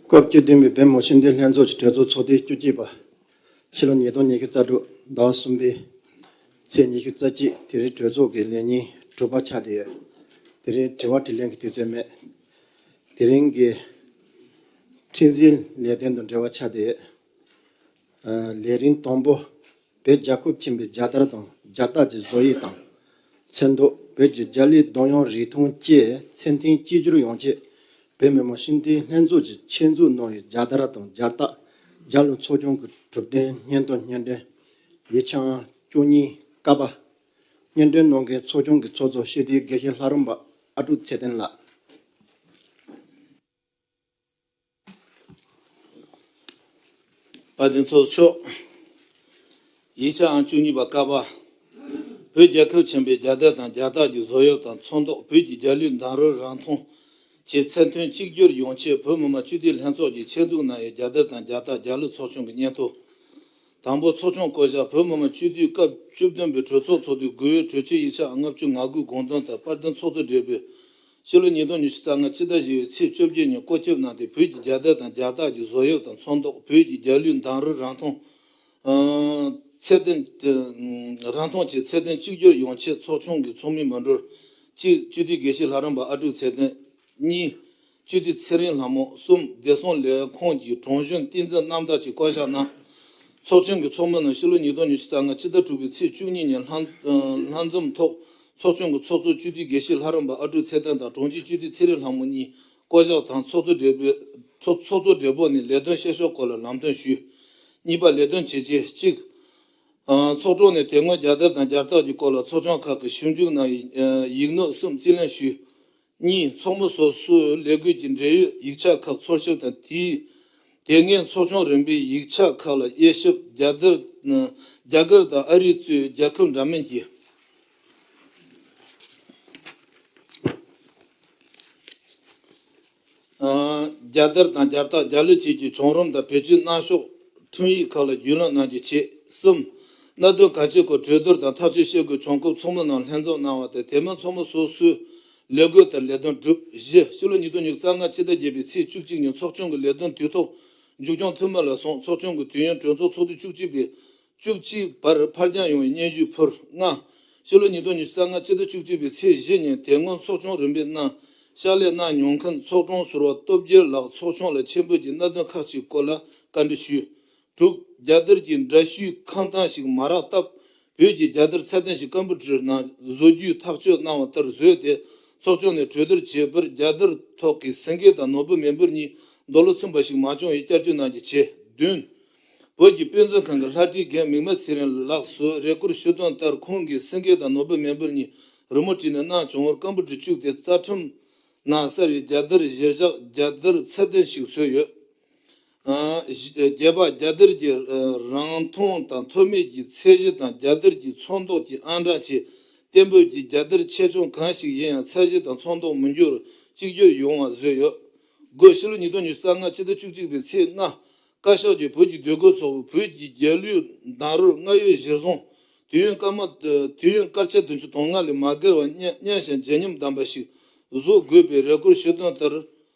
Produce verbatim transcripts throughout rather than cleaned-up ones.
སྐབས་བཅུ་བདུན་པའི་བོད་མི་མང་སྤྱི་འཐུས་ལྷན་ཚོགས་ཀྱི་གྲོས་ཚོགས་ཚོགས་དུས་བཅུ་གཅིག་པ། ཕྱི་ལོ་ཉིས་སྟོང་ཉི་ཤུ་རྩ་དྲུག་ཟླ་བ་གསུམ་པའི་ཚེས་ཉི་ཤུ་རྩ་གཅིག་དེ་རིང་གྲོས་ཚོགས་ཀྱི་ལས་ཉིན་དྲུག་པ་ཆགས་བསྡད་ཡོད། དེ་རིང་དྲི་བ་དྲིས་ལན་གྱི་དུས་ཚོད་མེད། དེ་རིང་གི་ཁྲིམས་འཛིན་ལས་དོན་དང་འབྲེལ་བ་ཆགས་བསྡད་ཡོད། ལས་རིམ་དང་པོ། བོད་རྒྱལ་ཁབ་ཆེན་པོའི་རྒྱལ་དར་དང་རྒྱལ་རྟགས་ཀྱི་བཟོ་དབྱིབས་དང་། ཚོན་མདོག་བོད་ཀྱི་རྒྱལ་གླུའི་གདངས་དབྱངས་རིགས་མཐུན་བཅས་ཚད་ལྡན་གཅིག་གྱུར་ཡོང་ཆེད། བོད་མི་མང་སྤྱི་འཐུས་ལྷན་ཚོགས་ཀྱིས་ཆེད་འཛུགས་གནང་བའི་རྒྱལ་དར་དང་རྒྱལ་རྟགས། རྒྱལ་གླུ་ཚོགས་ཆུང་གི་གྲུབ་དོན་སྙན་ཐོ་སྙན་སྒྲོན། ཡིག་ཆ་ཨང་བཅུ་གཉིས་ཀ་པ། སྙན་སྒྲོན་གནང་མཁན་ཚོགས་ཆུང་གི་ཚོགས་གཙོ་སྤྱི་འཐུས་དགེ་བཤེས་ལྷ་རམས་པ་ཨ་ཀྲུག་ཚེ་བརྟན་ལགས། དཔལ་ལྡན་ཚོགས་གཙོ་མཆོག་ཡིག་ཆ་ཨང་བཅུ་གཉིས་པ་ཀ་པ། བོད་རྒྱལ་ཁབ་ཆེན་པོའི་རྒྱལ་དར་དང་རྒྱལ་རྟགས་ཀྱི་བཟོ་དབྱིབས་དང་ཚོན་མདོག་བོད་ཀྱི་རྒྱལ་གླུའི་གདངས་རིས་རིང་ཐུང་བཅས་ཚད་མཐུན་གཅིག་གྱུར་ཡོང་ཆེད་བོད་མི་མང་སྤྱི་འཐུས་ལྷན་ཚོགས་ཀྱིས་ཆེད་འཛུགས་གནང་བའི་རྒྱལ་དར་དང་རྒྱལ་རྟགས། རྒྱལ་གླུ་ཚོགས་ཆུང་གི་སྙན་ཐོ། དང་པོ། ཚོགས་ཆུང་བསྐོ་བཞག་བོད་མི་མང་སྤྱི་འཐུས་སྐབས་བཅུ་བདུན་པའི་གྲོས་ཚོགས་ཚོགས་དུས་དགུ་པའི་གྲོས་ཆོད་ཡིག་ཆ་ལྔ་བཅུ་ང་དགུའི་དགོངས་དོན་ལྟར་དཔལ་ལྡན་ཚོགས་གཙོ་སྦྲེལ་པོས་ཕྱི་ལོ་ཉིས་སྟོང་ཉི་ཤུ་རྩ་ལྔ་ཕྱི་ཟླ་བཞི་པའི་ཚེས་བཅོ་བརྒྱད་ཉིན་བཀོད་ཁྱབ་གནང་སྟེ། བོད་ཀྱི་རྒྱལ་དར་དང་རྒྱལ་རྟགས་ཀྱི་བཟོ་དབྱིབས་དང་ཚོན་མདོག་བོད་ཀྱི་རྒྱལ་གླུའི་གདངས་རིས་རིང་ཐུང་ཚད་ལྡན། རིང་ཐུང་བཅས་ཚད་ལྡན་གཅིག་གྱུར་ཡོང་ཆེད་ཚོགས་ཆུང་གི་ཚོགས་མི་མི་འགྲོར། གཅིག་སྤྱི་འཐུས་དགེ་བཤེས་ལྷ་རམས་པ་ཨ་ཀྲུག་ཚེ་བརྟན། གཉིས། སྤྱི་འཐུས་ཚེ་རིང་ལྷ་མོ། གསུམ། བདེ་སྲུང་ལས་ཁུངས་ཀྱི་དྲུང་གཞོན་བསྟན་འཛིན་རྣམ་དག་བཅས་བསྐོ་བཞག་གནང་། ཚོགས་ཆུང་གི་ཚོགས་མི་རྣམས་ཕྱི་ལོ་ཉིས་སྟོང་ཉི་ཤུ་རྩ་ལྔ་ཕྱི་ཟླ་དྲུག་པའི་ཚེས་བཅུ་གཉིས་ཉིན་ལྷན་ལྷན་འཛོམས་ཐོག་ཚོགས་ཆུང་གི་ཚོགས་གཙོ་སྤྱི་འཐུས་དགེ་བཤེས་ལྷ་རམས་པ་ཨ་ཀྲུག་ཚེ་བརྟན་དང་དྲུང་ཆེ་སྤྱི་འཐུས་ཚེ་རིང་ལྷ་མོ་གཉིས་བསྐོ་བཞག་དང་། ཚོགས་གཙོ་སྦྲེལ་པོས་ཚོགས་ཚོགས་གཙོ་སྦྲེལ་པོ་ནས་ལས་དོན་བཤད་ཕྱོགས་སྐོར་ལ་ལམ་སྟོན་ཞུས། གཉིས་པ། ལས་དོན་བྱས་རྗེས། གཅིག་ཚོགས་དྲུང་ནས་དེ་སྔོན་རྒྱལ་དར་དང་རྒྱལ་རྟགས་ཀྱི་སྐོར་ལ་ཚོགས་ཆུང་ཁག་གིས་ཞིབ་འཇུག་གནང་བའི་ཡིག་ནོར་གསུམ་རྩིས་ལེན་ཞུས། གཉིས། ཚོགས་མི་སོ་སོའི་ལས་འགུལ་གྱི་འབྲེལ་ཡོད་ཡིག་ཆ་ཁག་འཚོལ་ཞིབ་དང་། དེའི་དེ་སྔའི་ཚོགས་ཆུང་རིམ་པའི་ཡིག་ཆ་ཁག་ལ་དབྱེ་ཞིབ། རྒྱ་དར་རྒྱ་གར་དང་ཨ་རི་གཙོས་རྒྱལ་ཁབ་འདྲ་མིན་གྱི། རྒྱལ་དར་དང་རྒྱལ་རྟགས། རྒྱལ་གླུ་བཅས་ཀྱི་བྱུང་རིམ་དང་བེད་སྤྱོད་གནང་ཕྱོགས། ཁྲིམས་ཡིག་ཁག་ལ་རྒྱུས་ལོན་གནང་རྒྱུའི་ཆེད། གསུམ། གནད་དོན་གལ་ཆེའི་སྐོར་གྲོས་བསྡུར་དང་ཐག་གཅོད་བྱེད་དགོས་བྱུང་སྐབས་ཚོགས་མི་རྣམས་ལྷན་འཛོམས་གནང་བ་དང་། དེ་མིན་ཚོགས་མི་སོ་སོའི་ལས་བགོས་ལྟར་ལས་དོན་བསྒྲུབས། བཞི། ཕྱི་ལོ་ཉིས་སྟོང་ཉི་ཤུ་རྩ་ལྔ་ཕྱི་ཟླ་བརྒྱད་པའི་ཚེས་བཅུ་གཅིག་ཉིན་ཚོགས་ཆུང་གི་ལས་དོན་དུས་ཐོག་མཇུག་སྐྱོང་ཐུབ་མིན་ལ་སོང་ཚོགས་ཆུང་གི་དུས་ཡུན་གྲོས་ཚོགས་ཚོགས་དུས་བཅུ་གཅིག་པའི་བཅུ་གཅིག་བར་ཕར་འགྱངས་ཡོང་བའི་སྙན་ཞུ་ཕུལ། ལྔ། ཕྱི་ལོ་ཉིས་སྟོང་ཉི་ཤུ་རྩ་ལྔ་ཕྱི་ཟླ་བཅུ་གཅིག་པའི་ཚེས་བཞི་ཉིན་དེ་སྔོན་ཚོགས་ཆུང་རིམ་པའི་ནང་ཕྱག་ལས་གནང་མྱོང་མཁན་ཚོགས་དྲུང་ཟུར་པ་སྟོབས་རྒྱལ་ལགས་ཚོགས་ཆུང་ལ་ཆེད་འབོད་ཀྱིས་གནད་དོན་ཁག་ཅིག་སྐོར་ལ་བཀའ་འདྲི་ཞུས། དྲུག་རྒྱལ་དར་གྱི་འདྲ་བཤུས་ཁེངས་གཏམ་ཞིག་མ་རག་སྟབས། བོད་ཀྱི་རྒྱལ་དར་ཚད་ལྡན་ཞིག་ཀམ་པུ་ཊར་ནང་བཟོ་རྒྱུའི་ཐག་གཅོད་གནང་བ་ལྟར་བཟོས་ཏེ། ཚོགས་ཆུང་ནས་གྲོས་བསྡུར་བྱས་པར། རྒྱལ་དར་ཐོག་གི་སེང་གེ་དང་ནོར་བུ་མེ་འབར་གཉིས་རྡོ་ལ་ཚིམ་པ་ཞིག་མ་བྱུང་བའི་བསྐྱར་བཅོས་གནང་རྒྱུའི་ཆེད། བདུན། བོད་ཀྱི་དཔེ་མཛོད་ཁང་གི་ལྷ་བྲིས་རྒན་མིག་དམར་ཚེ་རིང་ལགས་སུ་རེ་སྐུལ་ཞུས་དོན་ལྟར། ཁོང་གིས་སེང་གེ་དང་ནོར་བུ་མེ་འབར་གཉིས་རི་མོ་བྲིས་ནས་གནང་བྱུང་བར་ཀམ་པུ་ཊར་བཅུག་སྟེ་རྩ་ཁྲིམས་ནང་གསལ་བའི་རྒྱལ་དར་གཞིར་བཞག་རྒྱལ་དར་ཚད་ལྡན་ཞིག་བཟོས་ཡོད། ཨ། བཞི། བརྒྱད་པ། རྒྱལ་དར་གྱི་རིང་ཐུང་དང་ཐོགས་མེད་ཀྱི་ཚད་གཞི་དང་རྒྱལ་དར་གྱི་ཚོན་མདོག་གི་ཨང་གྲངས་བཅས་གཏན་འབེབས་ཀྱི་རྒྱལ་དར་ཆེ་ཆུང་གང་ཞིག་ཡིན་ཡང་ཚད་གཞི་དང་ཚོན་མདོག་མི་འགྱུར་གཅིག་གྱུར་ཡོང་བ་བཟོས་ཡོད། དགུ། ཕྱི་ལོ་ཉིས་སྟོང་ཉི་ཤུ་རྩ་ལྔ་ཕྱི་ཟླ་བཅུ་གཅིག་པའི་ཚེས་ལྔ། བཀའ་ཤག་གིས་བོད་ཀྱི་དགོས་མཁོ་ཚོགས་པའི་བོད་ཀྱི་རྒྱལ་གླུའི་གདངས་རིས་སྔར་ཡོད་གཞིར་བཟུང་། དུས་ཡུན་སྐར་མ། དུས་ཡུན་སྐར་ཆ་བདུན་ཅུ་དོན་ལྔ་ལས་མ་བརྒལ་བར་སྙན་སྙན་ཞིང་ལྗིད་མཉམ་ལྡན་པ་ཞིག་བཟོ་དགོས་པའི་རེ་སྐུལ་ཞུས་དོན་ལྟར།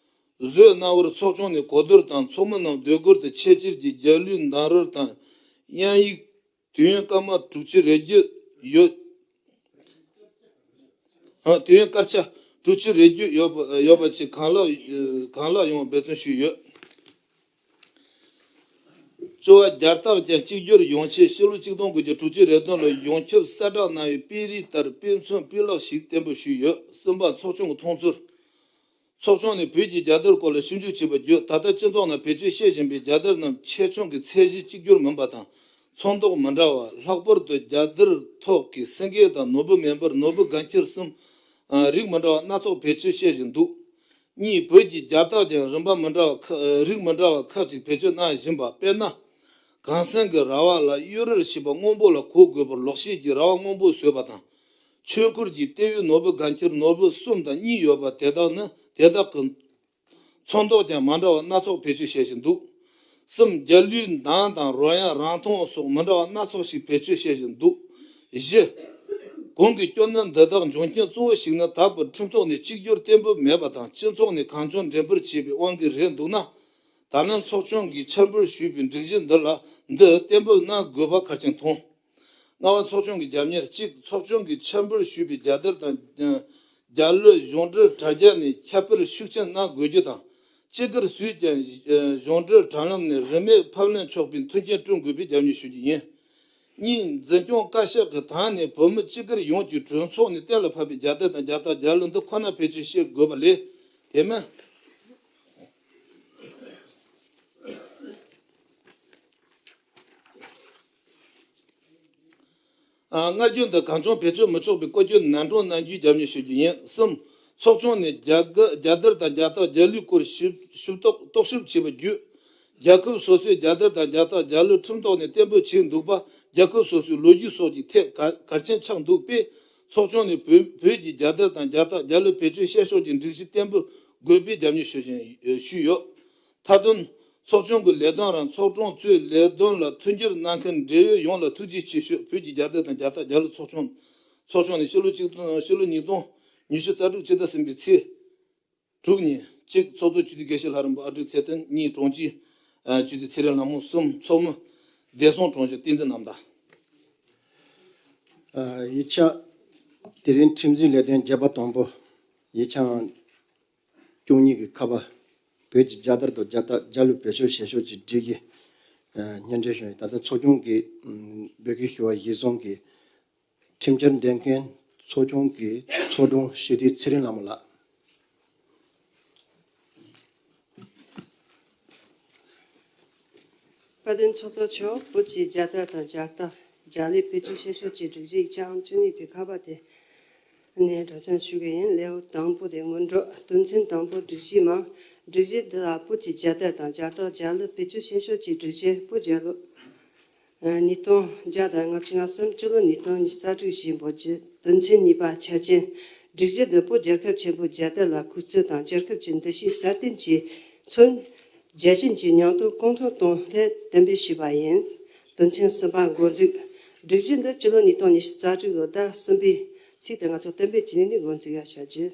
བཟོས་གནང་བར་ཚོགས་ཆུང་ནས་གོ་བསྡུར་དང་། ཚོགས་མི་རྣམས་འདོད་སྐུལ་དུ་ཆེད་སྤྱིར་གྱི་རྒྱལ་གླུའི་གདངས་རིས་དང་དབྱངས་ཡིག་དུས་ཡུན་སྐར་མ་དྲུག་ཅུ་རེ་བརྒྱད་ཡོད། ཨ། དུས་ཡུན་སྐར་ཆ་དྲུག་ཅུ་རེ་བརྒྱད་ཡོད་པ་ཡོད་པ་བཅས་གང་ལེགས་གང་ལེགས་ཡོང་བར་འབད་བརྩོན་ཞུས་ཡོད། བཅུ་པ། རྒྱལ་རྟགས་ཀྱང་གཅིག་གྱུར་ཡོང་ཆེད་ཕྱི་ལོ་ཆིག་སྟོང་དགུ་བརྒྱ་དྲུག་ཅུ་རེ་བདུན་ལོར་ཡོངས་ཁྱབ་གསལ་བསྒྲགས་གནང་བའི་དཔེ་རིས་ལྟར་དཔེ་མཚོན་དཔེ་ལེགས་ཤིག་གཏན་འབེབས་ཞུས་ཡོད། གསུམ་པ། ཚོགས་ཆུང་གི་མཐོང་ཚུལ། ཚོགས་ཆུང་ནས་བོད་ཀྱི་རྒྱལ་དར་སྐོར་ལ་ཞིབ་འཇུག་བྱས་པ་བརྒྱུད། ད་ལྟ་སྤྱི་ཚོགས་ནང་བེད་སྤྱོད་བྱེད་བཞིན་པའི་རྒྱལ་དར་རྣམས་ཆེ་ཆུང་གི་ཚད་གཞི་གཅིག་གྱུར་མིན་པ་དང་། ཚོན་མདོག་མི་འདྲ་བ། ལྷག་པར་དུ་རྒྱལ་དར་ཐོག་གི་སེང་གེ་དང་ནོར་བུ་མེ་འབར། ནོར་བུ་དགའ་འཁྱིལ་གསུམ། ཨ། རིགས་མི་འདྲ་བ་སྣ་ཚོགས་བེད་སྤྱོད་བྱེད་བཞིན་འདུག་གཉིས། བོད་ཀྱི་རྒྱལ་རྟགས་ཀྱང་རིམ་པ་མི་འདྲ་བ་ཁག་རིགས་མི་འདྲ་བ་ཁག་ཅིག་བེད་སྤྱོད་གནང་བཞིན་པ། དཔེར་ན། གངས་སེང་གི་ར་བ་ལ་གཡུ་རལ་ཞེས་པ་སྔོན་པོ་ལ་གོ་དགོས་པར་ལོག་ཤེས་ཀྱི་ར་བ་སྔོན་པོ་བཟོས་པ་དང་། ཆོས་འཁོར་གྱི་ལྟེ་བའི་ནོར་བུ་དགའ་འཁྱིལ་ནོར་བུ་གསུམ་དང་གཉིས་ཡོད་པ་དེ་དག་ནི། དེ་དག་གི་ཚོན་མདོག་ཀྱང་མ་འདྲ་བ་སྣ་ཚོགས་བེད་སྤྱོད་བྱེད་བཞིན་འདུག་གསུམ། རྒྱལ་གླུའི་གདངས་དང་རོལ་དབྱངས་རིང་ཐུང་སོགས་མི་འདྲ་བ་སྣ་ཚོགས་ཤིག་བེད་སྤྱོད་བྱེད་བཞིན་འདུག་བཞི། གོང་གི་སྐྱོན་ནི་འདི་དག་འབྱུང་རྐྱེན་གཙོ་བོ་ཞིག་ནི། ད་བར་ཁྲིམས་ཐོག་ནས་གཅིག་གྱུར་གཏན་འབེབས་མེད་པ་དང་། སྤྱི་ཚོགས་ནས་གང་བྱུང་འགྲེམས་སྤེལ་བྱས་པའི་དབང་གིས་རེད་འདུག་ན། ད་ལན་ཚོགས་ཆུང་གིས་ཁྱབ་འཕེལ་ཞུས་པའི་སྒྲིག་གཞི་འདི་ལ་འདི་གཏན་འབེབས་གནང་དགོས་པ་གལ་ཆེན་མཐོང་། ལྔ་པ། ཚོགས་ཆུང་གི་རྒྱབ་གཉེར། གཅིག་ཚོགས་ཆུང་གིས་ཁྱབ་འཕེལ་ཞུས་པའི་རྒྱལ་དར་དང་རྒྱལ་གླུ་གཞུང་འབྲེལ་དྲ་རྒྱ་ནས་ཁྱབ་སྤེལ་ཤུགས་ཆེན་གནང་དགོས་རྒྱུ་དང་། སྤྱི་སྒེར་སུས་ཀྱང་གཞུང་འབྲེལ་དྲ་ལམ་ནས་རིན་མེད་ཕབ་ལེན་ཆོག་པའི་མཐུན་རྐྱེན་བསྐྲུན་དགོས་པའི་རྒྱབ་སྐྱོར་ཞུ་རྒྱུ་ཡིན། གཉིས། འཛིན་སྐྱོང་བཀའ་ཤག་གི་ཐད་ནས་བོད་མི་སྤྱི་སྒེར་ཡོངས་ཀྱི་གྲོས་ཚོགས་ནས་གཏན་ལ་ཕབ་པའི་རྒྱལ་དར་དང་རྒྱལ་རྟགས་རྒྱལ་གླུ་འདི་ཁོ་ན་བེད་སྤྱོད་བྱེད་དགོས་པ་ལས་དེ་མིན། ཨ། སྔར་རྒྱུན་དུ་གང་བྱུང་བེད་སྤྱོད་མི་ཆོག་པའི་སྐོར་གྱི་ནན་སྲུང་གནང་རྒྱུའི་རྒྱབ་སྐྱོར་ཞུ་རྒྱུ་ཡིན། གསུམ། ཚོགས་ཆུང་ནས་རྒྱ་གར་རྒྱལ་དར་དང་རྒྱལ་རྟགས་རྒྱལ་གླུའི་སྐོར་ཞིབ་ཞིབ་རྟོག་རྟོག་ཞིབ་བྱས་པ་བརྒྱུད། རྒྱལ་ཁབ་སོ་སོའི་རྒྱལ་དར་དང་རྒྱལ་རྟགས་རྒྱལ་གླུ་ཁྲིམས་ཐོག་ནས་གཏན་འབེབས་བྱས་འདུག་པ། རྒྱལ་ཁབ་སོ་སོའི་ལོ་རྒྱུས་སོགས་ཀྱི་ཐད་གལ་གལ་ཆེན་ཆགས་འདུག་པས། ཚོགས་ཆུང་ནས་བོད་བོད་ཀྱི་རྒྱལ་དར་དང་རྒྱལ་རྟགས་རྒྱལ་གླུ་བེད་སྤྱོད་བྱེད་ཕྱོགས་ཀྱི་སྒྲིག་གཞི་གཏན་འབེབས་དགོས་པའི་རྒྱབ་སྐྱོར་ཞུ་བཞིན་ཞུས་ཡོད། མཐའ་དོན། ཚོགས་ཆུང་གི་ལས་དོན་རང་ཚོགས་དྲུང་གཙོས་ལས་དོན་ལ་མཐུན་འགྱུར་གནང་མཁན་འབྲེལ་ཡོད་ཡོངས་ལ་ཐུགས་རྗེ་ཆེ་ཞུ། བོད་ཀྱི་རྒྱལ་དར་དང་རྒྱལ་རྟགས་རྒྱལ་གླུ་ཚོགས་ཆུང་། ཚོགས་ཆུང་ནས་ཕྱི་ལོ་གཅིག་སྟོང་ཕྱི་ལོ་ཉིས་སྟོང་ཉི་ཤུ་རྩ་དྲུག་ཕྱི་ཟླ་གསུམ་པའི་ཚེས་དྲུག་ཉིན། གཅིག་ཚོགས་གཙོ་སྤྱི་འཐུས་དགེ་བཤེས་ལྷ་རམས་པ་ཨ་འབྲུག་ཚེ་བརྟན། གཉིས་དྲུང་ཆེ་སྤྱི་འཐུས་ཚེ་རིང་ལྷ་མོ། གསུམ་ཚོགས་མི་བདེ་སྲུང་དྲུང་ཆེ་བསྟན་འཛིན་རྣམ་དག། ཡིག་ཆ། དེ་རིང་ཁྲིམས་འཛིན་ལས་དོན་བརྒྱད་པ་དང་པོ། ཡིག་ཆ་བཅུ་གཉིས་ཀྱི་ཁ་པ། བོད་ཀྱི་རྒྱལ་དར་དང་རྒྱལ་རྟགས་རྒྱལ་གླུ་བེད་སྤྱོད་བྱེད་ཕྱོགས་ཀྱི་སྒྲིག་གཞི། སྙན་སྒྲོན་ཞུ་ཡིན། ད་ལྟ་ཚོགས་ཆུང་གི་བོད་ཀྱི་ཞི་བ་གཞིར་བཟུང་གི་ཁྲིམས་འཆར་འདེམས་མཁན་ཚོགས་ཆུང་གི་ཚོགས་དྲུང་སྤྱི་འཐུས་ཚེ་རིང་ལྷ་མོ་ལགས། དཔལ་ལྡན་ཚོགས་གཙོ་མཆོག་བོད་ཀྱི་རྒྱལ་དར་དང་རྒྱལ་རྟགས་རྒྱལ་གླུ་བེད་སྤྱོད་བྱེད་ཕྱོགས་ཀྱི་སྒྲིག་གཞི་ཡིག་ཆའམ་བཅུ་གཉིས་པའི་ཁ་པ་དེ་ནས་སྒྲོག་སྦྱང་ཞུ་གི་ཡིན། ལེའུ་དང་པོ་དེ་སྔོན་འགྲོ། དོན་ཚན་དང་པོ། སྒྲིག་གཞིའི་མིང་། སྒྲིག་གཞི་འདི་ལ་བོད་ཀྱི་རྒྱལ་དར་དང་རྒྱལ་རྟགས་རྒྱལ་གླུ་བེད་སྤྱོད་བྱེད་ཕྱོགས་ཀྱི་སྒྲིག་གཞི། བོད་རྒྱལ་ལོ་ཉིས་སྟོང་བརྒྱ་དང་ལྔ་བཅུ་ང་གསུམ། སྤྱི་ལོ་ཉིས་སྟོང་ཉི་ཤུ་རྩ་དྲུག་ཞེས་འབོད་རྒྱུ། དོན་ཚན་གཉིས་པ། ཆ་རྐྱེན། སྒྲིག་གཞི་འདི་བོད་རྒྱལ་ཁབ་ཆེན་པོའི་རྒྱལ་དར་ལ་གུས་བརྩི་དང་རྒྱལ་ཁབ་ཀྱི་འདུ་ཤེས་སྲ་བརྟན་གྱིས་མཚོན། རྒྱལ་ཞེན་གྱི་མྱོང་སྟོབས་གོང་མཐོར་གཏོང་སླད་གཏན་འབེབས་ཞུས་པ་ཡིན། དོན་ཚན་གསུམ་པ། འགོ་འཛུགས། སྒྲིག་གཞི་འདི་སྤྱི་ལོ་ཉིས་སྟོང་ཉི་ཤུ་རྩ་དྲུག་ལོའི་ཟླ་གསུམ་པའི་ཚེས་དེ་ང་ཚོ་གཏན་འབེབས་བྱས་ནས་འགོ་འཛུགས་ཡ་བྱ་རྒྱུ།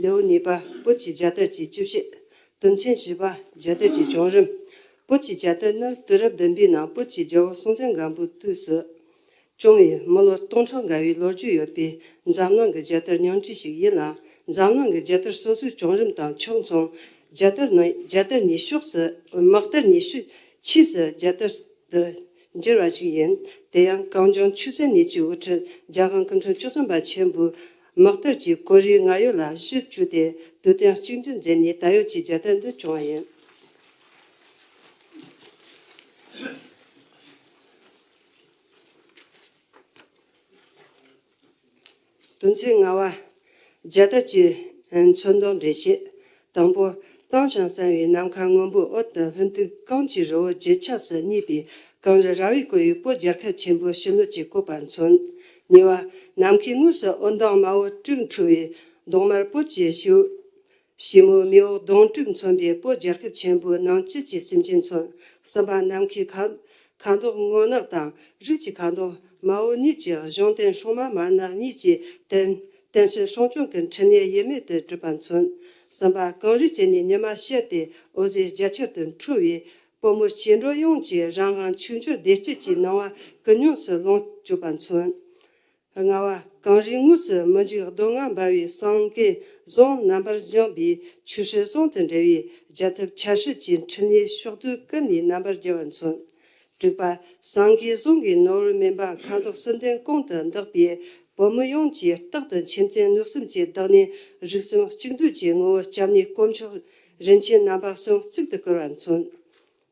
ལེའུ་གཉིས་པ། བོད་ཀྱི་རྒྱལ་དར་གྱི་སྤྱི་བཤད། དོན་ཚན་བཞི་པ། རྒྱལ་དར་གྱི་བྱུང་རིམ། བོད་ཀྱི་རྒྱལ་དར་ནི་དུས་རབས་བདུན་པའི་ནང་བོད་ཀྱི་རྒྱལ་པོ་སྲོང་བཙན་སྒམ་པོའི་དུས་སུ་བྱུང་བའི་མི་ལོ་སྟོང་ཕྲག་འགའ་བའི་ལོ་རྒྱུས་ཡོད་པའི་འཛམ་གླིང་གི་རྒྱལ་དར་ཉུང་འཕྲི་ཞིག་ཡིན་ལ། འཛམ་གླིང་གི་རྒྱལ་དར་སོ་སོའི་བྱུང་རིམ་དང་ཕྱོགས་མཚུངས། རྒྱལ་དར་ནི་རྒྱལ་དར་ཉིད་ཕྱོགས་སུ། དམག་དར་ཉིད་ཕྱོགས་ཆས་སུ་རྒྱལ་དར་དུ་འགྱུར་བ་ཞིག་ཡིན། དེ་ཡང་གངས་ལྗོངས་ཆོས་སྲིད་གཉིས་ཀྱི་དབུ་ཁྲིད་རྒྱལ་དབང་སྐུ་ཕྲེང་བཅུ་གསུམ་པ་ཆེན་པོས་དམག་དར་གྱི་གོ་རིམ་སྔར་ཡོད་ལ་གཞི་བཅོལ་ཏེ་དུས་གཏན་གཅིག་གྱུར་མཛད་ནས་ད་ཡོད་ཀྱི་རྒྱལ་དར་འདི་བྱུང་བ་ཡིན། དོན་ཚན་ལྔ་པ། རྒྱལ་དར་གྱི་མཚོན་དོན་འགྲེལ་བཤད། དང་པོ། དྭངས་ཤིང་གསལ་བའི་ནམ་མཁའ་སྔོན་པོའི་འོད་དང་ལྷུན་སྟུག་གངས་ཀྱི་རི་བོ་བརྗིད་ཆགས་སུ་བསྙིལ་བའི་གངས་རི་ར་བས་བསྐོར་བའི་བོད་རྒྱལ་ཁབ་ཆེན་པོའི་ཕྱི་སྣོད་ཀྱི་བཀོད་པ་མཚོན། གཉིས་པ། ནམ་མཁའི་ངོས་སུ་འོད་མདངས་དམར་པོ་དྲུག་འཕྲོ་བའི་གདོང་དམར་བོད་ཀྱི་ཕྱི་ཕྱི་མོ་མེ་འོབས་གདོང་དྲུག་མཚོན་པའི་བོད་རྒྱལ་ཁབ་ཆེན་པོའི་ནང་བཅུད་ཀྱི་སེམས་ཅན་མཚོན། གསུམ་པ། ནམ་མཁའི་ཁ་ཁ་མདོག་སྔོ་ནག་དང་རིགས་ཀྱི་ཁ་མདོག་དམར་པོ་གཉིས་ཀྱི་གཞུང་རྟེན་སྲུང་མ་དམར་ནག་གཉིས་ཀྱི་རྟེན་རྟེན་གསུམ་སྲུང་སྐྱོང་གི་འཕྲིན་ལས་ཡིད་མེད་དུ་གྲུབ་པ་མཚོན། གསུམ་པ། གངས་རིའི་རྩེ་ནས་ཉི་མ་ཤར་ཏེ་འོད་ཟེར་རྒྱ་ཆེར་དུ་འཕྲོ་བས་བོད་མི་སྐྱེ་འགྲོ་ཡོངས་ཀྱི་རང་དབང་ཆོས་འབྱོར་བདེ་སྐྱིད་ཀྱི་སྣང་བ་ཀུན་ཡོངས་སུ་ལོངས་སྤྱོད་པ་མཚོན། ལྔ་པ། གངས་རིའི་ངོས་སུ་མི་འཇིགས་གདོང་ལྔ་འབར་བའི་སེང་གེ་ཟུང་རྣམ་པར་བསྒྱིངས་པའི་ཆོས་སྲིད་ཟུང་དུ་འབྲེལ་བའི་རྒྱལ་ཐབས་ཆར་ཞབས་ཀྱི་འཕྲིན་ལས་ཕྱོགས་དུས་ཀུན་ནས་རྣམ་པར་རྒྱལ་བར་མཚོན། དྲུག་པ། སེང་གེ་ཟུང་གི་ནོར་བུ་མུན་པ་ཁ་དོག་གསུམ་ལྡན་གོང་དུ་འདག་པས་བོད་མི་ཡོངས་ཀྱི་རྟག་ཏུ་མཁྱེན་བརྩེ་གནོད་སེམས་ཀྱི་བདག་ཉིད་རིགས་གསུམ་གཅིག་བསྡུས་ཀྱི་ངོ་བོ་སྐྱབས་གནས་དཀོན་མཆོག་རིན་ཆེན་རྣམ་པ་གསུམ་གཙུག་ཏུ་བཀུར་བར་མཚོན།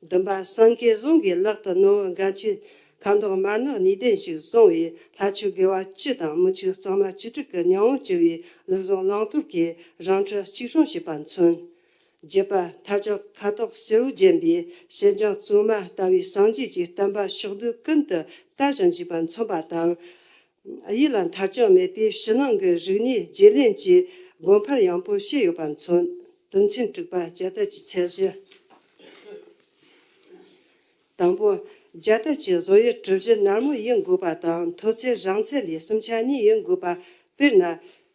བདུན་པ། སེང་གེ་ཟུང་གི་ལག་ཏུ་ནོར་བུ་འགལ་ཆེན་ཁ་མདོག་དམར་ནག་གཉིས་ལྡན་ཞིག་བཟུང་བས་ལྷ་ཆོས་དགེ་བ་བཅུ་དང་མི་ཆོས་གཙང་མ་བཅུ་དྲུག་གི་སྙིང་པོ་བཅུ་བའི་ལུགས་ཟུང་བླང་དོར་གྱི་རང་འཁྲི་གཅིག་སྲུང་བྱེད་པ་མཚོན། བརྒྱད་པ། ཐལ་ལྕག་ཁ་དོག་སེར་པོ་བརྒྱན་པའི་ཕྱི་ལྗང་བཙོ་མ་ལྟ་བུའི་སངས་རྒྱས་ཀྱི་བསྟན་པ་ཕྱོགས་དུས་ཀུན་ཏུ་དར་ཞིང་རྒྱས་པ་མཚོན་པ་དང་། ཡིད་ལ་འཐབ་ཅིང་མོས་པའི་ཕྱི་ནང་གི་རིག་གནས་བརྗེ་ལེན་གྱི་དགོངས་འཕར་ཡངས་པོ་བཞེས་ཡོད་པ་མཚོན། དོན་ཚན་དྲུག་པ། རྒྱལ་དར་གྱི་ཚད་གཞི། དང་པོ། རྒྱལ་དར་གྱི་བཟོ་དབྱིབས་གྲུ་བཞི་ནར་མོ་ཡིན་དགོས་པ་དང་མཐོ་ཚད་རིང་ཚད་ལས་གསུམ་ཆ་གཉིས་ཡིན་དགོས་པ། དཔེར་ན།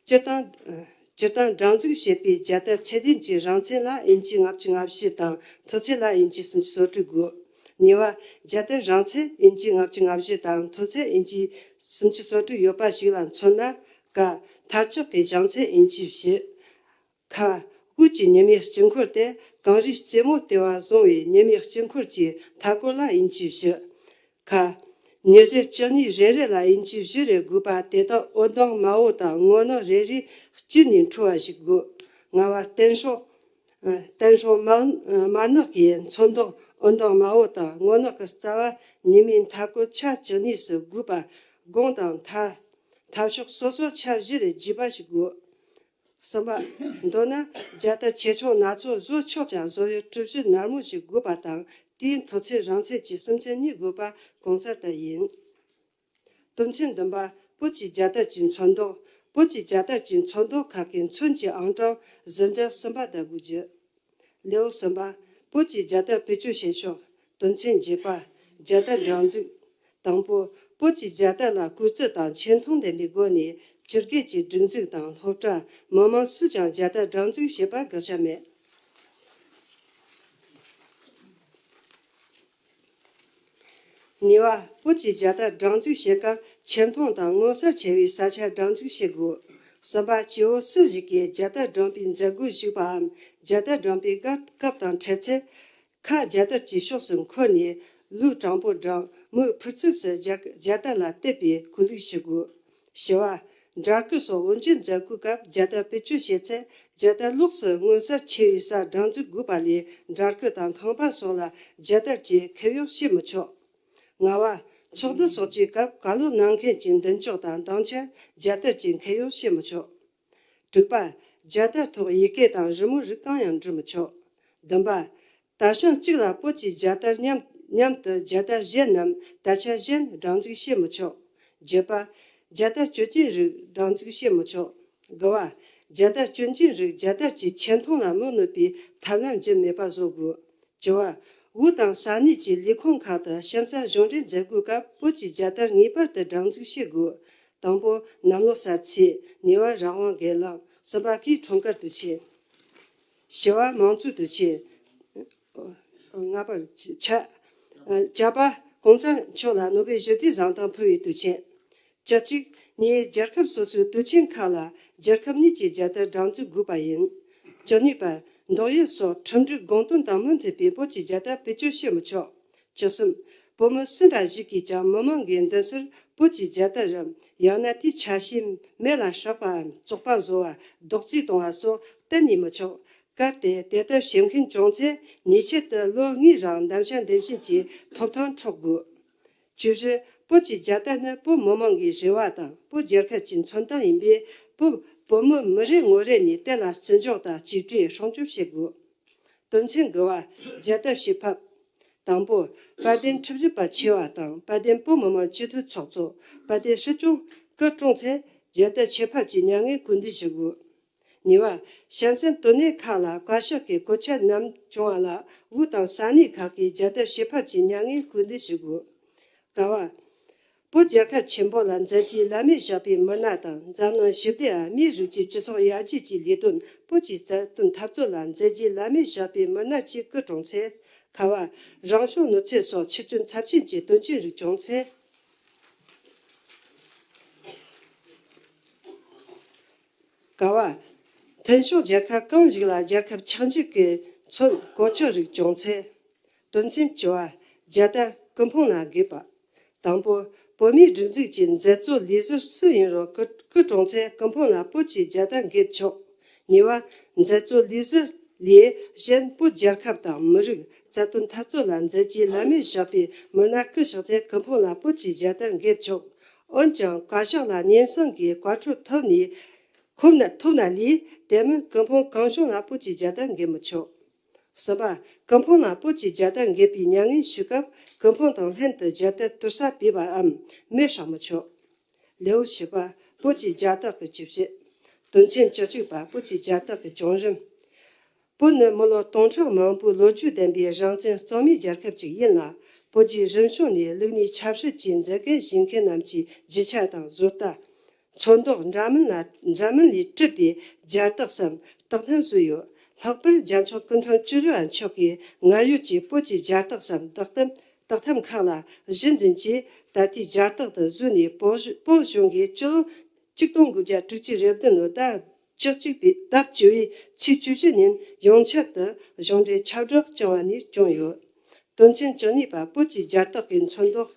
སྤྱིར་བཏང་། སྤྱིར་བཏང་སྒྲིག་འཛུགས་བྱེད་པའི་རྒྱལ་དར་ཚད་ལྡན་གྱི་རིང་ཚད་ལ་ཨིན་ཅི་ལྔ་བཅུ་ང་བཞི་དང་མཐོ་ཚད་ལ་ཨིན་ཅི་སུམ་ཅུ་སོ་དྲུག་དགོས། གཉིས་པ། རྒྱལ་དར་རིང་ཚད་ཨིན་ཅི་ལྔ་བཅུ་ང་བཞི་དང་མཐོ་ཚད་ཨིན་ཅི་སུམ་ཅུ་སོ་དྲུག་ཡོད་པ་ཞིག་ལ་མཚོན་ན། ཀ་མཐར་ལྕོག་གི་བཞེངས་ཚད་ཨིན་ཅི་བཞི། ཁ། དབུས་ཀྱི་ཉི་མའི་དཀྱིལ་འཁོར་དེ་གངས་རིའི་རྩེ་མོ་ལྟེ་བར་བཟུང་བའི་ཉི་མའི་དཀྱིལ་འཁོར་གྱི་མཐའ་སྐོར་ལ་ཨིན་ཅི་བཞི། ཁ། ཉི་ཟེར་བཅུ་གཉིས་རེ་རེ་ལ་ཨིན་ཅི་བཞི་རེ་དགོས་པ་དེ་དག་འོད་མདངས་དམར་པོ་དང་སྔོ་ནག་རེ་རེའི་དཀྱིལ་ནས་འཕྲོ་བ་ཞིག་དགོས། ལྔ་པ། བརྟན་སྲུང་། བརྟན་སྲུང་དམར་དམར་ནག་གི་ཚོན་མདོག་འོད་མདངས་དམར་པོ་དང་སྔོ་ནག་གི་རྩ་བ་ཉི་མའི་མཐའ་སྐོར་ཆ་བཅུ་གཉིས་སུ་དགོས་པ་དགུང་དང་མཐའ། མཐའ་ཕྱོགས་སོ་སོར་ཆ་བཞི་རེ་བརྒྱུས་པ་ཞིག་དགོས། གསུམ་པ། མདོར་ན་རྒྱལ་དར་ཆེ་ཆུང་སྣ་ཚོགས་བཟོ་ཆོག་ཀྱང་བཟོ་ཡུལ་གྲུ་བཞི་ནར་མོ་ཞིག་དགོས་པ་དང་དེའི་མཐོ་ཚད་རིང་ཚད་ཀྱི་སུམ་ཚན་གཉིས་དགོས་པ་གོང་གསལ་ལྟར་ཡིན། དོན་ཚན་བདུན་པ། བོད་ཀྱི་རྒྱལ་དར་གྱི་ཚོན་མདོག་བོད་ཀྱི་རྒྱལ་དར་གྱི་ཚོན་མདོག་ཁག་གི་ཚོན་གྱི་ཨང་གྲངས་ཟུར་འཇོག་གསུམ་པ་ལྟ་བུ་བརྒྱུད། ལེའུ་གསུམ་པ། བོད་ཀྱི་རྒྱལ་དར་བེད་སྤྱོད་བྱེད་ཕྱོགས། དོན་ཚན་བརྒྱད་པ། རྒྱལ་དར་སྒྲིག་འཛུགས། དང་པོ། བོད་ཀྱི་རྒྱལ་དར་ལ་སྐུལ་ཚིག་དང་ཆེ་མཐོང་ལྡན་པའི་སྒོ་ནས་བཅོས་དགེ་གྱི་སྒྲིག་འཛུགས་དང་སློབ་གྲྭ། མི་མང་སུས་ཀྱང་རྒྱལ་དར་སྒྲིག་འཛུགས་བྱེད་པར་དགག་བྱ་མེད། གཉིས་པ། བོད་ཀྱི་རྒྱལ་དར་སྒྲིག་འཛུགས་བྱེད་སྐབས་ཆེ་མཐོང་དང་མངོན་གསལ་ཆེ་བའི་ས་ཆ་སྒྲིག་འཛུགས་བྱེད་དགོས། གསུམ་པ། སྐྱེ་བོ་སུ་ཞིག་གིས་རྒྱལ་དར་སྒྲེང་བའི་མཛད་སྒོར་ཞུགས་པའམ་རྒྱལ་དར་སྒྲེང་བའི་སྐབས་དང་འཕྲད་ཚེ། ཁ་རྒྱལ་དར་གྱི་ཕྱོགས་སུ་འཁོར་ནས་ལུས་དྲང་པོར་བསྒྲེངས། མིག་ཕུར་ཚུགས་སུ་རྒྱལ་རྒྱལ་དར་ལ་གཏད་པའི་གུས་ལུགས་ཞུ་དགོས། བཞི་བ། འདྲ་སྐུ་སོགས་དབུ་འབྱེད་མཛད་སྒོའི་སྐབས་རྒྱལ་དར་བེད་སྤྱོད་བྱེད་ཚེ་རྒྱལ་དར་ལོགས་སུ་མངོན་གསལ་ཆེ་བའི་སར་སྒྲེང་འཛུགས་དགོས་པ་ལས་འདྲ་སྐུ་དང་ཁང་པ་སོགས་ལ་རྒྱལ་དར་གྱི་ཁེབས་གཡོགས་བྱེད་མི་ཆོག། ལྔ་བ། ཚོགས་འདུ་སོགས་ཀྱི་སྐབས་བཀའ་སློབ་གནང་མཁན་གྱི་མདུན་ཅོག་དང་སྡིངས་ཆར་རྒྱལ་དར་གྱི་ཁེབས་གཡོགས་བྱེད་མི་ཆོག། དྲུག་པ། རྒྱལ་དར་ཐོག་ཡི་གེ་དང་རི་མོ་རིགས་གང་ཡང་འབྲི་མི་ཆོག། བདུན་པ། དར་ཞིང་གཅིག་ལ་བོད་ཀྱི་རྒྱལ་དར་མཉམ་མཉམ་དུ་རྒྱལ་དར་གཞན་ནམ་དར་ཆ་གཞན་སྒྲེང་འཛུགས་བྱེད་མི་ཆོག། བརྒྱད་པ། རྒྱལ་དར་སྐྱོན་ཅན་རིགས་སྒྲེང་འཛུགས་བྱེད་མི་ཆོག། དགུ་བ། རྒྱལ་དར་སྐྱོན་ཅན་རིགས་རྒྱལ་དར་གྱི་ཆེ་མཐོང་ལ་མི་གནོད་པའི་ཐབས་ལམ་བརྒྱུད་མེད་པ་བཟོ་དགོས། བཅུ་བ། དབུས་དང་ས་གནས་ཀྱི་ལས་ཁུངས་ཁག་ཏུ་ཞིང་ས་གཞུང་འབྲེལ་མཛད་སྒོའི་སྐབས་བོད་ཀྱི་རྒྱལ་དར་ངེས་པར་དུ་སྒྲེང་འཛུགས་བྱེད་དགོས། དང་པོ། གནམ་ལོ་གསར་ཚེས། གཉིས་པ། རང་དབང་སྒེར་ལངས། གསུམ་པ། སྐུའི་འཁྲུངས་སྐར་དུས་ཆེན། བཞི་བ། མང་གཙོའི་དུས་ཆེན། ལྔ་པ། ཆ། བཅུ་པ། གོང་ས་མཆོག་ལ་ནོ་བེལ་ཞི་བདེའི་གཟེངས་རྟགས་ཕུལ་བའི་དུས་ཆེན། བཅུ་གཅིག་ནས་རྒྱལ་ཁབ་སོ་སོའི་དུས་ཆེན་ཁག་ལ་རྒྱལ་ཁབ་གཉིས་ཀྱི་རྒྱལ་དར་སྒྲེང་འཛུགས་དགོས་པ་ཡིན། བཅུ་གཉིས་པ། འདོགས་ཡུལ་སོགས་ཁྲིམས་སྒྲིག་དགོངས་དོན་དང་མི་མཐུན་པའི་བོད་ཀྱི་རྒྱལ་དར་བེད་སྤྱོད་བྱེད་མི་ཆོག། བཅུ་གསུམ། བོད་མི་སུ་འདྲ་ཞིག་གིས་ཀྱང་མི་མང་གི་མདུན་སར་བོད་ཀྱི་རྒྱལ་དར་རམ་ཡང་ན་དེའི་ཆ་ཤས་མེ་ལ་སྲེག་པའམ་བཙོག་པ་བཟོ་བ། རྡོག་རྫིས་གཏོང་བ་སོགས་གཏན་ནས་མི་ཆོག། གལ་ཏེ་དེ་ལྟར་བྱེད་མཁན་བྱུང་ཚེ་ཉེས་ཆད་དུ་ལོ་ལྔའི་རིང་འདེམས་བྱ་འདེམས་བྱེད་ཀྱི་ཐོབ་ཐང་འཕྲོག་དགོས། བཅུ་བཞི། བོད་ཀྱི་རྒྱལ་དར་ནི་བོད་མི་མང་གི་རེ་བ་དང་བོད་རྒྱལ་ཁབ་ཀྱི་མཚོན་རྟགས་ཡིན་པས་བོད་བོད་མི་མི་རེ་ངོ་རེ་ནས་དེ་ལ་བརྩི་འཇོག་དང་གཅེས་སྤྲས་སྲུང་སྐྱོབ་བྱེད་དགོས། དོན་ཚན་དགུ་བ། རྒྱལ་དར་ཕྱིར་ཕབ། དང་པོ། དཔལ་ལྡན་ཁྲིམས་ཞིབ་པ་ཆེ་བ་དང་དཔལ་ལྡན་བོད་མི་མང་སྤྱི་འཐུས་ཚོགས་གཙོ། དཔལ་ལྡན་སྲིད་སྐྱོང་སྐུ་གྲོངས་ཚེ་རྒྱལ་དར་ཕྱིར་ཕབ་ཀྱི་མྱ་ངན་སྐུལ་འདེད་ཞུ་དགོས། གཉིས་པ། ཞིང་ཆེན་དོན་གནད་ཁག་ལ་བཀའ་ཤག་གི་གོད་ཆག་ནམ་བྱུང་བ་ལ་དབུས་དང་ས་གནས་ཁག་གིས་རྒྱལ་དར་ཕྱིར་ཕབ་ཀྱི་མྱ་ངན་སྐུལ་འདེད་ཞུ་དགོས། ཀ་བ། བོད་རྒྱལ་ཁབ་ཆེན་པོ་ལ་མཛད་རྗེས་བླ་མེད་བཞག་པའི་མི་སྣ་དང་འཛམ་གླིང་ཞི་བདེའམ་མིའི་རིགས་ཀྱི་སྤྱི་ཚོགས་ཡར་རྒྱས་ཀྱི་ལས་དོན་བོད་ཀྱི་རྩ་དོན་འཐབ་རྩོད་ལ་མཛད་རྗེས་བླ་མེད་བཞག་པའི་མི་སྣ་གཅིག་སྐུ་གྲོངས་ཚེ། ཁ་བ། རང་བྱུང་གནོད་འཚེ་སོགས་ཕྱིར་བསྐྱོད་ཚབས་ཆེན་གྱི་དོན་རྐྱེན་རིགས་བྱུང་ཚེ། ཀ་བ། མཐུན་ཕྱོགས་རྒྱལ་ཁབ་གང་ཞིག་ལ་རྒྱལ་ཁབ་ཆགས་འཇིག་གི་མཚོན་གོད་ཆག་རིགས་བྱུང་ཚེ། དོན་ཚན་བཅུ་བ། རྒྱལ་དར་སྐུ་ཕུང་ལ་འགེབས་པ། དང་པོ། བོད་མིའི་སྒྲིག་འཛུགས་ཀྱི་མཛད་གཙོ་ལས་ཟུར་སུ་ཡིན་རུང་སྐུ་སྐུ་གྲོངས་ཚེ་སྐུ་ཕུང་ལ་བོད་ཀྱི་རྒྱལ་དར་འགེབས་ཆོག། གཉིས་པ། མཛད་གཙོ་ལས་ཟུར་ལས་གཞན་བོད་རྒྱལ་ཁབ་དང་མི་རིགས་རྩ་དོན་འཐབ་རྩོད་ལ་མཛད་རྗེས་བླ་མེད་བཞག་པའི་མི་སྣ་སྐུ་གཤེགས་ཚེ་སྐུ་ཕུང་ལ་བོད་ཀྱི་རྒྱལ་དར་འགེབས་ཆོག། འོན་ཀྱང་བཀའ་ཤག་ལ་སྙན་སེང་གི་བཀའ་འཁྲོལ་ཐོབ་ནས། ཐོབ་ན་ཐོབ་ན་ལས་དེ་མིན་སྐུ་ཕུང་གང་བྱུང་ལ་བོད་ཀྱི་རྒྱལ་དར་འགེབས་མི་ཆོག། གསུམ་པ། སྐུ་ཕུང་ལ་བོད་ཀྱི་རྒྱལ་དར་འགེབས་པའི་མྱ་ངན་ཞུ་སྐབས་སྐུ་ཕུང་དང་ལྷན་དུ་རྒྱལ་དར་དུར་ས་སྦས་པའམ་མེ་སྲེག་མི་ཆོག། ལེའུ་བཞི་པ། བོད་ཀྱི་རྒྱལ་དར་གྱི་སྤྱི་བཤད། དོན་ཚན་བཅུ་གཅིག་པ། བོད་ཀྱི་རྒྱལ་དར་གྱི་བྱུང་རིམ། བོད་ནི་མི་ལོ་སྟོང་ཕྲག་མང་པོའི་ལོ་རྒྱུས་ལྡན་པའི་རང་བཙན་རྩོད་མེད་རྒྱལ་ཁབ་ཅིག་ཡིན་ལ། བོད་ཀྱི་རིམ་བྱུང་ནས་ལུགས་གཉིས་ཆབ་སྲིད་ཀྱི་མཛད་འགན་བཞེས་མཁན་རྣམས་ཀྱི་རྒྱུ་ཆ་དང་བཟོ་ལྟ། ཚོན་མདོག་འདྲ་མིན་ལ་འདྲ་མིན་ལས་གྲུབ་པའི་སྦྱར་རྟགས་སམ་རྟགས་སྣམ་བཟོས་ཡོད། ལྷག་པར་རྒྱལ་མཆོག་སྐུ་ཕྲེང་བཅུ་དྲུག་པ་མཆོག་གིས་སྔར་ཡོད་ཀྱི་བོད་ཀྱི་སྦྱར་རྟགས་སམ་རྟགས་སྣམ་རྟགས་སྣམ་ཁག་ལ་གཞི་འཛིན་གྱིས་ད་ལྟའི་སྦྱར་རྟགས་དུ་བཟོས་ནས་བོད་བོད་གཞུང་གིས་སྤྱི་ལོ་ཆིག་སྟོང་དགུ་བརྒྱ་དྲུག་ཅུ་རེ་བདུན་ལོའི་ཟླ་བཅུ་གཅིག་པའི་ཟླ་བཅུ་པའི་ཚེས་བཅུ་བཞི་ཉིན་ཡོངས་ཁྱབ་ཏུ་གཞུང་འབྲེལ་ཁྱབ་བསྒྲགས་བྱུང་བ་ནས་བྱུང་ཡོད། དོན་ཚན་བཅུ་གཉིས་པ། བོད་ཀྱི་སྦྱར་རྟགས་ཀྱི་ཚོན་མདོག་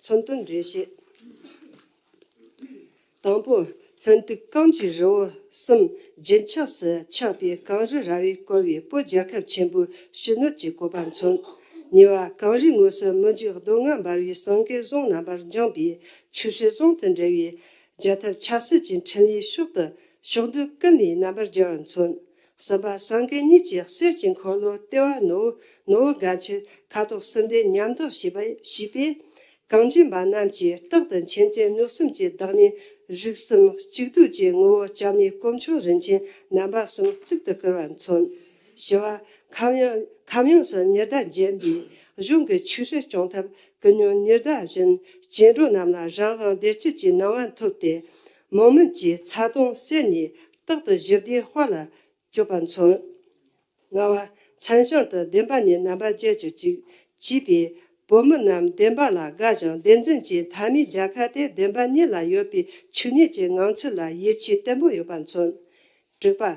ཚོན་དོན་འགྲེལ་བཤད། དང་པོ། ལྷུན་སྡུག་གངས་ཀྱི་རི་བོ་གསུམ་རྒྱུན་ཆགས་སུ་ཆགས་པའི་གངས་རི་ར་བས་བསྐོར་བའི་བོད་རྒྱལ་ཁབ་ཆེན་པོའི་ཕྱི་སྣོད་ཀྱི་བཀོད་པ་མཚོན། གཉིས་པ། གངས་རིའི་ངོས་སུ་མི་འཇིགས་སྡུག་བསྔལ་འབར་བའི་སེང་གེ་ཟུང་རྣམ་པར་འགྱིང་བའི་ཆུ་ཧྲི་ཟུང་དུ་འབྲེལ་བའི་རྒྱལ་ཐབས་ཆབ་སྲིད་ཀྱི་འཕྲིན་ལས་ཕྱོགས་དུ་ཕྱོགས་བསྡུས་ཀུན་ལས་རྣམ་པར་རྒྱལ་བར་མཚོན། གསུམ་པ། སེང་གེ་གཉིས་ཀྱི་གསེར་གྱི་འཁོར་ལོ་ལྟེ་བ་ནོར་བུ་ནོར་བུ་དགའ་ཆེར་ཁ་དོག་གསུམ་ལྡན་ཉམས་རྟོགས་བྱས་པ་བྱས་པས། གངས་ཅན་པ་རྣམས་ཀྱིས་རྟག་ཏུ་མཁྱེན་བརྩེ་མནོ་བསམ་གྱི་བདག་ཉིད་རིགས་གསུམ་གཅིག་བསྡུས་ཀྱི་ངོ་བོ་བཅངས་ནས་དཀོན་མཆོག་རིན་ཆེན་རྣམ་པ་གསུམ་གཙུག་ཏུ་བཀུར་བར་མཚོན། བཞི་བ། ཁམས་དབྱངས་ཁམས་དབྱངས་སུ་ཉི་ཟླ་འགྱེད་པའི་གཞུང་གི་ཆོས་སྲིད་སྐྱོང་ཐབས་ཀུན་སྙོམས་ཉི་ཟླ་བཞིན་སྐྱེ་འགྲོ་རྣམས་ལ་རང་དབང་བདེ་སྐྱིད་ཀྱི་སྣང་བ་ཐོབ་སྟེ། མོང་མུན་གྱི་ཚ་གདུང་སེལ་ནས་རྟག་ཏུ་ཞི་བདེའི་དཔལ་ལ་སྤྱོད་པ་མཚོན། ལྔ་བ། མཚན་བྱང་དུ་བདེན་པ་གཉིས་རྣམ་པར་རྒྱལ་གྱུར་ཅིག་ཅེས་པས། བོད་མི་རྣམས་བདེན་པ་ལ་དགའ་ཞིང་བདེན་རྫུན་གྱི་མཐའ་མའི་རྒྱལ་ཁ་དེ་བདེན་པ་གཉིས་ལ་ཡོད་པའི་ཆོས་ཉིད་ཀྱི་ངང་ཚུལ་ལ་ཡིད་ཆེས་བརྟན་པོ་ཡོད་པ་མཚོན། དྲུག་པ།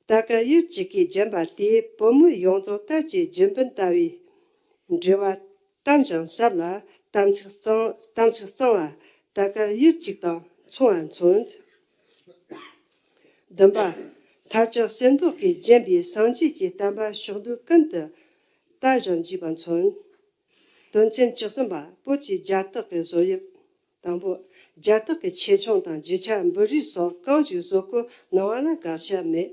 དར་དཀར་ཡུལ་གཅིག་གིས་བརྒྱན་པ་དེས་བོད་མི་ཡོངས་རྫོགས་དར་གྱི་རྒྱུན་སྤུན་ལྟ་བུའི་འབྲེལ་བ་དམ་ཞིང་ཟབ་ལ། དམ་ཚིག་གཙང་དམ་ཚིག་གཙང་བ་དར་དཀར་ཡུལ་གཅིག་དང་མཚུངས་པ་མཚོན། བདུན་པ། མཐར་ཐུག་གསེར་མདོག་གིས་བརྒྱན་པའི་སངས་རྒྱས་ཀྱི་བསྟན་པ་ཕྱོགས་བསྡུས་ཀུན་ཏུ་དར་ཞིང་རྒྱས་པ་མཚོན། དོན་ཚན་བཅུ་གསུམ་པ། བོད་ཀྱི་སྦྱར་རྟགས་ཀྱི་བཟོ་དབྱིབས། དང་པོ། སྦྱར་རྟགས་ཀྱི་ཆེ་ཆུང་དང་རྒྱུ་ཆ། འབུར་རིས་སོགས་གང་ཞིག་བཟོ་བཀོད་གནང་བ་ལ་དགག་བྱ་མེད།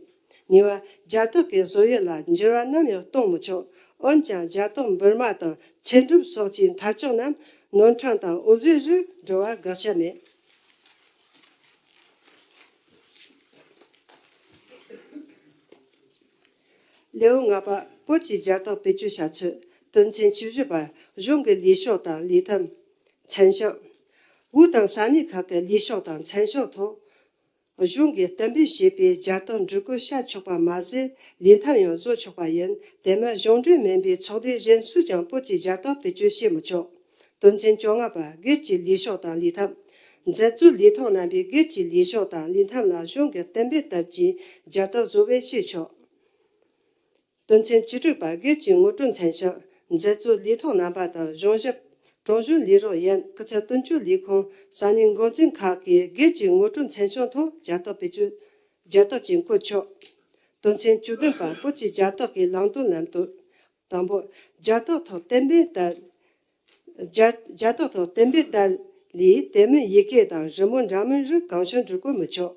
གཉིས་པ། སྦྱར་རྟགས་ཀྱི་བཟོ་དབྱིབས་ལ་འགྱུར་བ་ནམ་ཡང་གཏོང་མི་ཆོག་འོན་ཀྱང་སྦྱར་རྟགས་འབུར་མ་དང་ཚེམ་དྲུབ་སོགས་ཀྱི་མཐའ་ལྕོག་རྣམས་ནོར་ཕྲེང་དང་འོད་ཟེར་རིགས་འགྲོ་བ་དགག་བྱ་མེད། ལེའུ་ལྔ་པ། བོད་ཀྱི་སྦྱར་རྟགས་བེད་སྤྱོད་བྱ་ཚུལ། དོན་ཚན་བཅུ་བཞི་པ། གཞུང་གི་ལས་ཤོག་དང་ལས་ཐམ། མཚན་བྱང་། དབུས་དང་ས་གནས་ཁག་གི་ལས་ཤོག་དང་མཚན་བྱང་ཐོག་གཞུང་གིས་གཏན་འབེབས་བྱས་པའི་སྦྱར་རྟགས་འབྲི་བཀོད་བྱ་ཆོག་པ་མ་ཟད། ལས་ཐམ་ཡང་བཟོ་ཆོག་པ་ཡིན། དེ་མིན་གཞུང་འབྲེལ་མིན་པའི་ཚོགས་སྡེ་གཞན་སུས་ཀྱང་བོད་ཀྱི་སྦྱར་རྟགས་བེད་སྤྱོད་བྱེད་མི་ཆོག་དོན་ཚན་བཅོ་ལྔ་པ། སྒེར་གྱི་ལས་ཤོག་དང་ལས་ཐམ། མཛད་གཙོའི་ལས་ཐོག་རྣམ་པའི་སྒེར་གྱི་ལས་ཤོག་དང་ལས་ཐམ་ལ་གཞུང་གི་གཏན་འབེབས་ལྟར་གྱི་སྦྱར་རྟགས་བཟོ་བའི་བྱེད་ཆོག་དོན་ཚན་བཅུ་དྲུག་པ། སྒེར་གྱི་ངོ་སྤྲོད་མཚན་བྱང་། མཛད་གཙོའི་ལས་ཐོག་རྣམ་པ་དང་གཞུང་ཞབས། གྲོང་གཞོན་ལས་རོགས་ཡན། སྐུ་ཚབ་དོན་གཅོད་ལས་ཁུངས། ས་གནས་འགོ་འཛིན་ཁག་གིས་སྒེར་གྱི་ངོ་སྤྲོད་མཚན་བྱང་ཐོག་སྦྱར་རྟགས་བེད་སྤྱོད། སྦྱར་རྟགས་ཀྱི་བཀོད་ཆོག་དོན་ཚན་བཅུ་བདུན་པ། བོད་ཀྱི་སྦྱར་རྟགས་ཀྱི་ལམ་སྟོན་ལམ་སྟོན། དང་པོ། སྦྱར་རྟགས་ཐོག་གཏན་འབེབས་ལྟར། སྦྱར་སྦྱར་རྟགས་ཐོག་གཏན་འབེབས་ལྟར་ལས་དེ་མིན་ཡི་གེ་དང་རི་མོ་འདྲ་མིན་རིགས་གང་བྱུང་འབྲི་བཀོད་མི་ཆོག་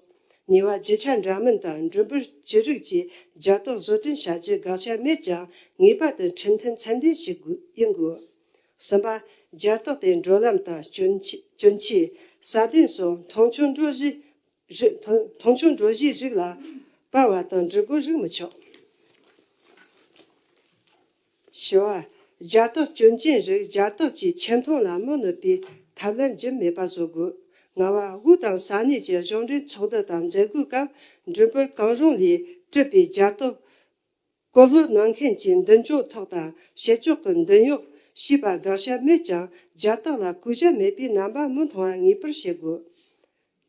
གཉིས་པ། རྒྱུ་ཆ་འདྲ་མིན་དང་འབྲུ་འབུར་ཅི་རིགས་ཀྱི་སྦྱར་རྟགས་བཟོ་སྐྲུན་བྱ་རྒྱུ་དགག་བྱ་མེད་ཀྱང་ངེས་པར་དུ་འཕྲོད་བསྟེན་ཚད་ལྡན་ཞིག་དགོས་ཡིན་དགོས། གསུམ་པ། སྦྱར་རྟགས་དེ་འགྲོ་ལམ་དང་སྐྱོན་ཆས་སྐྱོན་ཆས། ས་གདན་སོགས་མཐོང་ཆུང་འགྲོ་གཞི་རིགས་མཐོང་མཐོང་ཆུང་འགྲོ་གཞིའི་རིགས་ལ་སྤར་བ་དང་འབྲི་བཀོད་རིགས་མི་ཆོག་བཞི་བ། སྦྱར་རྟགས་སྐྱོན་ཅན་རིགས་སྦྱར་རྟགས་ཀྱི་ཆེ་མཐོང་ལ་མི་གནོད་པའི་ཐབས་ལམ་རྒྱུན་མེད་པ་བཟོ་དགོས། ལྔ་བ། དབུས་དང་ས་གནས་ཀྱི་གཞུང་འབྲེལ་ཚོགས་འདུ་དང་མཛད་སྒོའི་སྐབས་འགྲུལ་པར་གང་རུང་ལས་གྲུབ་པའི་སྦྱར་རྟགས་བཀོད་ལྷོད་གནང་མཁན་གྱི་མདུན་ཅོག་ཐོག་དང་ཕྱི་ཅོག་གི་མདུན་གཡོག་ཞེས་པ་དགག་བྱ་མེད་ཀྱང་སྦྱར་རྟགས་ལ་གུས་ཞབས་མེད་པའི་རྣམ་པ་མི་མཐོང་བ་ངེས་པར་བྱེད་དགོས།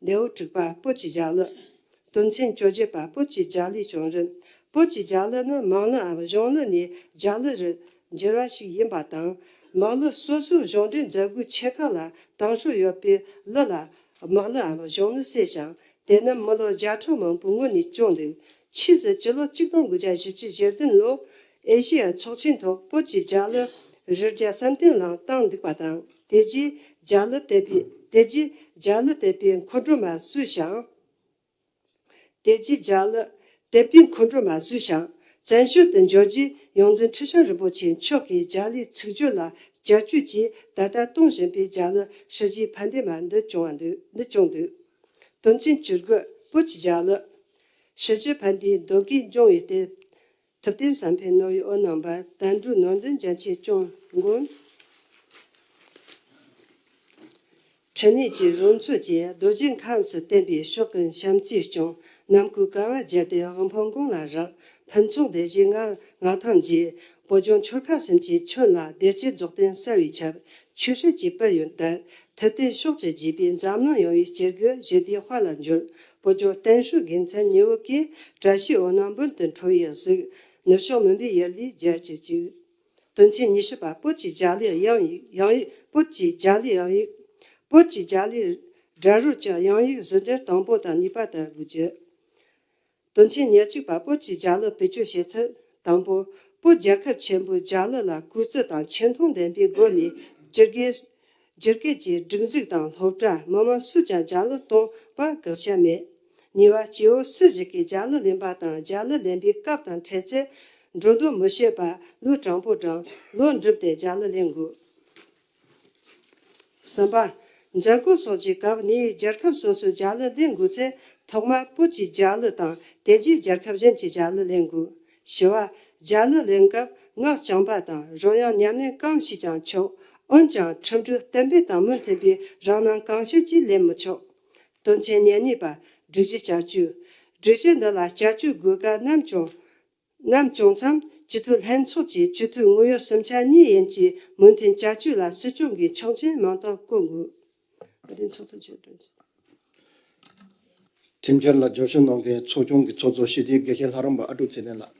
ལེའུ་དྲུག་པ། བོད་ཀྱི་རྒྱ་གླུ། དོན་ཚན་བཅོ་བརྒྱད་པ། བོད་ཀྱི་རྒྱ་གླུའི་བྱུང་རིམ། བོད་ཀྱི་རྒྱ་གླུ་ནི་མང་གླུའམ་གཞུང་གླུ་ནས་རྒྱ་གླུ་རུ་འགྱུར་བ་ཞིག་ཡིན་པ་དང་། མང་གླུ་སོ་སོའི་གཞུང་འབྲེལ་མཛད་སྒོའི་ཆེ་ཁག་ལ་དང་ཤོས་ཡོད་པའི་གླུ་ལ་དམག་གླུའམ་གཞུང་གླུ་ཟེར་ཞིང་། དེ་ནི་མི་ལོ་བརྒྱ་ཕྲག་མང་པོའི་སྔོན་ནས་བྱུང་འདུག་ཕྱིས་སུ་སྤྱི་ལོ་ཆིག་སྟོང་དགུ་བརྒྱ་བཞི་བཅུ་ཞེ་བདུན་ལོར་ཨེ་ཤེ་ཡ་ཚོགས་ཆེན་ཐོག་བོད་ཀྱི་རྒྱ་གླུ་རི་རྒྱ་བསམ་གཏན་ལའང་བཏང་འདུག་པ་དང་། དེ་རྗེས་རྒྱ་གླུ་དད་པའི་དེ་རྗེས་རྒྱ་གླུ་དད་པའི་མཁའ་འགྲོ་མ་བཟོས་ཤིང་། དེ་རྗེས་རྒྱ་གླུ་དད་པའི་མཁའ་འགྲོ་མ་བཟོས་ཤིང་བཙན་བྱོལ་དུ་འབྱོར་རྗེས་ཡོངས་འཛིན་ཁྲི་བྱང་རིན་པོ་ཆེ་མཆོག་གིས་རྒྱ་གླུའི་ཚིག་སྦྱོར་ལ་བསྐྱར་བཅོས་ཀྱིས་ད་ལྟ་གཏོང་བཞིན་པའི་རྒྱ་གླུ་ཧྲི་ཅི་ཕན་བདེ་མ་འདི་བྱུང་བ་འདུག་འདི་བྱུང་འདུག་དོན་ཚན་བཅུ་དགུ། བོད་ཀྱི་རྒྱ་གླུ། ཧྲི་ཅི་ཕན་བདེའི་མདོ་སྐད་འབྱུང་བའི་ལྟེ། ཐུབ་བསྟན་བསམ་འཕེལ་ནོར་བུའི་འོད་རྣམ་པར། དར་འབྲུག་ནོར་འཛིན་རྒྱ་ཆེན་སྐྱོང་མགོན། ཕན་ནུས་ཀྱི་རོལ་མཚོ་བཅས་རྡོ་རྗེ་ཁམས་སུ་བརྟན་པའི་ཕྱོགས་ཀུན་བྱམས་བརྩེས་སྐྱོང་། ནམ་མཁའི་ཀ་བ་བརྒྱད་དེ་དབུལ་ཕོངས་གོང་ལ་བསྲེགས། ཕུན་ཚོགས་སྡེ་བཞིའི་མངའ་མངའ་ཐང་རྒྱས། བོད་ལྗོངས་ཆོལ་ཁ་གསུམ་གྱི་ཁྱོན་ལ་བདེ་སྐྱིད་རྫོགས་ལྡན་གསལ་བའི་ཆར། ཆོས་སྲིད་ཀྱི་དཔལ་ཡོན་དར། ཐུབ་བསྟན་ཕྱོགས་བཅུར་རྒྱས་པའི་འཛམ་གླིང་ཡངས་པའི་སྐྱེ་དགུའི་ཞི་བདེའི་དཔལ་ལ་འབྱོར། བོད་ལྗོངས་བསྟན་སྲིད་དགེ་མཚན་ཉི་འོད་ཀྱིས། བཀྲ་ཤིས་འོད་སྣང་འབུམ་དུ་འཕྲོ་བའི་གཟིགས། ནུབ་ཕྱོགས་མུན་པའི་ཡུལ་ལས་རྒྱལ་གྱུར་ཅིག། དོན་ཚན་ཉི་ཤུ་པ། བོད་ཀྱི་རྒྱ་གླུ་དབྱངས་ཡིག། དབྱངས་ཡིག་བོད་ཀྱི་རྒྱ་གླུ་དབྱངས་ཡིག། བོད་ཀྱི་རྒྱ་གླུའི་སྒྲ་རོལ་གྱི་དབྱངས་ཡིག་ཟིན་བྲིས་དང་པོ་དང་གཉིས་པ་ལྟར་དགོས་རྒྱུ། དོན་ཚན་ཉེར་གཅིག་པ། བོད་ཀྱི་རྒྱ་གླུ་བེད་སྤྱོད་བྱེད་ཚུལ། དང་པོ། བོད་རྒྱལ་ཁབ་ཆེན་པོའི་རྒྱ་གླུ་ལ་གུས་བརྩི་དང་ཆེ་མཐོང་ལྡན་པའི་སྒོ་ནས་བསྒྱུར་དགོས། བསྒྱུར་དགོས་ཀྱི་སྒྲིག་འཛུགས་དང་སློབ་གྲྭ། མི་མང་སུས་ཀྱང་རྒྱ་གླུ་གཏོང་བར་དགག་བྱ་མེད། གཉིས་པ། སྐྱེ་བོ་སུ་ཞིག་གིས་རྒྱ་གླུ་ལེན་པ་དང་རྒྱ་གླུ་ལེན་པའི་སྐབས་དང་འཕྲད་ཚེ། འགྲོ་འདུག་མི་བྱེད་པར་ལུས་དྲང་པོ་དྲང་། ལོག་འགྲིམ་སྟེ་རྒྱ་གླུ་ལེན་དགོས། གསུམ་པ། མཛད་སྒོ་སོགས་ཀྱི་སྐབས་ནས་རྒྱལ་ཁབ་སོ་སོའི་རྒྱ་གླུ་ལེན་དགོས་ཚེ། ཐོག་མར་བོད་ཀྱི་རྒྱ་གླུ་དང་དེ་རྗེས་རྒྱལ་ཁབ་གཞན་གྱི་རྒྱ་གླུ་ལེན་དགོས། བཞི་བ། རྒྱ་གླུ་ལེན་སྐབས་ངག་རྐྱང་པ་དང་རོལ་དབྱངས་ཉམས་ལེན་གང་བྱས་ཀྱང་ཆོག་འོན་ཀྱང་ཁྲིམས་སྒྲིག་གཏན་འབེབས་དང་མི་མཐུན་པའི་རང་སྣང་གང་བྱུང་ཅིག་ལེན་མི་ཆོག་དོན་ཚན་ཉེར་གཉིས་པ། སྒྲིག་གཞི་བསྐྱར་བཅོས། སྒྲིག་གཞི་འདི་ལ་བསྐྱར་བཅོས་དགོས་གལ་ནམ་བྱུང་། ནམ་བྱུང་མཚམས། སྤྱི་འཐུས་ལྷན་ཚོགས་ཀྱི་སྤྱི་འཐུས་དངོས་ཡོད་གསུམ་ཆ་གཉིས་ཡན་གྱི་མོས་མཐུན་བསྐྱར་བཅོས་ལ་སྲིད་སྐྱོང་གིས་ཆོག་མཆན་མིང་རྟགས་བཀོད་དགོས། བཀའ་དྲིན་ཚོགས་གཙོ་མཆོག་དྲན་གསོ། ཁྲིམས་འཆར་ལ་རྒྱབ་སྐྱོར་གནང་མཁན་ཚོགས་ཆུང་གི་ཚོགས་གཙོ་སྤྱི་འཐུས་དགེ་བཤེས་ལྷ་རམས་པ་ཨ་ཀྲུག་ཚེ་བརྟན་ལགས།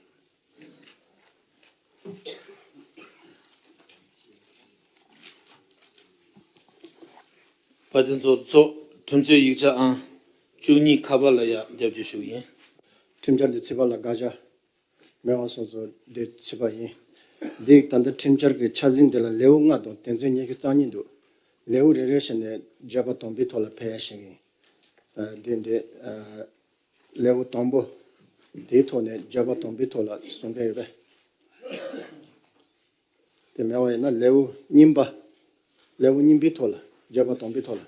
བཀའ་དྲིན་ཚོགས་གཙོ། ཁྲིམས་གཅོད་ཡིག་ཆ་ཨང་བཅུ་གཉིས་ཁ་པར་ལ་ཡ་རྒྱབ་སྐྱོར་ཞུ་གི་ཡིན། ཁྲིམས་འཆར་འདི་ཚེ་དཔག་ལ་དགག་བྱ། མེད་པ་སོང་ཙང་འདི་ཚེ་དཔག་ཡིན། འདི་ད་ལྟ་ཁྲིམས་འཆར་གྱི་ཆ་འཛིན་འདི་ལ་ལེའུ་ལྔ་དང་དོན་ཚན་ཉི་ཤུ་རྩ་གཉིས་འདུག་ལེའུ་རེ་རེ་བཞིན་ནས་བརྗོད་པ་དམ་པའི་ཐོག་ལ་ཕེབས་ཡ་ཞིག་ཡིན། ཨ། འདི་འདི། ཨ། ལེའུ་དང་པོ། དེའི་ཐོག་ནས་བརྗོད་པ་དམ་པའི་ཐོག་ལ་གསུང་མཁན་ཡོད་པས། དེ་མེད་པ་ཡིན་ན་ལེའུ་གཉིས་པ། ལེའུ་གཉིས་པའི་ཐོག་ལ་བརྗོད་པ་དམ་པའི་ཐོག་ལ།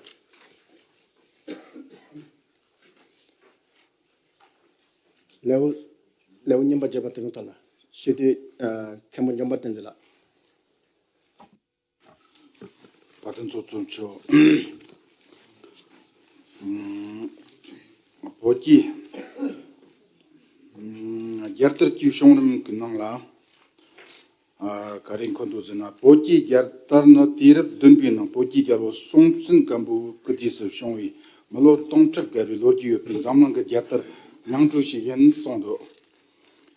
ལེའུ། ལེའུ་གཉིས་པ་བརྗོད་པ་དེ་གི་ཐོག་ལ། སྤྱི་འཐུས། ཨ། མཁན་པོ་འཇམ་དཔལ་བསྟན་འཛིན་ལགས། བཀའ་དྲིན་ཚོགས་གཙོ་མཆོག་ཨུམ། བོད་ཀྱི། ཨུམ། རྒྱལ་དར་གྱི་བྱུང་རིམ་གྱི་ནང་ལ། ཨ། ག་རེ་འཁོད་འདུག་ཟེར་ན། བོད་ཀྱི་རྒྱལ་དར་ནི་དུས་རབས་བདུན་པའི་ནང་བོད་ཀྱི་རྒྱལ་པོ་སྲོང་བཙན་སྒམ་པོའི་སྐུ་དུས་སུ་བྱུང་བའི་མི་ལོ་སྟོང་ཕྲག་བརྒལ་བའི་ལོ་རྒྱུས་ཡོད་པའི་འཛམ་གླིང་གི་རྒྱལ་དར་མྱང་གྲོལ་ཞིག་ཡིན་གསུངས་འདུག་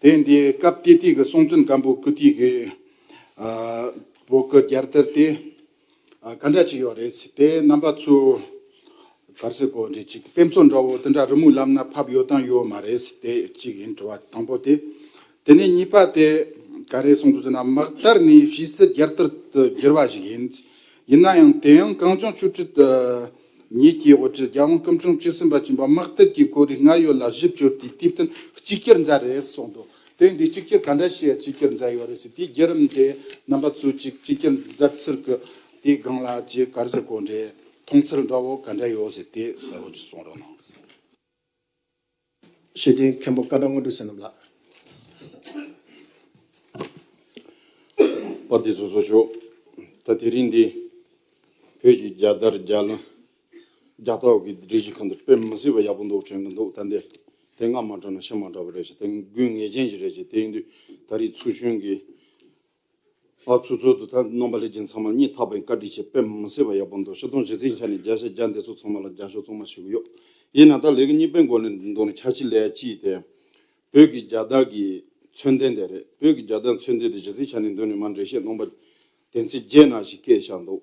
དེ་འདི་སྐབས་དེ་དུས་ཀྱི་སྲོང་བཙན་སྒམ་པོའི་སྐུ་དུས་ཀྱི། ཨ། བོད་ཀྱི་རྒྱལ་དར་དེ། ཨ། ག་འདྲ་ཅིག་ཡོད་རེད་ཟེར་དེ་རྣམ་པ་ཚོ་ག་རེ་ཟེར་དགོས་རེད། ཅིག་དཔེ་མཚོན་འདྲ་བོ་དེ་འདྲ་རི་མོའི་ལམ་ན་ཕབ་ཡོད་དམ་ཡོད་མ་རེད་ཟེར་དེ་གཅིག་ཡིན། དྲི་བ་དང་པོ་དེ། དེ་ནས་གཉིས་པ་དེ་ག་རེ་གསུངས་འདུག་ཟེར་ན། དམག་དར་ནི་ཕྱིས་སུ་རྒྱལ་དར་དུ་བསྒྱུར་བ་ཞིག་ཡིན། ཡིན་ན་ཡང་དེ་ཡང་གངས་ལྗོངས་ཆོས་སྲིད་ཉིད་ཀྱི་དབུ་ཁྲིད་རྒྱལ་དབང་སྐུ་ཕྲེང་བཅུ་གསུམ་པ་ཆེན་པོ་དམག་དར་གྱི་སྐོར་རིགས་སྔར་ཡོད་ལ་གཞི་བཅོལ་ཏེ་དུས་བསྟུན་གཅིག་གྱུར་མཛད་རེད་གསུངས་འདུག་དེ་འདི་གཅིག་གྱུར་ག་འདྲ་ཞིག་གཅིག་གྱུར་མཛད་ཡོད་རེད་ཟེར། དེའི་བརྒྱུད་རིམ་དེ་རྣམ་པ་ཚོས་གཅིག་གཅིག་གྱུར་མཛད་ཚུལ་གྱི་དེའི་སྒང་ལ་ཅིག་ག་རེ་ཟེར་དགོས་རེད། མཐོང་ཚུལ་འདྲ་བོ་ག་འདྲ་ཡོད་ཟེར་དེ་གསལ་བོ་ཅིག་གསུང་རོགས་གནང་། སྤྱི་འཐུས་མཁན་པོ་སྐལ་བཟང་དངོས་གྲུབ་བསོད་ནམས་ལགས། དཔལ་ལྡན་ཚོགས་གཙོ་མཆོག་ད་དེ་རིང་འདི་བོད་ཀྱི་རྒྱལ་དར་རྒྱལ་གླུ་རྒྱལ་རྟགས་ཀྱི་སྒྲིག་གཞི་ཁང་དུ་དཔེ་མི་སྲིད་པ་ཡག་པོ་འདུག་དྲན་གྱི་འདུག་ད་འདི་དེ་སྔ་མ་འདྲ་ན་ཕྱི་མ་འདྲ་བ་རེད་ཤག་དེ་དགོས་ངེས་ཅན་ཞིག་རེད་ཤག་དེ་ཡིན་དུས་ད་རེས་ཚོགས་ཆུང་གིས། ཨ། ཚོགས་གཙོ་དང་ད་རྣམ་པ་ལྷན་རྒྱས་ཚང་མ་སྙིང་ཐག་པའི་བཀའ་དྲིན་ཆེ། དཔེ་མི་སྲིད་པ་ཡག་པོ་འདུག་སྤྱིར་བཏང་གཞི་རྩའི་ཆ་ནས་བརྒྱ་ཆ་བརྒྱ་འདི་ཚོ་ཚང་མ་ལ་རྒྱབ་སྐྱོར་གཙང་མ་ཞུ་གི་ཡོད། ཡིན་ན་ད་ལས་ཀ་གཉིས་པའི་སྒོ་ནས་མདོ་ནས་ཆ་ཤས་ལས་གཅིག་དེ། བོད་ཀྱི་རྒྱལ་དར་གྱི་མཚོན་ལྡན་དེ་རེད། བོད་ཀྱི་རྒྱལ་དར་མཚོན་ལྡན་དེ་གཞི་རྩའི་ཆ་ནས་མདོ་ནས་མར་འགྲེལ་བཤད་གནང་པ་དོན་ཚན་བརྒྱད་ནང་ཞིག་བཀོད་བཞག་འདུག་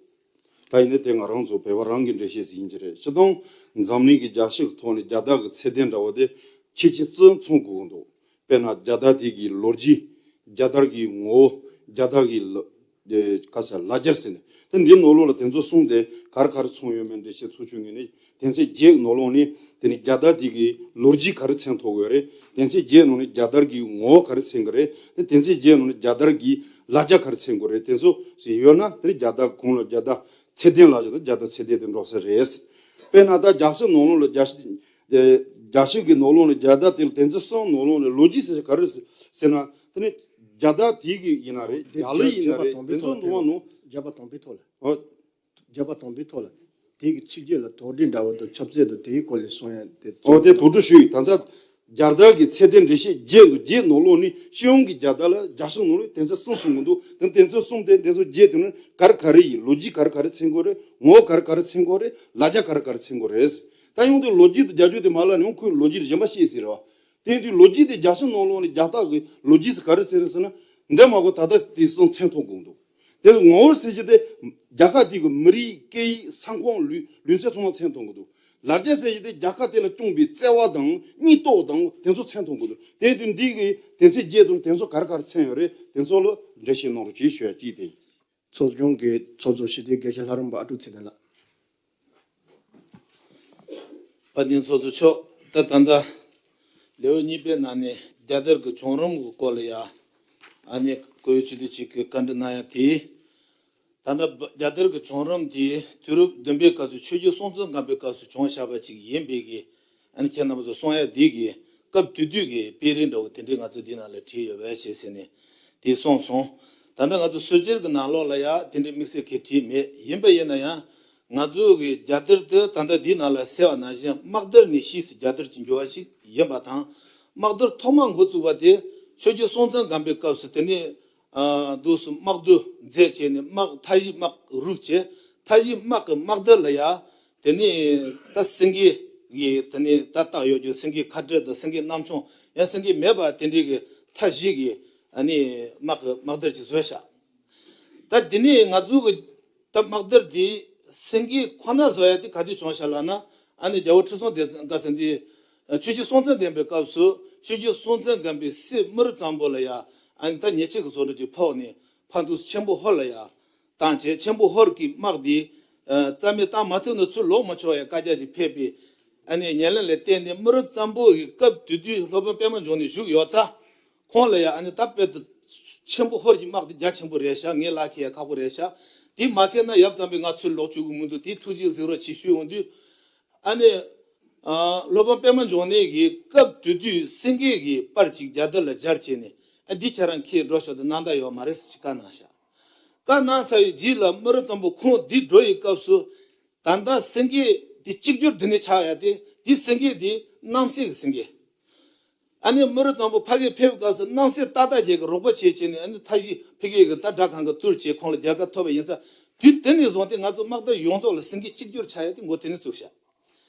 ད་ཡིན་ན་དེ་ང་རང་ཚོ་བོད་པ་རང་གི་འགྲེལ་བཤད་ཞིག་ཡིན་གྱི་རེད། སྤྱིར་བཏང་འཛམ་གླིང་གི་རྒྱལ་སྤྱིའི་ཐོག་ནས་རྒྱལ་དར་གྱི་ཚད་ལྡན་འདྲ་བོ་དེ་ཁྱད་ཆོས་གཙོ་བོ་མཚོན་དགོས་ཀྱི་འདུག་དཔེར་ན་རྒྱལ་དར་དེ་གི་ལོ་རྒྱུས། རྒྱལ་དར་གྱི་ངོ་བོ། རྒྱལ་དར་གྱི་ལ། ཨེ། ག་ཟེར་ལ་རྒྱ་ཟེར་ནས་དེ་འདིའི་ནང་ལོགས་ལ་དེ་ཚོ་གསུངས་ཏེ་ག་རེ་ག་རེ་ཚང་ཡོད་མེད་འགྲེལ་བཤད་ཚོགས་ཆུང་ངོས་ནས་དོན་ཚན་བརྒྱད་ནང་ལོགས་ནས་དེ་ནི་རྒྱལ་དར་དེ་གི་ལོ་རྒྱུས་ག་རེ་མཚོན་ཐུབ་ཀྱི་ཡོད་རེད། དོན་ཚན་བརྒྱད་ནང་ནས་རྒྱལ་དར་གྱི་ངོ་བོ་ག་རེ་མཚོན་གྱི་རེད། དེ་དོན་ཚན་བརྒྱད་ནང་ནས་རྒྱལ་དར་གྱི་ལ་རྒྱ་ག་རེ་མཚོན་གྱི་རེད། དེ་ཚོ་ཞིག་ཡོད་ན་དེ་རྒྱལ་དར་གོང་ལ་རྒྱལ་དར་ཚད་ལྡན་ལ་བཞག་ན་རྒྱལ་དར་ཚད་ལྡན་དེ་འགྲོ་ས་རེད། དཔེར་ན་ད་རྒྱལ་སྤྱིའི་ནང་ལོགས་ལ་རྒྱལ་སྤྱི། རྒྱལ་སྤྱི་གི་ནང་ལོགས་ནས་རྒྱལ་དར་དེ་ལ་དོན་ཚན་གསུམ་ནང་ལོགས་ནས་ལོ་རྒྱུས་ཟེར་ག་རེ་ཟེར་ན། དེ་ནི་རྒྱལ་དར་དེ་གི་ཡིན་ན་རེད། རྒྱལ་གླུ་ཡིན་ན་རེད། དེ་ཚོ་ནང་ནང་། རྒྱལ་བ་དམ་པའི་ཐོག་ལ། ཨོ། རྒྱལ་བ་དམ་པའི་ཐོག་ལ། དེ་གི་ཚིག་བརྗོད་ལ་དོགས་འདྲི་འདྲ་བོ་དང་ཁྱབ་ཚད་དང་དེའི་སྐོར་ལ་གསུང་ཡ་དེ། ཨོ་དེ་དོགས་འདྲི་ཞུ་ཡིན། ད་ཆ་རྒྱལ་དར་གྱི་ཚད་ལྡན་འགྲེལ་བཤད་བརྒྱད་འདུག་བརྒྱད་ནང་ལོགས་ནས་སྤྱི་ཡོངས་ཀྱི་རྒྱལ་དར་ལ་རྒྱལ་ཕྱི་ནང་ལོགས་དོན་ཚན་གསུམ་གསུངས་གི་འདུག་དེ་དོན་ཚན་གསུམ་དེ་དོན་ཚན་བརྒྱད་དེ་ནི་ག་རེ་ག་རེ་ཡིན། ལོ་རྒྱུས་ག་རེ་ག་རེ་མཚོན་གྱི་རེད། ངོ་བོ་ག་རེ་ག་རེ་མཚོན་གྱི་རེད། ལ་རྒྱ་ག་རེ་ག་རེ་མཚོན་གྱི་རེད། ད་ཡོང་དུས་ལོ་རྒྱུས་དང་རྒྱལ་རྒྱུད་དེ་མ་ལབ་ནས་ཡང་ཁོས་ལོ་རྒྱུས་གཞན་པ་བཤད་ཟེར་བ། དེ་དུས་ལོ་རྒྱུས་དེ་རྒྱལ་ཕྱི་ནང་ལོགས་ནས་རྒྱལ་རྟགས་ཀྱི་ལོ་རྒྱུས་སུ་ག་རེ་ཟེར་ཟེར་ན། འདི་མ་གོ་ད་ལྟ་དེ་གསུམ་མཚོན་ཐུབ་དགོས་འདུག་དེ་ངོ་བོར་ཟེར་གྱི་དེ་རྒྱལ་ཁབ་དེ་གི་མི་རིགས་སྐད་ཡིག་ས་ཁོངས་ལུས་ལུས་རྩལ་ཚང་མ་མཚོན་ཐུབ་དགོས་འདུག་ལ་རྒྱ་ཟེར་གྱི་དེ་རྒྱལ་ཁབ་དེ་ལ་བསྐྱོན་པའི་བརྩེ་བ་དང་སྙིང་སྟོབས་དང་དེ་ཚོ་མཚོན་ཐུབ་དགོས་འདུག་དེ་དུས་འདི་གི་དོན་ཚན་བརྒྱད་དང་དེ་ཚོ་ག་རེ་ག་རེ་མཚོན་ཡོད་རེད། དེ་ཚོ་ལ་འགྲེལ་བཤད་གནང་རོགས་གྱིས་ཞུ་ཡ་གཅིག་དེ་ཡིན། ཚོགས་ཆུང་གི་ཚོགས་གཙོ་སྤྱི་འཐུས་དགེ་བཤེས་ལྷ་རམས་པ་ཨ་ཀྲུག་ཚེ་བརྟན་ལགས། དཔལ་ལྡན་ཚོགས་གཙོ་མཆོག་ད་ད་ལྟ་ལེའུ་གཉིས་པའི་ནང་ནས་རྒྱལ་དར་གྱི་བྱུང་རིམ་གྱི་སྐོར་ལ་ཡ་ཨ་ནི་བཀུར་འོས་སྤྱི་འཐུས་གཅིག་གིས་བཀའ་འདྲི་གནང་ཡ་དེ། ད་ལྟ་རྒྱལ་དར་གྱི་བྱུང་རིམ་དེ་དུས་རབས་བདུན་པའི་སྐབས་སུ་ཆོས་རྒྱལ་སྲོང་བཙན་སྒམ་པོའི་སྐབས་སུ་བྱུང་བཞག་པ་ཅིག་ཡིན་པའི་གི། ཨ་ནི་ཁྱེད་རྣམ་པ་ཚོ་གསུང་ཡ་འདི་གི་སྐབས་དེ་དུས་ཀྱི་དཔེ་རིས་འདྲ་བོ་དེ་འདྲའི་ང་ཚོ་འདི་ནང་ལ་བྲིས་ཡོད་པས་བྱས་ཟེར་ནས་དེ་གསུངས་སོང་། ད་ལྟ་ང་ཚོ་སྲོལ་འབྱེད་ཀྱི་ནང་ལོགས་ལ་ཡ་དེ་འདྲའི་དམིགས་བསལ་གྱི་བྲིས་མེད། ཡིན་པ་ཡིན་ན་ཡང་ང་ཚོ་གི་རྒྱལ་དར་དེ་ད་ལྟ་འདི་ནང་ལ་གསལ་བ་ནང་བཞིན་དམག་དར་ནས་ཕྱིས་སུ་རྒྱལ་དར་གྱི་འགྱུར་བ་ཞིག་ཡིན་པ་དང་། དམག་དར་ཐོག་མ་འགོ་བཙུགས་པ་དེ་ཆོས་རྒྱལ་སྲོང་བཙན་སྒམ་པོའི་སྐབས་སུ་དེ་ནས་ཨ་འདུག་སུ་དམག་བསྡུ་མཛད་བྱས་ནས་དམག་མཐའ་བཞི་དམག་རུག་བྱས། མཐའ་བཞི་དམག་གི་དམག་དར་ལ་ཡ་དེ་ནས་ད་སེང་གེ་གི་དེ་ནས་ད་བཏགས་ཡོད་རྒྱུ་སེང་གེ་ཁ་སྦྲེལ་དང་སེང་གེ་གནམ་མཆོང་ཡང་སེང་གེ་མེད་པ་དེ་འདྲའི་གི་མཐའ་བཞི་གི་ཨ་ནི་དམག་གི་དམག་དར་ཅིག་བཟོས་ཤག་ད་དེ་ནས་ང་ཚོ་གི་ད་དམག་དར་འདི་སེང་གེ་ཁོ་ན་བཟོ་ཡ་དེ་ག་དུས་བྱུང་ཤག་ལབ་ན། ཨ་ནི་རྒྱལ་པོ་ཁྲི་སྲོང་ལྡེ་བཙན་སྐབས་སུ་འདི་ཆོས་རྒྱལ་སྲོང་བཙན་སྒམ་པོའི་སྐབས་སུ་ཆོས་རྒྱལ་སྲོང་བཙན་སྒམ་པོའི་སྲས་མུ་རུ་གཙང་པོ་ལ་ཡ་ཨ་ནི་ད་ཉེས་ཆད་ཀྱི་བཟོ་འདྲ་ཅིག་ཕོག་ནས་ཕར་འདུག་ཆེན་པོ་ཧོར་ལ་ཡ་བཏང་བྱས། ཆེན་པོ་ཧོར་གྱི་དམག་འདི་རྩ་མེད་བཏང་མ་ཐུབ་ན་ཚུར་ལོག་མ་ཆོག་ཡ་བཀའ་རྒྱ་ཅིག་ཕེབས་པའི་ཨ་ནི་ཉེས་ལན་ལ་བརྟེན་ནས་མུ་རུ་གཙང་པོ་གི་སྐབས་དེ་དུས་སློབ་དཔོན་པད་མ་འབྱུང་གནས་བཞུགས་ཡོད་ཙང་། ཁོང་ལ་ཡང་ཨ་ནི་ད་དཔེ་དེ་ཆེན་པོ་ཧོར་གྱི་དམག་དེ་རྒྱ་ཆེན་པོ་རེད་ཤག་ངས་ལག་ཁྱེར་ཡ་ཁག་པོ་རེད་ཤག་དེ་མ་ཁེལ་ན་ཡབ་ཚང་པས་ང་ཚུར་ལོག་བཅུག་གི་མི་འདུག་དེ་ཐུགས་རྗེ་གཟིགས་རོགས་བྱེད་ཞུས་འོང་དུས། ཨ་ནི་ཨ་སློབ་དཔོན་པད་མ་འབྱུང་གནས་ཀྱིས་སྐབས་དེ་དུས་སེང་གེ་གི་པར་ཅིག་རྒྱ་དར་ལ་སྦྱར་བྱས་ནས། ཨ་འདི་ཁྱེད་རང་ཁྱེར་འགྲོ་ཤོག་དེ་གནང་ད་ཡོད་མ་རེད་ཟེར་ཅིག་བཀའ་གནང་ཤག་བཀའ་གནང་ཚར་བའི་རྗེས་ལ་མུ་རུ་གཙང་པོ་ཁོང་འདི་འགྲོ་ཡི་སྐབས་སུ། ད་ལྟ་སེང་གེ་འདི་གཅིག་གྱུར་འདི་ནས་ཆགས་ཡ་དེ་འདི་སེང་གེ་འདི་རྣམ་སྲས་ཀྱི་སེང་གེ། ཨ་ནི་མུ་རུ་གཙང་པོ་ཕ་གིར་ཕེབས་སྐབས་སུ་རྣམ་སྲས་ཏག་ཏག་རྒྱལ་གྱི་རོགས་པ་བྱས་བྱས་ནས་ཨ་ནི་མཐའ་བཞི་ཕ་གི་གི་ད་དགྲ་གང་ག་བཏུལ་བྱས་ཁོང་ལ་རྒྱལ་ཁ་ཐོབ་པ་ཡིན་ཙང་། དུས་དེ་ནས་བཟུང་སྟེ་ང་ཚོ་དམག་དར་ཡོངས་རྫོགས་ལ་སེང་གེ་གཅིག་གྱུར་ཆགས་ཡ་དེ་འགོ་དེ་ནས་བཙུགས་ཤག་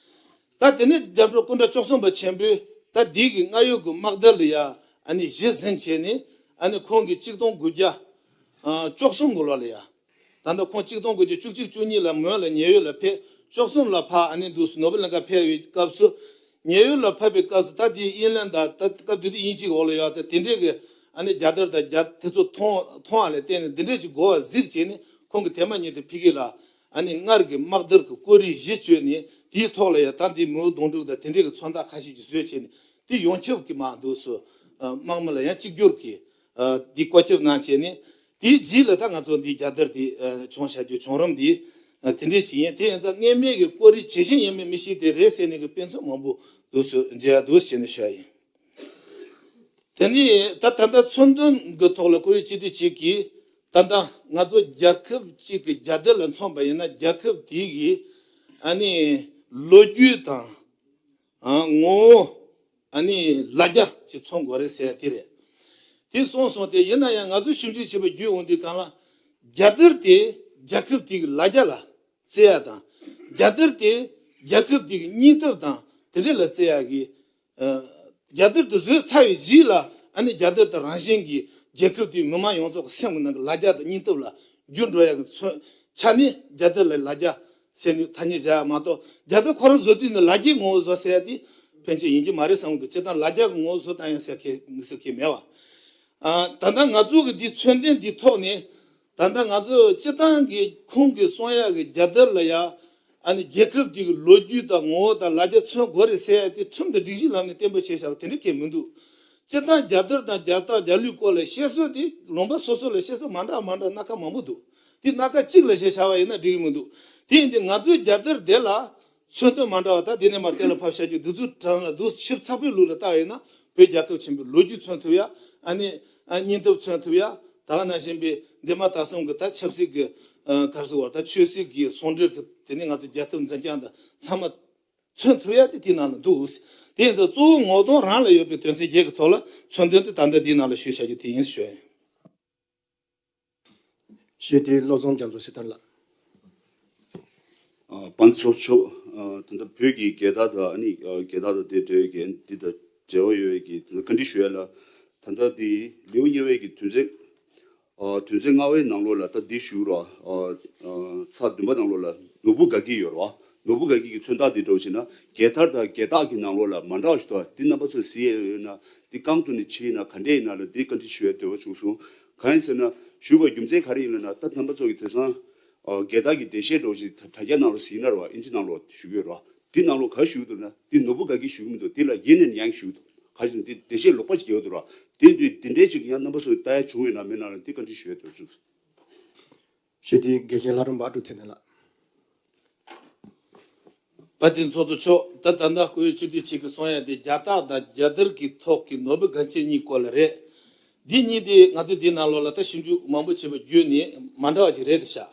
ད་དེ་ནས་རྒྱལ་པོ་སྐུ་འདྲ་བཅུ་གསུམ་པ་ཆེན་པོས་ད་འདི་གི་སྔར་ཡོད་ཀྱི་དམག་དར་ལ་ཡ་ཨ་ནི་གཞི་འཛིན་བྱས་ནས། ཨ་ནི་ཁོང་གིས་གཅིག་སྟོང་དགུ་བརྒྱ་བཅུ་གསུམ་གི་ལོ་ལ་ཡ། ད་ལྟ་ཁོང་གཅིག་སྟོང་དགུ་བརྒྱ་བཅུ་གཅིག་བཅུ་གཉིས་ལ་མོན་ལ་ཉེ་ཡོད་ལ་ཕེབས། བཅུ་གསུམ་ལ་ཕར་ཨ་ནི་འདུག་སེ་ནོར་བུ་གླིང་ག་ཕེབས་པའི་སྐབས་སུ། ཉེ་ཡོད་ལ་ཕེབས་པའི་སྐབས་སུ་ད་དེའི་དབྱིན་ལན་དང་ད་སྐབས་དེ་དུས་དབྱིན་ཇིའི་འོག་ལ་ཡོད་ཚེ་དེ་འདྲའི་གི་ཨ་ནི་རྒྱལ་དར་དང་རྒྱལ་དེ་ཚོ་མཐོང་མཐོང་བ་ལ་བརྟེན་ནས་འདི་འདྲའི་ཅིག་གོ་བ་གཟིགས་བྱས་ནས་ཁོང་གིས་དེ་མ་ཉིད་དུ་ཕ་གི་ལ་ཨ་ནི་སྔར་གྱི་དམག་དར་གྱི་སྐོར་རིགས་གཞི་བཅོལ་ནས་དེའི་ཐོག་ལ་ཡང་ད་འདི་མིའུ་གདུང་དྲུག་དང་དེ་འདྲའི་གི་མཚོན་རྟགས་ཁ་ཤས་ཀྱི་བཟོས་བྱས་ནས་དེ་ཡོངས་ཁྱབ་ཀྱི་མར་འདུག་སེ་དམག་མི་ལ་ཡང་གཅིག་གྱུར་གྱི་འདི་བཀོད་ཁྱབ་གནང་བྱས་ནས། དེའི་རྗེས་ལ་ད་ང་ཚོ་འདི་རྒྱལ་དར་འདི་བྱུང་བཞག་རྒྱུ་བྱུང་རིམ་འདི་དེ་འདྲས་ཅིག་ཡིན། དེ་ཡིན་ཙང་སྔས་མའི་གི་སྐོར་རིགས་ཇི་བཞིན་ཡིན་མིན་མི་ཤེས་དེ་རེད་ཟེར་ནས་གི་དཔེ་མཚོན་མང་པོ་འདུག་སེ་མཇལ་ཡ་འདུག་ཟེར་ནས་ཞུ་ཡ་ཡིན། དེ་ནས་ད་ད་ལྟ་མཚོན་དོན་གི་ཐོག་ལ་བཀུར་འོས་སྤྱི་འཐུས་གཅིག་གིས་ད་ལྟ་ང་ཚོ་རྒྱལ་ཁབ་གཅིག་གི་རྒྱལ་དར་ལ་མཚོན་པ་ཡིན་ན་རྒྱལ་ཁབ་དེ་གི་ཨ་ནི་ལོ་རྒྱུས་དང་། ཨ་ངོ་བོ། ཨ་ནི་ལ་རྒྱ་ཅིག་མཚོན་དགོས་རེད་ཟེར་ཡ་དེ་རེད། དེ་གསུངས་སོང་སྟེ་ཡིན་ན་ཡང་ང་ཚོས་ཞིབ་འཇུག་བྱས་པ་བརྒྱུད་འོང་དུས་སྒང་ལ། རྒྱལ་དར་དེ་རྒྱལ་ཁབ་དེ་གི་ལ་རྒྱ་ལ་བརྩི་ཡ་དང་། རྒྱལ་དར་དེ་རྒྱལ་ཁབ་དེ་གི་སྙིང་སྟོབས་དང་དེ་འདྲ་ལ་བརྩི་ཡ་གི། ཨ་རྒྱལ་དར་དེ་བཟོས་ཚར་བའི་རྗེས་ལ་ཨ་ནི་རྒྱལ་དར་དེ་རང་བཞིན་གྱིས་རྒྱལ་ཁབ་དེའི་མི་མང་ཡོངས་རྫོགས་ཀྱི་སེམས་ཀྱི་ནང་གི་ལ་རྒྱ་དང་སྙིང་སྟོབས་ལ་འགྱུར་འགྲོ་ཡ་གི་མཚོན་ཆ་ནི་རྒྱལ་དར་ལ་ལ་རྒྱ་ཟེར་ནས་ཐ་སྙད་བྱ་ཡ་མ་གཏོགས། རྒྱལ་དར་ཁོ་རང་བཟོ་དུས་ནི་ལ་རྒྱའི་ངོ་བོ་བཟོ་ཟེར་ཡ་དེ་ཕན་ཆད་ཡིན་གྱི་མ་རེད་བསམ་གི་འདུག་སྤྱིར་བཏང་ལ་རྒྱ་གི་ངོ་བོ་བཟོ་བཏང་ཡ་ཟེར་མཁན་མི་ཟེར་མཁན་མེད་བ། ཨ་ད་ལྟ་ང་ཚོ་གི་འདི་མཚོན་དོན་འདི་ཐོག་ནས་ད་ལྟ་ང་ཚོ་སྤྱིར་བཏང་གི་ཁོང་གིས་གསུང་ཡ་གི་རྒྱལ་དར་ལ་ཡ་ཨ་ནི་རྒྱལ་ཁབ་དེ་གི་ལོ་རྒྱུས་དང་ངོ་བོ་དང་ལ་རྒྱ་མཚོན་དགོས་རེད་ཟེར་ཡ་དེ་ཁྲིམས་དང་སྒྲིག་གཞིའི་ལམ་ནས་གཏན་འབེབས་བྱས་བཞག་པ་དེ་འདྲ་གང་ཡང་མི་འདུག་སྤྱིར་བཏང་རྒྱལ་དར་དང་རྒྱལ་རྟགས་རྒྱལ་གླུའི་སྐོར་ལ་བཤད་སྲོལ་དེ་ལུང་པ་སོ་སོ་ལ་བཤད་སྲོལ་མ་འདྲ་མ་འདྲ་སྣ་ཁ་མང་པོ་འདུག་དེ་སྣ་ཁ་གཅིག་ལ་བཤད་བྱ་བ་ཡིན་ན་འགྲིག་གི་མི་འདུག་དེ་ཡིན་དུས་ང་ཚོའི་རྒྱལ་དར་དེ་ལ་མཚོན་དོན་མ་འདྲ་བ་ད་དེ་ནས་མར་གཏན་ལ་ཕབ་བྱ་རྒྱུ་འདི་ཚོའི་གྲས་ལ་འདུག་ཞིབ་ཚགས་པོའི་ལུགས་ལ་བལྟ་བ་ཡིན་ན་བོད་རྒྱལ་ཁབ་ཆེན་པོའི་ལོ་རྒྱུས་མཚོན་ཐུབ་ཡ། ཨ་ནི་ཨ་སྙིང་སྟོབས་མཚོན་ཐུབ་ཡ། ད་ག་ནང་བཞིན་པའི་འདས་མ་ད་གསུམ་གྱི་ད་ཆབ་སྲིད་ཀྱི་ ཨ་ག་རེ་ཟེར་བ་ད་ཆོས་སྲིད་ཀྱི་ཟུང་འབྲེལ་གྱི་དེ་ནི་ང་ཚོ་རྒྱལ་ཁབ་འཛིན་སྐྱོང་དང་ཚང་མ་མཚོན་ཐུབ་ཡ་དེ་དེའི་ནང་ལ་འདུག་དེ་ཡིན་ཙང་གཙོ་བོ་ངོ་གདོང་རང་ལ་ཡོད་པའི་དོན་ཚན་བརྒྱད་ཀྱི་ཐོག་ལ་མཚོན་དོན་དེ་ད་ལྟ་འདིའི་ནང་ལ་ཞུས་བཞག་རྒྱུ་དེ་ཡིན་ཞུ་ཡ་ཡིན། ཞུས་ཏེ་བློ་བཟང་རྒྱ་མཚོ་ཞེ་ཐར་ལགས། ཨ་དཔལ་ཚོགས་མཆོག་ཨ་ད་ལྟ་བོད་ཀྱི་རྒྱལ་དར་དང་ཨ་ནི་ཨ་རྒྱལ་དར་དང་དེ་འབྲེལ་བའི་འདི་དང་འབྲེལ་བ་ཡོད་པའི་གི་ད་ལྟ་བཀའ་འདྲི་ཞུ་ཡ་ལ། ད་ལྟ་འདི་ལེའུ་གཉིས་པའི་གི་དོན་ཚན་ཨ་དོན་ཚན་ལྔ་པའི་ནང་ལོགས་ལ་ད་འདི་ཞུ་རོགས། ཨ་ཨ་ཚར་བདུན་པ་ནང་ལོགས་ལ་ནོར་བུ་དགའ་སྐྱིད་ཡོད་རོགས། ནོར་བུ་དགའ་སྐྱིད་ཀྱི་མཚོན་རྟགས་འདི་འདྲ་བོ་བྱས་ན་རྒྱལ་དར་དང་རྒྱལ་རྟགས་ཀྱི་ནང་ལོགས་ལ་མ་འདྲ་བ་ཞིག་འདུག་འདི་རྣམ་པ་ཚོས་གཟིགས་ཡས་ཡོད་ན་འདི་རྐང་ཐུག་ནས་ཕྱིས་ན་ག་འདྲས་ཡིན་ན་ལ་འདི་བཀའ་འདྲི་ཞུ་ཡ་འདོད་པ་བྱུང་སོང་། གང་ཡིན་ཟེར་ན་ཞུས་པ་རྒྱུ་མཚན་ག་རེ་ཡིན་ལབ་ན་ད་རྣམ་པ་ཚོ་གི་དེང་སང་ཨ་རྒྱལ་དར་གྱི་འགྲེལ་བཤད་འདྲ་བོ་ཞིག་དྲ་རྒྱ་ནང་ལ་གཟིགས་ན་རོགས། ཨིན་ཇི་ནང་ལོགས་ཞུ་གི་ཡོད་རོགས། འདི་ནང་ལོགས་ག་ཞུ་གི་འདུག་ན་འདི་ནོར་བུ་དགའ་སྐྱིད་ཞུ་གི་མི་འདུག་འདི་ལ་ཡིན་ནས་ཡང་ཞུ་གི་འདུག་ག་ཞིག་འདི་འགྲེལ་བཤད་ལོག་པ་ཞིག་རྒྱག་གི་འདུག་རོགས། དེ་འདི་འདི་འདྲའི་ཞིག་ཡང་རྣམ་པ་ཚོ་ལྟ་ཡ་བྱུང་ཡོད་ན་མེད་ན་ལ་འདི་བཀའ་འདྲི་ཞུ་ཡ་འདོད་བྱུང་སོང་། ཞུས་ཏེ་དགེ་བཤེས་ལྷ་སྒྲོན་པ་ཨ་ཀྲུག་ཚེ་བརྟན་ལགས། དཔལ་ལྡན་ཚོགས་གཙོ་མཆོག་ད་ད་ལྟ་སྐུ་ཡོད་སྤྱི་འཐུས་གཅིག་གིས་གསུང་ཡ་དེ་རྒྱལ་རྟགས་དང་རྒྱལ་དར་གྱི་ཐོག་གི་ནོར་བུ་དགའ་འཁྱེར་གཉིས་སྐོར་ལ་རེད། འདི་གཉིས་དེ་ང་ཚོས་འདིའི་ནང་ལོགས་ལ་ད་ཞིབ་འཇུག་མང་པོ་བྱས་པ་བརྒྱུད་ནས་མ་འདྲ་བ་ཅིག་རེད་དེ་ཤག་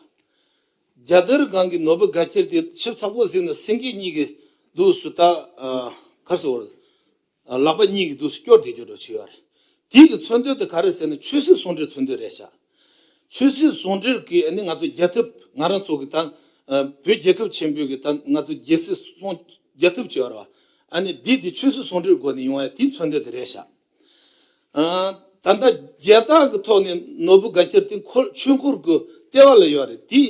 རྒྱལ་དར་སྒང་གི་ནོར་བུ་དགའ་འཁྱེར་དེ་ཞིབ་ཚགས་པོ་གཟིགས་ན་སེང་གེ་གཉིས་ཀྱི་འདུག་སུ་ད་གར་སོ་བར། ལག་པ་གཉིས་ཀྱི་འདུག་སྐྱོར་བསྡད་རྒྱུ་འདྲ་བྱས་ཡོད་རེད། དེའི་གི་མཚོན་དོན་དེ་ག་རེ་ཟེར་ན་ཆོས་སྲིད་ཟུང་འབྲེལ་མཚོན་དོན་རེད་ཤག་ཆོས་སྲིད་ཟུང་འབྲེལ་གྱི་ཨ་ནི་ང་ཚོ་རྒྱལ་ཁབ་ང་རང་ཚོ་གི་ད་བོད་རྒྱལ་ཁབ་ཆེན་པོའི་གི་ད་ང་ཚོ་རྒྱལ་སྲིད་སྲུང་རྒྱལ་ཁབ་བྱས་ཡོད་རེད་བ། ཨ་ནི་འདི་འདི་ཆོས་སྲིད་ཟུང་འབྲེལ་སྒོ་ནས་ཡོང་ཡ་དེའི་མཚོན་དོན་དེ་རེད་ཤག་ད་ལྟ་རྒྱལ་དར་གི་ཐོག་ནས་ནོར་བུ་དགའ་འཁྱེར་དེ་འཁོར་ཆོས་འཁོར་གི་ལྟེ་བ་ལ་ཡོད་རེད། དེ་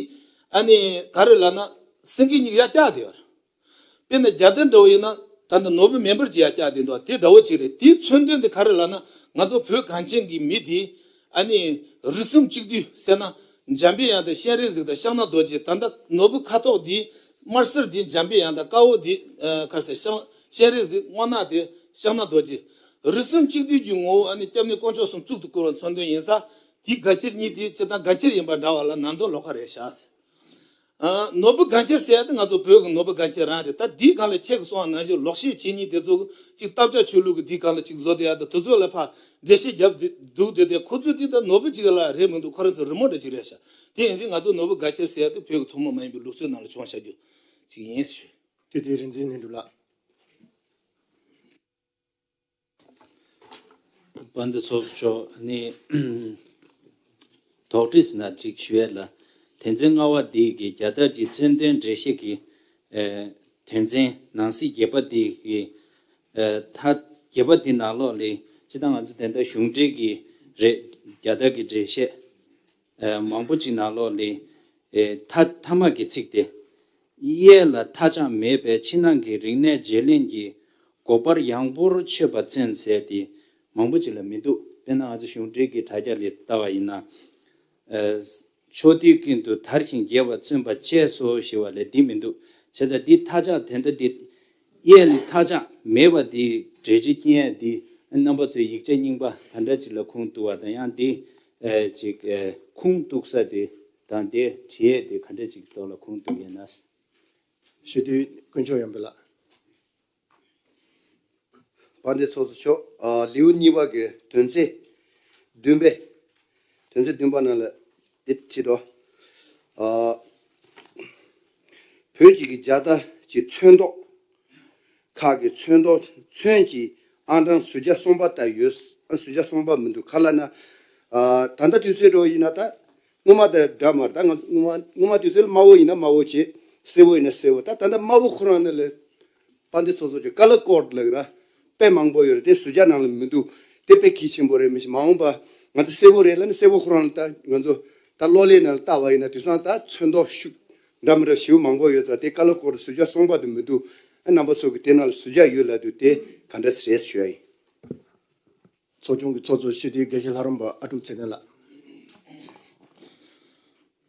ཨ་ནི་ག་རེ་ལབ་ན་སེང་གེ་གཉིས་ཀྱི་ཡར་བཀྱགས་བསྡད་ཡོད་རེད། དཔེར་ན་རྒྱལ་དར་འདྲ་བོ་ཡིན་ན་ད་ལྟ་ནོར་བུ་མེ་འབར་གྱི་ཡར་བཀྱགས་བསྡད་འདུག་དེ་འདྲ་བོ་ཅིག་རེད། དེའི་མཚོན་དོན་དེ་ག་རེ་ལབ་ན་ང་ཚོ་བོད་གངས་ཅན་གྱི་མི་དེ་ཨ་ནི་རིགས་གསུམ་གཅིག་བསྡུས་ཟེར་ན་འཇམ་པའི་དབྱངས་དང་སྤྱན་རས་གཟིགས་དང་ཤམ་ནག་རྡོ་རྗེ། ད་ལྟ་ནོར་བུ་ཁ་དོག་དེ་དམར་སེར་དེ་འཇམ་པའི་དབྱངས་དང་དཀར་པོ་དེ་ཨ་ག་རེ་ཟེར་ཤམ་སྤྱན་རས་གཟིགས། སྔོ་ནག་དེ་ཤམ་ནག་རྡོ་རྗེ། རིགས་གསུམ་གཅིག་བསྡུས་ཀྱི་ངོ་བོ་ཨ་ནི་སྐྱབས་གནས་དཀོན་མཆོག་གསུམ་གཙུག་ཏུ་བཀུར་བ་མཚོན་དོན་ཡིན་ཙང་དེའི་དགའ་འཁྱེར་གཉིས་དེ་སྤྱིར་བཏང་དགའ་འཁྱེར་ཡིན་པ་འདྲ་བ་ལ་ནང་དོན་ལོགས་ཀ་རེད་ཤག་ཨ་ནོར་བུ་དགའ་འཁྱེར་ཟེར་ཡ་དེ་ང་ཚོ་བོད་ཀྱི་ནོར་བུ་དགའ་འཁྱེར་རང་རེད། ད་འདིའི་སྒང་ལ་ཁྱེད་ཀྱིས་གསུངས་པ་ནང་བཞིན་ལོག་བཤད་བྱེད་མཁན་དེ་ཚོ་གཅིག་བཏབ་བྱ་ཆོས་ལུགས་ཀྱི་འདིའི་སྒང་ལ་གཅིག་བཟོ་བསྡད་ཡ་དང་དེ་ཚོ་ལ་ཕར་འགྲེལ་བཤད་རྒྱབ་འདུག་བསྡད་དེ་ཁོ་ཚོས་འདི་ད་ནོར་བུ་གཅིག་ལ་རེད་མི་འདུག་ཁོ་རང་ཚོ་རི་མོ་འདྲ་གཅིག་རེད་ཤག་དེ་ཡིན་དུས་ང་ཚོ་ནོར་བུ་དགའ་འཁྱེར་ཟེར་ཡ་དེ་བོད་ཀྱི་ཐུན་མོང་མ་ཡིན་པའི་ལུགས་སྲོལ་ནང་ལ་བྱུང་བཞག་རྒྱུ་གཅིག་ཡིན་ཞུ། དེ་དེ་རིག་འཛིན་ལྷུན་གྲུབ་ལགས། དཔལ་ལྡན་ཚོགས་གཙོ་མཆོག་ནི་དོགས་འདྲི་ཟེར་ན་ཅིག་ཞུ་ཡས་ལ། དོན་ཚན་ལྔ་པ་འདི་གི་རྒྱལ་དར་གྱི་མཚོན་དོན་འགྲེལ་བཤད་ཀྱི་ཨེ་དོན་ཚན་ནང་གསེས་བརྒྱད་པ་འདི་གི་ཨེ་མཐའ་བརྒྱད་པ་འདི་ནང་ལོགས་ལས་སྤྱིར་བཏང་ང་ཚོ་དེ་འདྲ་གཞུང་འབྲེལ་གྱི་རེད། རྒྱལ་དར་གྱི་འགྲེལ་བཤད་ཨེ་མང་པོ་ཅིག་ནང་ལོགས་ལས་ཨེ་མཐའ་མཐའ་མ་གི་ཚིག་དེ། གཡས་ལ་མཐའ་ལྕགས་མེད་པས་ཕྱི་ནང་གི་རིག་གནས་བརྗེ་ལེན་གྱི་སྒོ་འཕར་ཡངས་པོར་ཆོད་པ་མཚོན་ཟེར་ཏེ་མང་པོ་ཅིག་ལ་མི་འདུག་དཔེར་ན་ང་ཚོ་གཞུང་འབྲེལ་གྱི་དྲ་རྒྱ་ལ་ལྟ་བ་ཡིན་ན། ཕྱོགས་དུས་ཀུན་ཏུ་དར་ཞིང་རྒྱས་པར་བརྩོན་པ་བཅས་སོ་ཞེས་པ་ལས་འདི་མི་འདུག་བྱས་ཙང་འདི་མཐའ་ལྕགས་དེ་འདྲ་འདི་གཡས་ལ་མཐའ་ལྕགས་མེད་པ་འདི་འགྲེལ་བརྗོད་སྐྱོན་ཡ་འདི་རྣམ་པ་ཚོའི་ཡིག་ཆ་རྙིང་པ་ག་འདྲ་ཅིག་ལ་ཁུངས་གཏུགས་པ་དང་ཡང་འདི་ཅིག་ཁུངས་གཏུགས་ས་དེ་དང་དེ་བྲིས་ཡས་དེ་ག་འདྲ་ཅིག་ཐོག་ལ་ཁུངས་གཏུགས་ཡོད་ན། ཞུ་དུས་དཀོན་མཆོག་ཡོན་ཏན་ལགས། དཔལ་ལྡན་ཚོགས་གཙོ་མཆོག་ཨ་ལེའུ་གཉིས་པ་གི་དོན་ཚན་བདུན་པའི་དོན་ཚན་བདུན་པ་ནང་ལ་འདི་བྲིས་འདུག་ཨ་བོད་ཀྱི་རྒྱལ་དར་གྱི་ཚོན་མདོག་ཁག་གི་ཚོན་མདོག་ཚོན་གྱི་ཨང་གྲངས་ཟུར་བརྒྱ་གསུམ་པ་ལྟར་ཡོད། ཨ་ཟུར་བརྒྱ་གསུམ་པ་མི་འདུག་ག་ལབ་ན། ཨ་ད་ལྟ་དུས་ཚོད་འདྲ་བོ་ཡིན་ན་ད་སྔོན་མ་དང་འདྲ་མ་རེད། ད་ང་ཚོ་སྔོན་མ་སྔོན་མ་དུས་ཚོད་ལ་དམར་པོ་ཡིན་ན་དམར་པོ་བྱས། སེར་པོ་ཡིན་ན་སེར་པོ། ད་ད་ལྟ་དམར་པོ་ཁོ་རང་ནི་ལས་དཔལ་ལྡན་ཚོགས་གཙོ་ཀྱི་ཀ་ལར་ཀོཌ་ལབ་ཀྱི་ར་དཔེ་མང་པོ་ཡོད་རེད། དེ་ཟུར་བརྒྱ་ནང་ལ་མི་འདུག་དེ་དཔེ་གལ་ཆེན་པོ་རེད། མི་ཤེས་མ་འོངས་པ་ང་ཚོ་སེར་པོ་རེད་ལབ་ན་སེར་པོ་ཁོ་རང་ལ་ད་ང་ཚོ་ད་གློག་ཀླད་ནང་ལ་ལྟ་བ་ཡིན་ན་དེང་སང་ད་ཚོན་མདོག་ཤུགས་འདྲ་མི་འདྲ་ཞེ་པོ་མང་པོ་ཡོད་ཙང་དེ་ཀ་ལར་ཀོཌ་ཟུར་བརྒྱ་གསུམ་པ་དེ་མི་འདུག་ཨ་རྣམ་པ་ཚོ་གི་དེ་ནང་ལ་ཟུར་བརྒྱ་ཡོད་ལབ་དུས་དེ་ག་འདྲ་རེད་ཞུ་ཡ་ཡིན། ཚོགས་ཆུང་གི་ཚོགས་གཙོ་སྤྱི་འཐུས་དགེ་བཤེས་ལྷ་རམས་པ་ཨ་ཀྲུག་ཚེ་བརྟན་ལགས།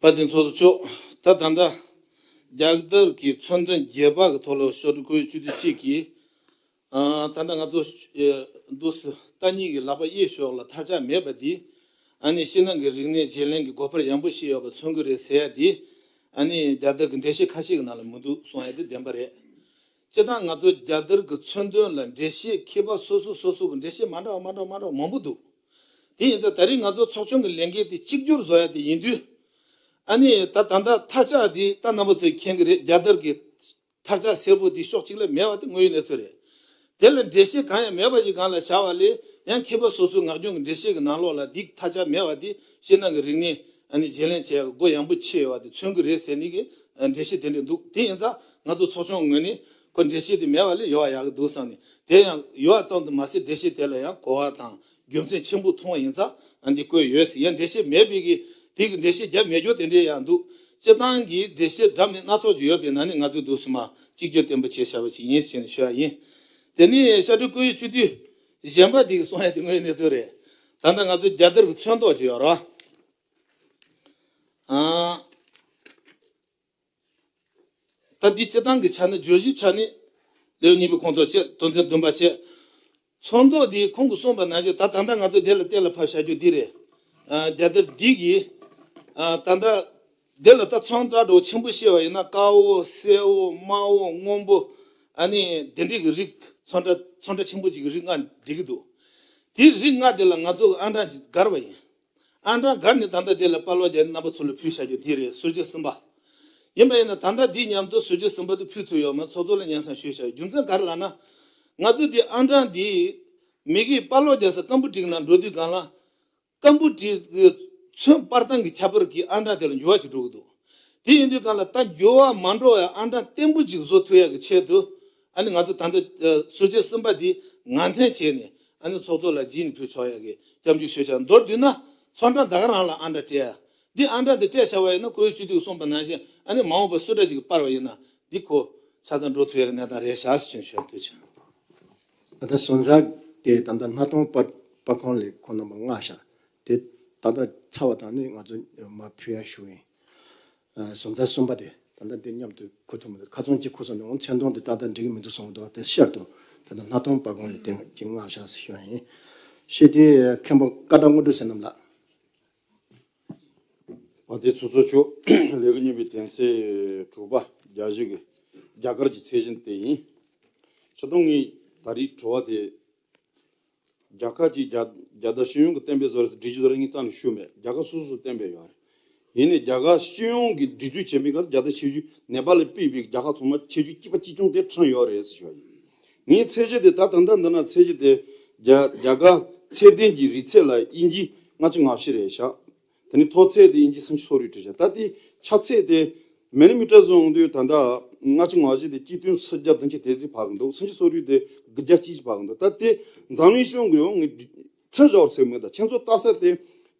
དཔལ་ལྡན་ཚོགས་གཙོ་མཆོག་ད་ད་ལྟ་རྒྱལ་དར་གྱི་མཚོན་དོན་བརྒྱད་པ་གི་ཐོག་ལ་ཤོག་སྒྲིལ་སྐུ་ཡོད་སྤྱི་འཐུས་གཅིག་གིས། ཨ་ད་ལྟ་ང་ཚོ་ཨེ་འདུག་སེ་རྟ་གཉིས་ཀྱི་ལག་པ་གཡས་ཕྱོགས་ལ་མཐའ་ལྕགས་མེད་པ་འདི། ཨ་ནི་ཕྱི་ནང་གི་རིག་གནས་བརྗེ་ལེན་གྱི་སྒོ་འཕར་ཡངས་པོ་ཞིག་ཡོད་པ་མཚོན་གྱི་རེད་ཟེར་ཡ་འདི། ཨ་ནི་རྒྱལ་དར་གྱི་འགྲེལ་བཤད་ཁ་ཤས་ཀྱི་ནང་ལ་མི་འདུག་གསུང་ཡ་དེ་བདེན་པ་རེད། སྤྱིར་བཏང་ང་ཚོ་རྒྱལ་དར་གྱི་མཚོན་དོན་ལ་འགྲེལ་བཤད་མཁས་པ་སོ་སོ་སོ་སོ་གི་འགྲེལ་བཤད་མ་འདྲ་བ་མ་འདྲ་བ་མ་འདྲ་བ་མང་པོ་འདུག་དེ་ཡིན་ཙང་ད་རེས་ང་ཚོ་ཚོགས་ཆུང་གི་ལས་འགན་དེ་གཅིག་གྱུར་བཟོ་ཡ་དེ་ཡིན་དུས། ཨ་ནི་ད་ད་ལྟ་མཐར་ཆགས་འདི་ད་རྣམ་པ་ཚོས་མཁྱེན་གྱི་རེད། རྒྱལ་དར་གྱི་མཐར་ཆགས་སེར་པོ་འདི་ཕྱོགས་གཅིག་ལ་མེད་པ་དེ་དངོས་ཡོད་གནས་ཚུལ་རེད། དེ་ལ་འགྲེལ་བཤད་གང་ཡང་མེད་པ་ཞིག་སྒང་ལ་བཞག་པ་ལས། ཡང་མཁས་པ་སོ་སོའི་ངག་རྒྱུན་གྱི་འགྲེལ་བཤད་ཀྱི་ནང་ལོགས་ལ་འདི་མཐར་ཆགས་མེད་པ་འདི་ཕྱི་ནང་གི་རིག་གནས་ཨ་ནི་བརྗེ་ལེན་བྱེད་ཡག་གི་སྒོ་ཡངས་པོ་ཕྱེ་ཡོད་པ་དེ་མཚོན་གྱི་རེད་ཟེར་ནི་གི་འགྲེལ་བཤད་དེ་འདྲ་འདུག་དེ་ཡིན་ཙང་ང་ཚོ་ཚོགས་ཆུང་ངོས་ནས་ཁོ་འགྲེལ་བཤད་དེ་མེད་པ་ལས་ཡོད་པ་ཡག་གི་འདུག་བསམ་ནས། དེ་ཡང་ཡོད་པ་ཙམ་དུ་མ་ཟད། འགྲེལ་བཤད་དེ་ལ་ཡང་གོ་བ་དང་རྒྱུ་མཚན་ཆེན་པོ་མཐོང་བ་ཡིན་ཙང་ཨ་འདི་བཀོད་ཡོད་ཟེར། ཡང་འགྲེལ་བཤད་མེད་པའི་གི་དེ་གི་འགྲེལ་བཤད་རྒྱབ་མེད་རྒྱུ་དེ་འདྲའི་ཡང་འདུག་སྤྱིར་བཏང་གི་འགྲེལ་བཤད་འདྲ་མིན་སྣ་ཚོགས་ཅིག་ཡོད་པའི་ནང་ནས་ང་ཚོས་འདུག་སེ་མར་གཅིག་གྱུར་བརྟན་པོ་བྱས་བཞག་པ་ཅིག་ཡིན་ཞེས་ནས་ཞུ་ཡ་ཡིན། དེ་ནས་ཤར་སྒྲེང་བཀུར་འོས་སྤྱི་འཐུས་གཞན་པ་དེ་གི་གསུང་ཡ་དེ་དངོས་གནས་ཚུལ་རེད། ད་ལྟ་ང་ཚོ་རྒྱལ་དར་གྱི་ཚོན་མདོག་ཅིག་ཡོད་རེད་བ། ཨ། ད་འདི་སྤྱིར་བཏང་གི་ཆ་ནས། བརྗོད་གཞིའི་ཆ་ནས་ལེའུ་གཉིས་པའི་ཁོངས་གཏོགས་བྱས། དོན་ཚན་བདུན་པ་བྱས། ཚོན་མདོག་འདི་ཁོང་གིས་གསུངས་པ་ནང་བཞིན་ད་ད་ལྟ་ང་ཚོ་འདི་ལ་གཏན་ལ་ཕབ་བཞག་རྒྱུ་འདི་རེད། ཨ། རྒྱལ་དར་འདི་གིས། ཨ། ད་ལྟ་འདི་ལ་ད་ཚོན་ཁྲ་འདྲ་བོ་ཆེན་པོ་བཤད་པ་ཡིན་ན། དཀར་པོ། སེར་པོ། དམར་པོ། སྔོན་པོ། ཨ་ནི་དེ་འདྲའི་གི་རིགས། ཚོན་ཁྲ་ཚོན་ཁྲ་ཆེན་པོ་ཅིག་གི་རིགས་ལྔ་འགྲིག་གི་འདུག་དེ་རིགས་ལྔ་དེ་ལ་ང་ཚོ་གི་ཨང་གྲངས་ཅིག་བསྒར་བ་ཡིན། ཨང་གྲངས་བསྒར་ནས་ད་ལྟ་དེ་ལ་དཔའ་ལོ་རྒྱག་ནས་རྣམ་པ་ཚོ་ལ་ཕུལ་བཞག་རྒྱུ་དེ་རེད། ཟུར་བརྗེ་གསུམ་པ། ཡིན་པ་ཡིན་ན་ད་ལྟ་འདི་མཉམ་དུ་ཟུར་བརྗེ་གསུམ་པ་དེ་ཕུལ་ཐུབ་ཡོད་མེད་ཚོགས་གཙོ་ལ་སྙན་སེང་ཞུས་བཞག་རྒྱུ་མཚན་ག་རེ་ལབ་ན། ང་ཚོ་འདི་ཨང་གྲངས་འདི་མི་གིས་དཔའ་ལོ་རྒྱག་ས་ཀམ་པུ་ཊར་ནང་འགྲོ་དུས་སྒང་ལ། ཀམ་པུ་ཊར་གི་ཚོན་པར་སྟངས་ཀྱི་ཁྱད་པར་གྱིས་ཨང་གྲངས་དེ་ལ་འགྱུར་བ་ཅིག་འགྲོ་གི་འདུག་དེ་ཡིན་དུས་སྒང་ལ་ད་འགྱུར་བ་མ་འགྲོ་བའི་ཨང་གྲངས་བརྟན་པོ་ཅིག་བཟོ་ཐུབ་ཡག་གི་ཆེད་དུ། ཨ་ནི་ང་ཚོ་ད་ལྟ་ཨ་ཟུར་བརྗེ་གསུམ་པ་འདི་ངང་འཐེན་བྱས་ནས། ཨ་ནི་ཚོགས་གཙོ་ལ་རྗེས་ནས་ཕུལ་ཆོག་ཡག་གི་སྐྱབས་འཇུག་ཞུས་བཞག་མདོར་བསྡུས་ན་ཚོན་ཁྲ་ད་ག་རང་ལ་ཨང་གྲངས་སྤྲད་ཡ། འདི་ཨང་གྲངས་འདི་སྤྲད་བཞག་པ་ཡིན་ན། བཀུར་འོས་སྤྱི་འཐུས་གསུངས་པ་ནང་བཞིན་ཨ་ནི་མ་འོངས་པ་སུ་འདྲ་ཅིག་གིས་སྤར་བ་ཡིན་ན་འདི་ཁོ་ཆ་ཚང་འགྲོ་ཐུབ་ཡག་གི་གནས་སྟངས་རེད་བཞག་ཟེར་ཞུ་ཞུ་ཡག་ཐུགས་རྗེ་ཆེ། ད་ལྟ་ཟུར་འཛིན་དེ་ད་ལྟ་སྣ་ཐོང་པར་པར་ཁང་ལས་ཁོང་རྣམ་པ་མངགས་བཞག་དེ་ད་ལྟ་ཚར་བ་དང་ནི་ང་ཚོ་མར་ཕུལ་ཡག་ཞུ་ཡིན། ཨ། ཟུར་འཛིན་གསུམ་པ་དེ་ད་ལྟ་འདི་མཉམ་དུ་འཁུར་ཐུབ་མི་འདུག་ཁ་ཚོན་གཅིག་འཁུར་སོང་ནས། འོ། མཚན་མཐོང་དེ་ཏག་ཏག་འགྲིག་གི་མི་འདུག་གསུངས་འདུག་དེ་ཕྱིར་དུ་ད་ལྟ་སྣ་ཐོང་པར་ཁང་ལས་དེ་གཅིག་མངགས་བཞག་ཟེར་ཞུ་ཡ་ཡིན། ཞེས་དེ་མཁན་པོ་ཀ་དག་དངོས་གྲུབ་བསོད་ནམས་ལགས། བ་དེ་ཚོགས་གཙོ་མཆོག་ལེའུ་གཉིས་པའི་དོན་ཚན་དྲུག་པ། རྒྱ་གཞུང་གི་རྒྱ་གར་གྱི་ཚད་གཞི་དེ་ཡིན། སྤྱིར་བཏང་ངས་ད་རེས་དྲི་བ་དེ། རྒྱ་གར་གྱི་རྒྱ་རྒྱལ་དར་སྤྱི་ཡོངས་ཀྱི་བསྟན་པའི་བཟོ་རིག་སྒྲིག་གཞི་བཟོ་རིག་ངས་རྩ་ནས་ཞུས་མེད། རྒྱལ་ཁབ་སོ་སོ་སོ་བསྟན་པའི་ཡོད་རེད། ཡིན་ནའི་རྒྱ་གར་སྤྱི་ཡོངས་ཀྱི་སྒྲིག་འཛུགས་བྱེད་མཁན་གྱི་རྒྱལ་དར་ཆེ་ཤོས་ནེ་པ་ལས་ཕུད་པའི་རྒྱལ་ཁབ་ཚང་མ་ཆེ་ཤོས་གཅིག་པ་གཅིག་རྐྱང་དེ་བསྐྲུན་ཡོད་རེད་ཟེར་ཞུ་བ་ཡིན། ངའི་ཚད་གཞི་དེ་ད་ད་ལྟ་འདི་ན་ཚད་གཞི་དེ་རྒྱ་རྒྱ་གར་ཚད་ལྡན་གྱི་རིགས་ཚད་ལ་དབྱིན་ཇི་ལྔ་བཅུ་ང་བཞི་རེད་བཞག་དེ་ནས་མཐོ་ཚད་དེ་དབྱིན་ཇི་སུམ་ཅུ་སོ་དྲུག་བྲིས་བཞག་ད་དེ་ཆ་ཚད་དེ་མི་ལི་མི་ཊར་བཟོ་ཡོང་དུས་ད་ལྟ་ལྔ་བཅུ་ང་བཞི་དེ་གཅིག་སྟོང་སུམ་བརྒྱ་བདུན་ཅུ་དེ་ཙམ་ཕར་གི་འདུག་སུམ་ཅུ་སོ་དྲུག་དེ་དགུ་བརྒྱ་གཅིག་ཅིག་ཕར་གི་འདུག་ད་དེ་འཛམ་གླིང་སྤྱི་ཡོངས་ཀྱི་ཡང་ངས་ཁྲིམས་བཞག་ཟེར་མེད། ད་ཁྱེད་ཚོ་ལྟ་ས་དེ་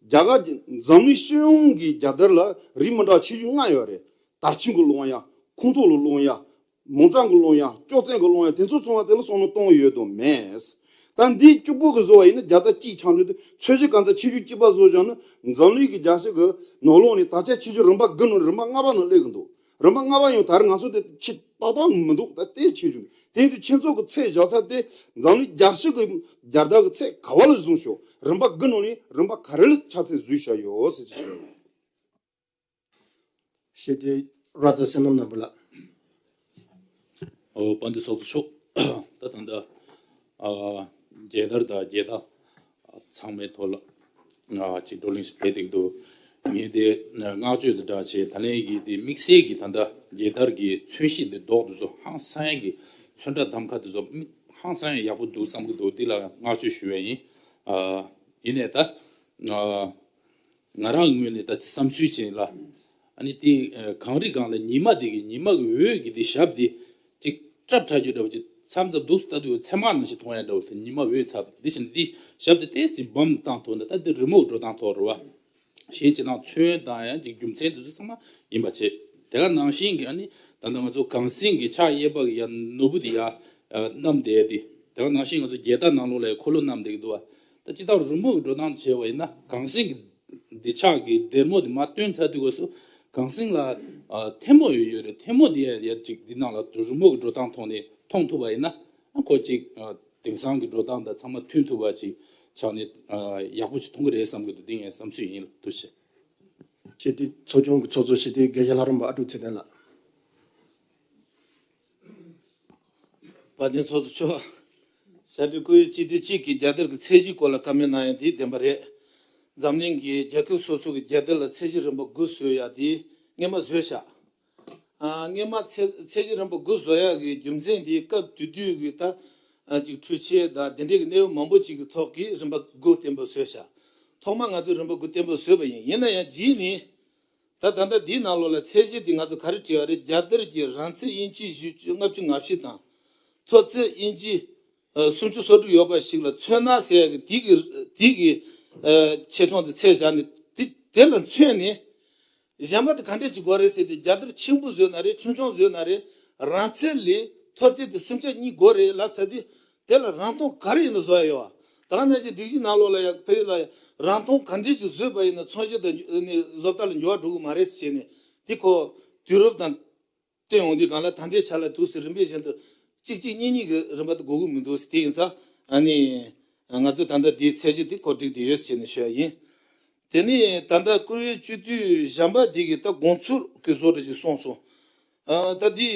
རྒྱ་གར་གྱི་འཛམ་གླིང་སྤྱི་ཡོངས་ཀྱི་རྒྱལ་དར་ལ་རིགས་མི་འདྲ་བ་ཆེ་ཆུང་ལྔ་ཡོད་རེད། དར་ཆེན་གྱི་ལོང་ཡ། ཁོང་ཐོག་ལ་ལོང་ཡ། མོ་ཊ་གི་ལོང་ཡ། ཅོག་ཙེ་གི་ལོང་ཡ། དེ་ཚོ་ཚང་མ་དེ་ལ་བསམ་བློ་གཏོང་ཡོད་དོ་མེད། ད་འདི་གཅིག་པོ་གི་བཟོ་བ་ཡིན་ན་རྒྱལ་དར་གཅིག་ཆགས་འགྲོ་དུས་ཚད་གཞི་གང་ཚ་ཆེ་ཆུང་གཅིག་པ་བཟོ་བཞག་ན་འཛམ་གླིང་གི་རྒྱལ་སྤྱི་གི་ནང་ལོགས་ནས་དར་ཆ་ཆེ་ཆུང་རིམ་པ་དགུ་ནང་རིམ་པ་ལྔ་པ་ནང་སླེབས་གི་འདུག་རིམ་པ་ལྔ་པ་ཡང་ད་རེས་ང་ཚོ་དེ་ཆེ་ཏག་ཏག་མི་འདུག་ད་དེ་ཆེ་ཆུང་དེ་ཡིན་དུས་ཁྱེད་ཚོ་གི་ཚད་བཞག་ས་དེ་འཛམ་གླིང་རྒྱལ་སྤྱི་གི་རྒྱལ་དར་གི་ཚད་ག་བ་ལ་བཟུང་ཤོག་རིམ་པ་དགུ་ནང་ནས་རིམ་པ་ག་རེ་ལ་ཆ་ཚད་བཟོས་བཞག་ཡོད་ཟེར་གྱི་ཞུ་ཡོད། ཞེས་དེ་ར་ཙ་བསོད་ནམས་རྣམ་པ་ལགས། ཨོ། དཔལ་ལྡན་ཚོགས་གཙོ་མཆོག་ད་ད་ལྟ་ཨ་རྒྱལ་དར་དང་རྒྱལ་རྟགས་ཚང་མའི་ཐོག་ལ་ཨ་ཅིག་བགྲོ་གླེང་ཞིག་བྱས་བསྡད་འདུག་ངས་དེ་བསྔགས་བརྗོད་དང་སྦྲགས་བྱས། ད་ལན་གྱི་དེ་དམིགས་བསལ་གྱི་ད་ལྟ་རྒྱལ་དར་གྱི་མཚོན་བྱེད་དེ་མདོག་དེ་ཚོ་ཧང་སང་ཡག་གི། ཚོན་ཁྲ་གདམ་ཁ་དེ་ཚོ་ཧང་སང་ཡག་པོ་འདུག་བསམ་གྱི་འདུག་འདི་ལ་བསྔགས་བརྗོད་ཞུ་བ་ཡིན། ཨ་ཡིན་ནའི་ད་ཨ། ང་རང་ངོས་ནས་ད་ཅི་བསམ་ཚུལ་བྱས་ལ། ཨ་ནི་དེ་གངས་རི་སྒང་ལ་ཉི་མ་དེ་གི་ཉི་མ་གི་འོད་ཀྱི་དེ་ཞབས་དེ་ཅིག་སྲབ་ཁྲ་རྒྱུ་འདྲ་བོ་ཅིག་མཚམས་མཚམས་འདུག་ལྟ་དུས་ཚེར་མ་ནང་བཞིན་མཐོང་ཡ་འདྲ་བོ་དེ་ཉི་མ་འོད་ཚབ་དེ་བཞིན་དེ་ཞབས་དེ་ཏོག་ཙམ་བསྡམས་བཏང་ཐུབ་ན། ད་དེ་རི་མོ་འགྲོ་སྟངས་ཐོག་རེད་བ། གཞན་ཅིག་དང་ཚོན་དང་ཡང་ཅིག་རྒྱུ་མཚན་དེ་ཚོ་ཚང་མ་ཡིན་པ་བྱས། དེ་ག་ནང་བཞིན་གྱི་ཨ་ནི་ད་ལྟ་ང་ཚོ་གངས་སེང་གི་ཕྱག་གཡས་པ་གི་ཡ་ནོར་བུ་དེ་ཡ་བསྣམས་བསྡད་དེ། དེ་ག་ནང་བཞིན་ང་ཚོ་རྒྱལ་དར་ནང་ལོགས་ལ་ཡ་འཁོར་ལོ་བསྣམས་བསྡད་ཀྱི་འདུག་བ། ད་ཅི་ལྟར་རི་མོ་གི་འགྲོ་སྟངས་བྱས་པ་ཡིན་ན་གངས་སེང་གི་འདི་ཕྱག་གི་སྡེར་མོ་དེ་མར་བཏོན་ཚར་དུས་སྐབས་སུ་གངས་སེང་ལ་ཨ་ཐལ་མོ་ཡོད་ཡོད་རེད། ཐལ་མོ་དེ་ཡ་ཡ་ཅིག་འདི་ནང་ལ་རི་མོ་གི་འགྲོ་སྟངས་ཐོག་ནས་མཐོང་ཐུབ་པ་ཡིན་ན་ཨ་ཁོ་ཅིག་ཨ་དེང་སང་གི་འགྲོ་སྟངས་དང་ཚང་མ་མཐུན་ཐུབ་པ་ཅིག་ཆགས་ནས་ཨ་ཡག་པོ་ཅིག་མཐོང་གི་རེད་བསམ་གྱི་འདུག་འདི་ངའི་བསམ་ཚུལ་ཡིན། ཐུགས་རྗེ་ཆེ། ཆེ་དེ་ཚོགས་ཆུང་གི་ཚོགས་གཙོ་ཆེ་དེ་དགེ་བཤེས་ལྷ་རམས་པ་ཨ་ཀྲུག་ཚེ་བརྟན་ལགས། དཔལ་ལྡན་ཚོགས་གཙོ་མཆོག་ཤར་སྒྲེང་བཀུར་འོས་སྤྱི་འཐུས་གཅིག་གིས་རྒྱལ་དར་གྱི་ཚད་གཞིའི་སྐོར་ལ་བཀའ་མོལ་གནང་ཡ་འདི་བདེན་པ་རེད། འཛམ་གླིང་གི་རྒྱལ་ཁབ་སོ་སོ་གི་རྒྱལ་དར་ལ་ཚད་གཞི་རིམ་པ་དགུ་བཟོ་ཡ་དེ་སྔོན་མ་བཟོས་ཤག་ཨ། སྔོན་མ་ཚད་ཚད་གཞི་རིམ་པ་དགུ་བཟོ་ཡ་གི་རྒྱུ་མཚན་དེ་སྐབས་དེ་དུས་ཀྱི་ད་ཨ་ཅིག་འཕྲུལ་ཆས་དང་དེ་འདྲའི་གི་གནས་བབ་མང་པོ་ཅིག་གི་ཐོག་གི་རིམ་པ་དགུ་བརྟན་པོ་བཟོས་ཤག་ཐོག་མ་ང་ཚོས་རིམ་པ་དགུ་བརྟན་པོ་བཟོས་པ་ཡིན། ཡིན་ན་ཡང་རྗེས་ནས་ད་ད་ལྟ་འདིའི་ནང་ལོགས་ལ་ཚད་གཞི་འདི་ང་ཚོ་ག་རེ་བྲིས་པ་རེད། རྒྱལ་དར་གྱི་རིང་ཚད་དབྱིན་ཇི་བཞི་བཅུ་ལྔ་བཅུ་ང་བཞི་དང་། མཐོ་ཚད་དབྱིན་ཇི་ཨ་སུམ་ཅུ་སོ་དྲུག་ཡོད་པ་ཞིག་ལ་མཚོན་ན་ཟེར་ཡ་གི་དེ་གི་དེ་གི་ཨ་ཆེ་ཆུང་དེ་ཚད་བཞག་ནས་དེ་དེ་ལ་མཚོན་ནས། གཞན་པ་དེ་ག་འདྲས་ཅིག་དགོས་རེད་ཟེར་ཏེ། རྒྱལ་དར་ཆེན་པོ་བཟོས་ན་རེད། ཆུང་ཆུང་བཟོས་ན་རེད། རིང་ཚད་ལས་མཐོ་ཚད་དེ་སུམ་ཆ་གཉིས་དགོས་རེད་ལབ་ཚར་དུས། དེ་ལ་རིང་ཐུང་ག་རེ་ཡིན་ན་བཟོ་ཡ་ཡོད་པ། ད་ག་ནང་བཞིན་སྒྲིག་གཞི་ནང་ལོགས་ལ་ཡང་ཕ་ཡུལ་ལ་ཡང་རིང་ཐུང་ག་འདྲས་ཅིག་བཟོས་པ་ཡིན་ན་མཚོན་བྱེད་དང་ནི་བཟོ་ལྟ་ལ་འགྱུར་བ་འགྲོ་གི་མ་རེད་ཟེར་བྱས་ནས། དེ་ཁོ་དུས་རབས་དང་བསྟུན་ཡོང་དུས་སྒང་ལ་ད་ལྟའི་ཆ་ལ་འདུག་ཟེར། རིམ་པས་བཞིན་དུ་གཅིག་གཅིག་གཉིས་གཉིས་ཀྱི་རིམ་པ་དེ་དགོས་ཀྱི་མི་འདུག་ཟེར། དེ་ཡིན་ཙང་ཨ་ནི་ང་ཚོས་ད་ལྟ་འདིའི་ཚད་གཞི་དེ་གོ་སྒྲིག་དེ་ཡོད་ཟེར་ནས་ཞུ་ཡ་ཡིན། དེ་ནས་ད་ལྟ་བཀུར་འོས་སྤྱི་འཐུས་གཞན་པ་དེ་གིས་ད་དགོངས་ཚུལ་གྱི་བཟོ་འདྲ་ཞིག་གསུངས་སོང་། ཨ་ད་འདི་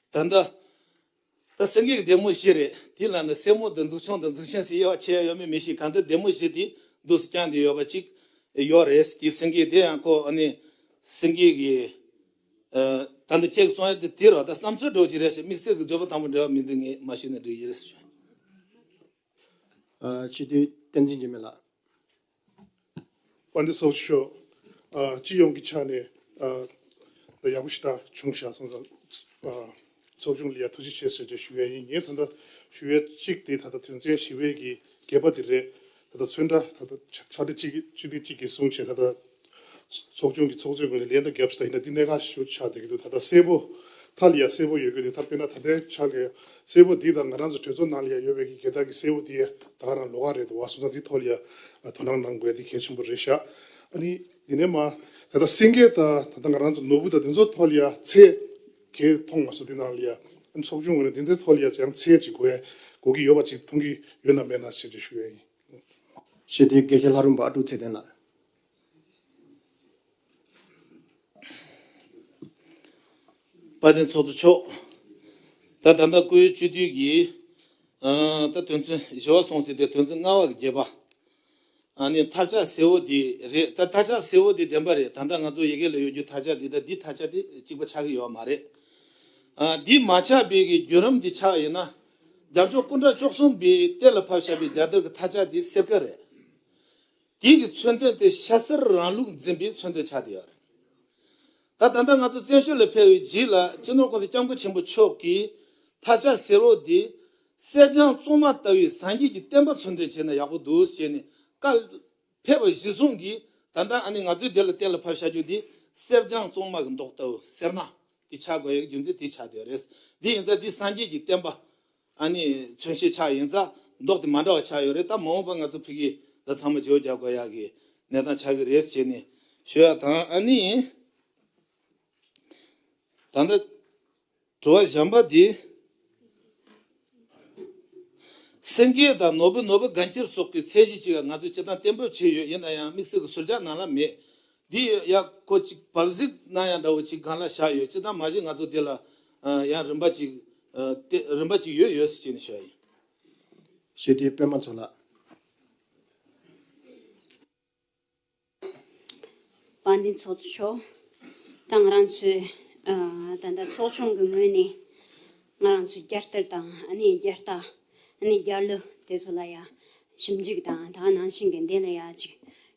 ད་ལྟ་ད་སེང་གེ་གི་སྡེར་མོ་བཞི་རེད། དེ་ལ་ནི་སེར་མོ་དང་འཛུགས་ཆུང་དང་འཛུགས་ཆེན་ཟེར་དབྱེ་བ་ཕྱེ་ཡ་ཡོད་མེད་མི་ཤེས། གང་ལྟར་སྡེར་མོ་བཞི་དེ་འདུག་སེ་བརྐྱངས་ཏེ་ཡོད་པ་ཅིག་ཡོད་རེད། དེ་སེང་གེ་དེ་ཡང་ཁོ་ཨ་ནི་སེང་གེ་གི་ཨ་ད་ལྟ་ཁྱེད་ཀྱིས་གསུང་ཡ་དེ་དེ་རེད། ད་བསམ་ཚུལ་འདྲ་བོ་ཅིག་རེད་ཤག་དམིགས་བསལ་གྱི་བརྗོད་པ་དང་པོ་འབྲེལ་བ་མི་འདུག་ངས་མ་ཞུས་ན་འགྲིག་གི་རེད་ཟེར། ཨ་སྤྱི་འཐུས་བསྟན་འཛིན་འཇིགས་མེད་ལགས། དཔལ་ལྡན་ཚོགས་གཙོ་མཆོག་ཨ་སྤྱི་ཡོངས་ཀྱི་ཆ་ནས་ཨ་ད་ཡག་པོ་ཞེ་དྲག་བྱུང་བཞག་སོང་ཙང་། ཨ་ཚོགས་ཆུང་ལ་ཡ་ཐུགས་རྗེ་ཆེ་ཟེར་ཏེ་ཞུ་ཡས་ཡིན། ངས་ད་ལྟ་ཞུ་ཡས་གཅིག་དེ་ད་ལྟ་དོན་ཚན་བཞི་པའི་གི་བརྒྱད་པ་དེ་རེད། ད་ལྟ་ཚོན་ཁྲ་ད་ལྟ་ཕྱག་ཕྱག་བྲིས་གཅིག་གཅིག་དེ་གཅིག་གིས་གསུངས་བྱས། ད་ལྟ་ཚོགས་ཆུང་གི་ཚོགས་གཙོས་ངོས་ནས་ལན་ད་བརྒྱབ་ས་ད་ཡིན་ན་འདི་གནད་འགག་ཞིག་ཆགས་བསྡད་ཀྱི་འདུག་ད་ལྟ་གསལ་པོ་མཐའ་ལ་ཡ་གསལ་པོ་ཡོད་ཀྱི་འདུག་ད་དཔེར་ན་ད་ལྟའི་ཆ་ལ་གསལ་པོ་འདི་དང་ང་རང་ཚོ་གྲོས་ཚོགས་ནང་ལ་ཡ་ཡོད་པའི་གི་རྒྱལ་དར་གྱི་གསལ་པོ་འདི་ད་ག་རང་ལོགས་ཀ་རེད་འདུག་བ། སོང་ཙང་འདི་ཐོག་ལ་ཡ་དོ་སྣང་གནང་དགོས་ཡ་འདི་གལ་ཆེན་པོ་རེད་ཤག་ཨ་ནི་འདི་ནས་མ་ད་ལྟ་སེང་གེ་དང་ད་ལྟ་ང་རང་ཚོ་ནོར་བུ་དང་འདི་ཚོ་ཐོག་ལ་ཡ་ཚད་གལ་མཐོང་མ་སོང་། འདི་ནང་ལ་ཡ་ཨ་ནི་ཚོགས་ཆུང་ངོས་ནས་འདི་འདྲའི་ཐོག་ལ་ཡ་ཡང་ཚད་ཅིག་དགོས་ཡ་དགོས་ཀྱི་ཡོད་པ་ཅིག་མཐོང་གི་ཡོད་ན་མེད་ན་ཞེས་ཅིག་ཞུ་ཡ་ཡིན། ཞེས་དེ་དགེ་བཤེས་ལྷ་རམས་པ་ཨ་ཀྲུག་ཚེ་བརྟན་ལགས། དཔལ་ལྡན་ཚོགས་གཙོ་མཆོག་ད་ད་ལྟ་བཀུར་འོས་སྤྱི་འཐུས་ཀྱིས་ཨ་ད་དོན་ཚན་བཞི་པ་སོང་ཟིན་ཏེ་དོན་ཚན་ལྔ་པ་གི་བརྒྱད་པ། ཨ་ནི་མཐར་ཆགས་གསལ་བོ་འདི་རེད། ད་མཐར་ཆགས་གསལ་བོ་འདི་བདེན་པ་རེད། ད་ལྟ་ང་ཚོ་ཡི་གེ་ལ་ཡོད་རྒྱུ་མཐར་ཆགས་འདི་དང་འདི་མཐར་ཆགས་འདི་གཅིག་པ་ཆགས་ཀྱི་ཡོད་མ་རེད། ཨ་འདི་མ་ཆགས་པའི་གི་བརྒྱུད་རིམ་འདི་ཆགས་ཡིན་ན། རྒྱལ་མཆོག་སྐུ་ཕྲེང་བཅུ་གསུམ་པའི་གཏན་ལ་ཕབ་བཞག་པའི་རྒྱལ་དར་གྱི་མཐར་ཆགས་འདི་སེར་ཀ་རེད། དེ་གི་མཚོན་དོན་དེ་ཤ་གསེར་རིང་ལུགས་འཛིན་པའི་མཚོན་དོན་ཆགས་བསྡད་ཡོད་རེད། ད་ད་ལྟ་ང་ཚོ་བཙན་བྱོལ་ལ་ཕེབས་པའི་རྗེས་ལ་སྤྱི་ནོར་༸གོང་ས་༸སྐྱབས་མགོན་ཆེན་པོ་མཆོག་གིས་མཐར་ཆགས་གསལ་བོ་འདི་གསེར་སྦྱངས་གཙང་མ་ལྟ་བུའི་སངས་རྒྱས་ཀྱི་བསྟན་པ་མཚོན་དོན་བྱས་ན་ཡག་པོ་འདུག་ཟེར་ནས་བཀའ་ཕེབས་པ་གཞིར་བཟུང་གིས། ད་ལྟ་ཨ་ནི་ང་ཚོའི་འདི་ལ་གཏན་ལ་ཕབ་བཞག་རྒྱུ་འདི་གསེར་སྦྱངས་གཙང་མ་གི་མདོག་ལྟ་བུ་སེར་ནག་དེ་ཆགས་དགོས་ཡག་རྒྱུ་མཚན་དེ་ཆགས་བསྡད་ཡོད་རེད། འདི་ཡིན་ཙང་འདི་སངས་རྒྱས་ཀྱི་བསྟན་པ་ཨ་ནི་མཚོན་བྱེད་ཆགས་ཡིན་ཙང་མདོག་དེ་མ་འདྲ་བ་ཆགས་ཡོད་རེད། ད་མ་འོངས་པ་ང་ཚོ་ཕ་གི་ད་ཚང་མ་བརྗེ་པོ་རྒྱག་དགོས་ཡག་གི་གནས་སྟངས་ཆགས་ཀྱི་རེད་ཟེར་ནས་ཞུ་ཡག་དང་། ཨ་ནི་ད་ལྟ་དྲི་བ་གཞན་པ་འདི། སེང་གེ་དང་ནོར་བུ། ནོར་བུ་དགའ་འཁྱིལ་སོགས་ཀྱི་ཚད་གཞི་གཅིག་ང་ཚོས་སྤྱིར་བཏང་གཏན་འབེབས་བྱས་ཡོད། ཡིན་ན་ཡང་དམིགས་བསལ་གྱི་ཟུར་བཞག་ནང་ལ་མེད། འདི་ཡ་ཁོ་གཅིག་བབ་གཟིགས་གནང་ཡག་འདྲ་བོ་གཅིག་སྒང་ལ་བཞག་ཡོད། སྤྱིར་བཏང་མ་གཞི་ང་ཚོ་འདི་ལ་ཡང་རིམ་པ་གཅིག་ཨ་དེ་རིམ་པ་གཅིག་ཡོད་ཡོད་ཟེར་བྱས་ནས་ཞུ་ཡ་ཡིན། ཞེས་དེ་པད་མ་མཚོ་ལགས། དཔལ་ལྡན་ཚོགས་གཙོ་མཆོག་ད་ང་རང་ཚོའི་ཨ་ད་ལྟ་ཚོགས་ཆུང་གི་ངོས་ནས་ང་རང་ཚོའི་རྒྱལ་དར་དང་ཨ་ནི་རྒྱལ་རྟགས་ཨ་ནི་རྒྱལ་གླུ་དེ་ཚོ་ལ་ཡ་ཞིབ་འཇུག་དང་། ད་ནང་བཞིན་གྱི་འདི་ལ་ཡ་ཅིག་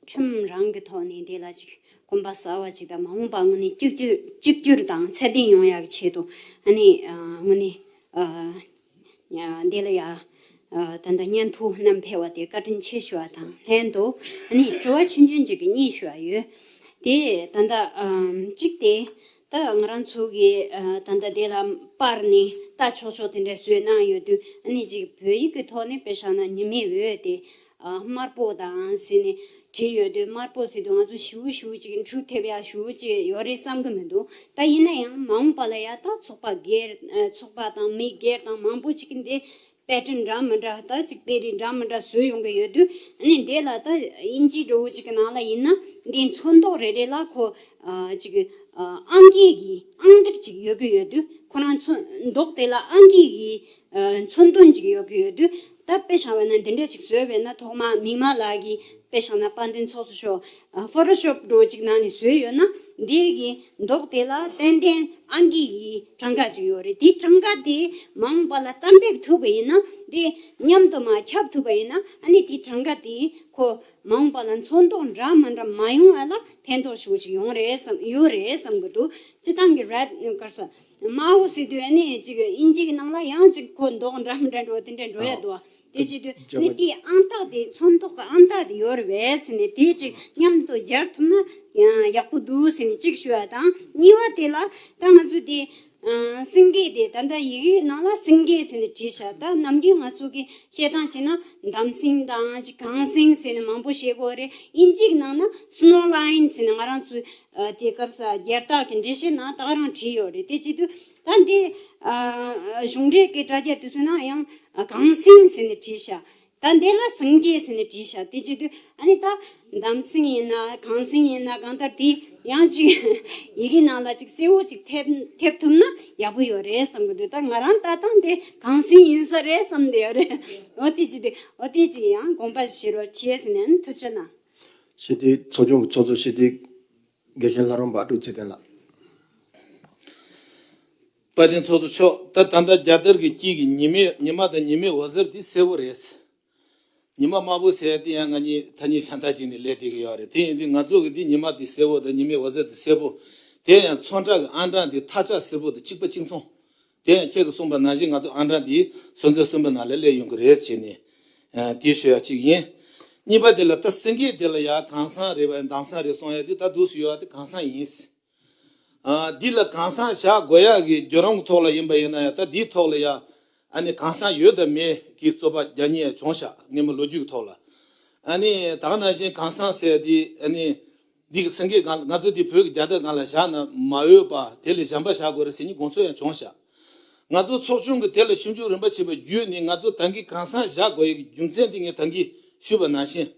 ཁྲིམས་རང་གི་ཐོག་ནས་འདི་ལ་ཅིག་གོམ་པ་གསར་བ་ཅིག་དང་། མ་འོངས་པ་དངོས་གནས་གཅིག་གྱུར་གཅིག་གྱུར་དང་ཚད་ལྡན་ཡོང་ཡག་གི་ཆེད་དུ་ཨ་ནི་ཨ་དངོས་གནས་ཨ། ཡང་འདི་ལ་ཡང་ཨ་ད་ལྟ་སྙན་ཐོ་བསྣམས་ཕེབས་པ་དེ་བཀའ་དྲིན་ཆེ་ཞུ་བ་དང་ལྷན་དུ། ཨ་ནི་དྲི་བ་ཆུང་ཆུང་ཅིག་གི་གཉིས་ཞུ་བ་ཡོད། དེ་ད་ལྟ་ཨམ་གཅིག་དེ་ད་ང་རང་ཚོ་གི་ཨ་ད་ལྟ་དེ་ལ་པར་ནས་ལྟ་ཆོག་ཆོག་དེ་འདྲ་བཟོས་གནང་ཡོད་དུས། ཨ་ནི་ཅིག་བོད་ཡིག་གི་ཐོག་ནས་དཔེ་བཞག་ན་ཉི་མའི་འོད་དེ་ཨ་དམར་པོ་དང་ཟེར་ནས་བྲིས་ཡོད་དུས། དམར་པོ་ཟེར་དུས་ང་ཚོ་ཞེ་པོ་ཞེ་པོ་ཅིག་འཕྲུལ་ཐེབས་ཡག་ཞེ་པོ་ཅིག་ཡོད་རེད་བསམ་གི་མི་འདུག་ད་ཡིན་ན་ཡང་མ་འོངས་པ་ལ་ཡ་ད་ཚོགས་པ་སྒེར་ཨ་ཚོགས་པ་དང་མི་སྒེར་དང་མང་པོ་ཅིག་གིས་འདི་དཔེ་སྐྲུན་འདྲ་མི་འདྲ་ད་ཅིག་དཔེ་རིས་འདྲ་མི་འདྲ་བཟོས་ཡོང་གི་ཡོད་དུས། ཨ་ནི་འདི་ལ་ད་དབྱིན་ཇི་འདྲ་བོ་ཅིག་གི་ནང་ལ་ཡིན་ན་འདིའི་ཚོན་མདོག་རེ་རེ་ལ་ཁོ་ཨ་ཅིག་ཨ་ཨང་ཀི་གི་ཨང་འདྲ་ཅིག་ཡོད་ཀྱི་ཡོད་དུས། ཁོ་རང་ཚོན་མདོག་དེ་ལ་ཨང་ཀི་གི་ ཨ་མཚོན་དོན་ཅིག་ཡོད་ཀྱི་ཡོད་དུས། ད་དཔེ་བཞག་པ་ན་འདི་འདྲ་ཅིག་བཟོས་པས་ན། ཐོག་མ་མིག་དམར་ལགས་ཀྱིས་དཔེ་བཞག་ན་དཔལ་ལྡན་ཚོགས་གཙོ་མཆོག་ཨ་ཕོ་ཊོ་ཤོབ་འདྲ་བོ་ཅིག་ནང་ནས་བཟོས་ཡོད་ན། འདི་གི་མདོག་དེ་ལ་ཏན་ཏན་ཨང་ཀི་ཡི་གྲངས་ཀ་ཅིག་ཡོད་རེད། དེ་གྲངས་ཀ་དེ་མ་འོངས་པ་ལ་གཏན་འབེབས་ཐུབ་པ་ཡིན་ན། དེ་མཉམ་དུ་མར་ཁྱབ་ཐུབ་པ་ཡིན་ན། ཨ་ནི་དེ་གྲངས་ཀ་དེ་ཁོ་མ་འོངས་པ་ལ་མཚོན་ཐོག་འདྲ་མི་འདྲ་མ་ཡོང་བ་ལ་ཕན་ཐོགས་ཤུགས་ཅིག་ཡོང་རེད་བསམ་ཡོད་རེད་བསམ་གི་འདུག་སྤྱིར་བཏང་གི་རེད་ག་རེ་ཟེར། དམར་པོ་ཟེར་དུས་ཨ་ནི་ཅིག་དབྱིན་ཇི་གི་ནང་ལ་ཡང་ཅིག་ཁོ་མདོག་འདྲ་མི་འདྲ་འདྲ་བོ་དེ་འདྲ་འགྲོ་ཡ་འདུག་དེ་བྱེད་དུས་ཨ་ནི་དེའི་ཨང་རྟགས་དེ། མཚོན་ཐོག་གི་ཨང་རྟགས་དེ་ཡོད་རེད་པས་ཟེར་ནས། དེ་ཅིག་མཉམ་དུ་སྦྱར་ཐུབ་ན་ཡང་ཡག་པོ་འདུག་ཟེར་ནས་ཅིག་ཞུ་ཡ་དང་། གཉིས་པ་དེ་ལ་ད་ང་ཚོ་དེ་ཨ་སེང་གེ་དེ་ད་ལྟ་ཡི་གེའི་ནང་ལ་སེང་གེ་ཟེར་ནས་བྲིས་ཤག་ད་ནམ་རྒྱུན་ང་ཚོ་གི་བཤད་སྟངས་བྱས་ན་འདམ་སེང་དང་ཅིག་གངས་སེང་ཟེར་ནས་མང་པོ་བཤད་ཀྱི་ཡོད་རེད། དབྱིན་ཇིའི་ནང་ན་སི་ནོ་ལ་ཡིན་ཟེར་ནས་ང་རང་ཚོའི་ཨ་དེ་སྐབས་སུ་རྒྱལ་རྟགས་ཀྱི་འགྲེལ་བཤད་ནང་ད་ག་རང་བྲིས་ཡོད་རེད། དེ་བྱེད་དུས་ད་འདི་ཨ་གཞུང་འབྲེལ་གྱི་དྲ་རྒྱ་དེ་ཚོའི་ནང་ཡང་གངས་སེང་ཟེར་ནས་བྲིས་ཤག་ད་འདི་ལ་སེང་གེ་ཟེར་ནས་བྲིས་ཤག་དེ་བྱེད་དུས་ཨ་ནི་ད་འདམ་སེང་ཡིན་ན་གངས་སེང་ཡིན་ན་གང་ལྟར་དེ་ཡང་ཅིག་ཡི་གེ་ནང་ལ་ཅིག་གསལ་བོ་ཅིག་ཐེབས་ཐེབས་ཐུབ་ན་ཡག་པོ་ཡོད་རེད་བསམ་གི་འདུག་ད་ང་རང་ལྟ་སྟངས་དེ་གངས་སེང་ཡིན་ས་རེད་བསམ་བསྡད་ཡོད་རེད། འོ་དེ་བྱེད་དུས་འོ་དེ་ཅིག་ཡང་དགོངས་པ་བཞེས་རོགས་བྱེད་ཟེར་ནས་ཐུགས་རྗེ་གནང་། ཞི་བདེའི་ཚོགས་ཆུང་གི་ཚོགས་གཙོ་ཞི་བདེའི་དགེ་རྒན་ལྷ་རམས་པ་ཨ་ཀྲུག་ཚེ་བརྟན་ལགས། དཔལ་ལྡན་ཚོགས་གཙོ་མཆོག་ད་ད་ལྟ་རྒྱལ་དར་གྱི་དཀྱིལ་གྱི་ཉི་མའི་ཉི་མ་དང་ཉི་མའི་འོད་ཟེར་དེ་སེར་པོ་རེད། ཉི་མ་དམར་པོ་ཟེར་ཡ་དེ་ཡང་ང་གཉིས་ཐ་སྙད་ཆ་འདྲ་ཅིག་ནས་སླེབས་བསྡད་ཀྱི་ཡོད་རེད། དེ་ཡིན་དུས་ང་ཚོ་གི་འདི་ཉི་མ་དེ་སེར་པོ་དང་ཉི་མའི་འོད་ཟེར་དེ་སེར་པོ། དེ་ཡང་ཚོན་ཁྲ་གི་ཨང་གྲངས་དེ་ཐག་ཆག་སེར་པོ་དང་གཅིག་པ་གཅིག་མཚུངས། དེ་ཡང་ཁྱེད་ཀྱིས་གསུངས་པ་ནང་བཞིན་ང་ཚོ་ཨང་གྲངས་འདི་སོ་ཚོད་གསུམ་པ་ནང་ལ་སླེབས་ཡོང་གི་རེད་བྱས་ནས། ཨ་དེ་ཞུ་ཡ་གཅིག་ཡིན། གཉིས་པ་དེ་ལ་ད་སེང་གེ་དེ་ལ་ཡ་གངས་སེང་རེད་པ་འདམ་སེང་རེད་གསུང་ཡ་དེ་ད་འདུག་སེ་ཡོད་པ་དེ་གངས་སེང་ཡིན། ཨ་འདི་ལ་གངས་སེང་བཞག་དགོས་ཡ་གི་བརྒྱུད་རིམ་གྱི་ཐོག་ལ་ཡིན་པ་ཡིན་ན་ཡང་། ད་འདིའི་ཐོག་ལ་ཡ་ཨ་ནི་གངས་སེང་ཡོད་དང་མེད་ཀྱི་རྩོད་པ་རྒྱག་མཁན་ཡང་བྱུང་ཤག་སྔོན་མ་ལོ་རྒྱུས་ཀྱི་ཐོག་ལ། ཨ་ནི་ད་ག་ནང་བཞིན་གངས་སེང་ཟེར་ཡ་དེ་ཨ་ནི། འདི་གི་སེང་གེ་སྒང་ང་ཚོ་འདི་བོད་ཀྱི་རྒྱལ་དར་སྒང་ལ་བཞག་ན་མ་འོས་པ་དེ་ལས་གཞན་པ་བཞག་དགོས་རེད་ཟེར་ནས་དགོངས་ཚུལ་ཡང་བྱུང་ཤག་ང་ཚོ་ཚོགས་ཆུང་གིས་དེ་ལ་ཞིབ་འཇུག་རིམ་པ་བྱས་པ་བརྒྱུད་ནས། ང་ཚོ་ད་གིན་གངས་སེང་བཞག་དགོས་ཡ་གི་རྒྱུ་མཚན་འདི་ངས་ད་གིན་ཞུས་པ་ནང་བཞིན།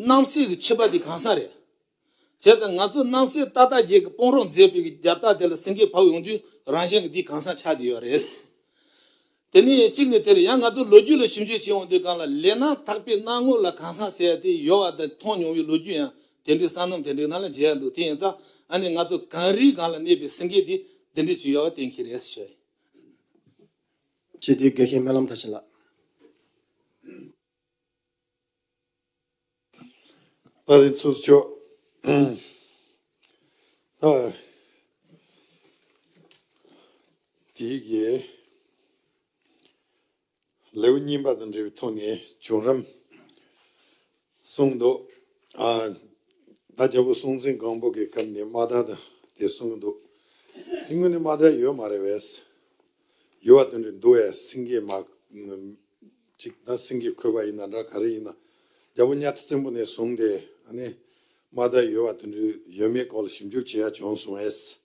རྣམ་སྲས་ཀྱི་ཁྱད་པར་དེ་གངས་སེང་རེད། བྱས་ཙང་ང་ཚོ་རྣམ་སྲས་ཏག་ཏག་བརྒྱད་ཀྱི་དཔུང་རོགས་མཛད་པའི་གི་རྒྱལ་རྟགས་དེ་ལ་སེང་གེ་བབས་ཡོང་དུས་རང་བཞིན་གྱིས་འདི་གངས་སེང་ཆགས་བསྡད་ཡོད་རེད། དེ་ནས་གཅིག་ནས་དེར་ཡང་ང་ཚོ་ལོ་རྒྱུས་ལ་ཞིབ་འཇུག་བྱེད་འོང་དུས་སྒང་ལ། ལས་སྣ་དག་པའི་སྣང་ངོ་ལ་གངས་སེང་ཟེར་ཡ་དེ་ཡོད་པ་དང་མཐོང་མྱོང་བའི་ལོ་རྒྱུས་ཡང་དེ་འདྲའི་སོ་ནམ་དེ་འདྲའི་ནང་ལ་མཇལ་ཡ་འདུག་དེ་ཡིན་ཙང་ཨ་ནི་ང་ཚོ་གངས་རིའི་སྒང་ལ་གནས་པའི་སེང་གེ་དེ་འདི་འདྲ་ཅིག་ཡོད་པ་གཏན་འཁེལ་རེད་ཞུ་ཡ་ཡིན། ཞི་བདེའི་དགེ་རྒན་སྨོན་ལམ་མཐར་ཕྱིན་ལགས། དཔལ་ལྡན་ཚོགས་གཙོ་མཆོག་ད་དེའི་གི་ལེའུ་གཉིས་པ་དང་འབྲེལ་བའི་ཐོག་ནས་བྱུང་རིམ་གསུངས་འདུག་ཨ་ད་རྒྱལ་པོ་སྲོང་བཙན་སྒམ་པོ་གི་སྐབས་ནས་དམག་དར་དང་དེ་གསུངས་འདུག་དེ་སྔོན་ནས་དམག་དར་ཡོད་མ་རེད་པས། ཡོད་པ་དོན་འགྲིག་འདུག་པས། སེང་གེ་མ་གཅིག་ད་སེང་གེ་འཁོད་པ་ཡིན་ན་འདྲ། ག་རེ་ཡིན་ན། རྒྱལ་པོ་གཉའ་ཁྲི་བཙན་པོ་ནས་བཟུང་སྟེ་ཨ་ནི་དམག་དར་ཡོད་པ་དོན་འགྲིག་ཡོད་མེད་སྐོར་ལ་ཞིབ་འཇུག་བྱེད་ཡ་བྱུང་སོང་པས།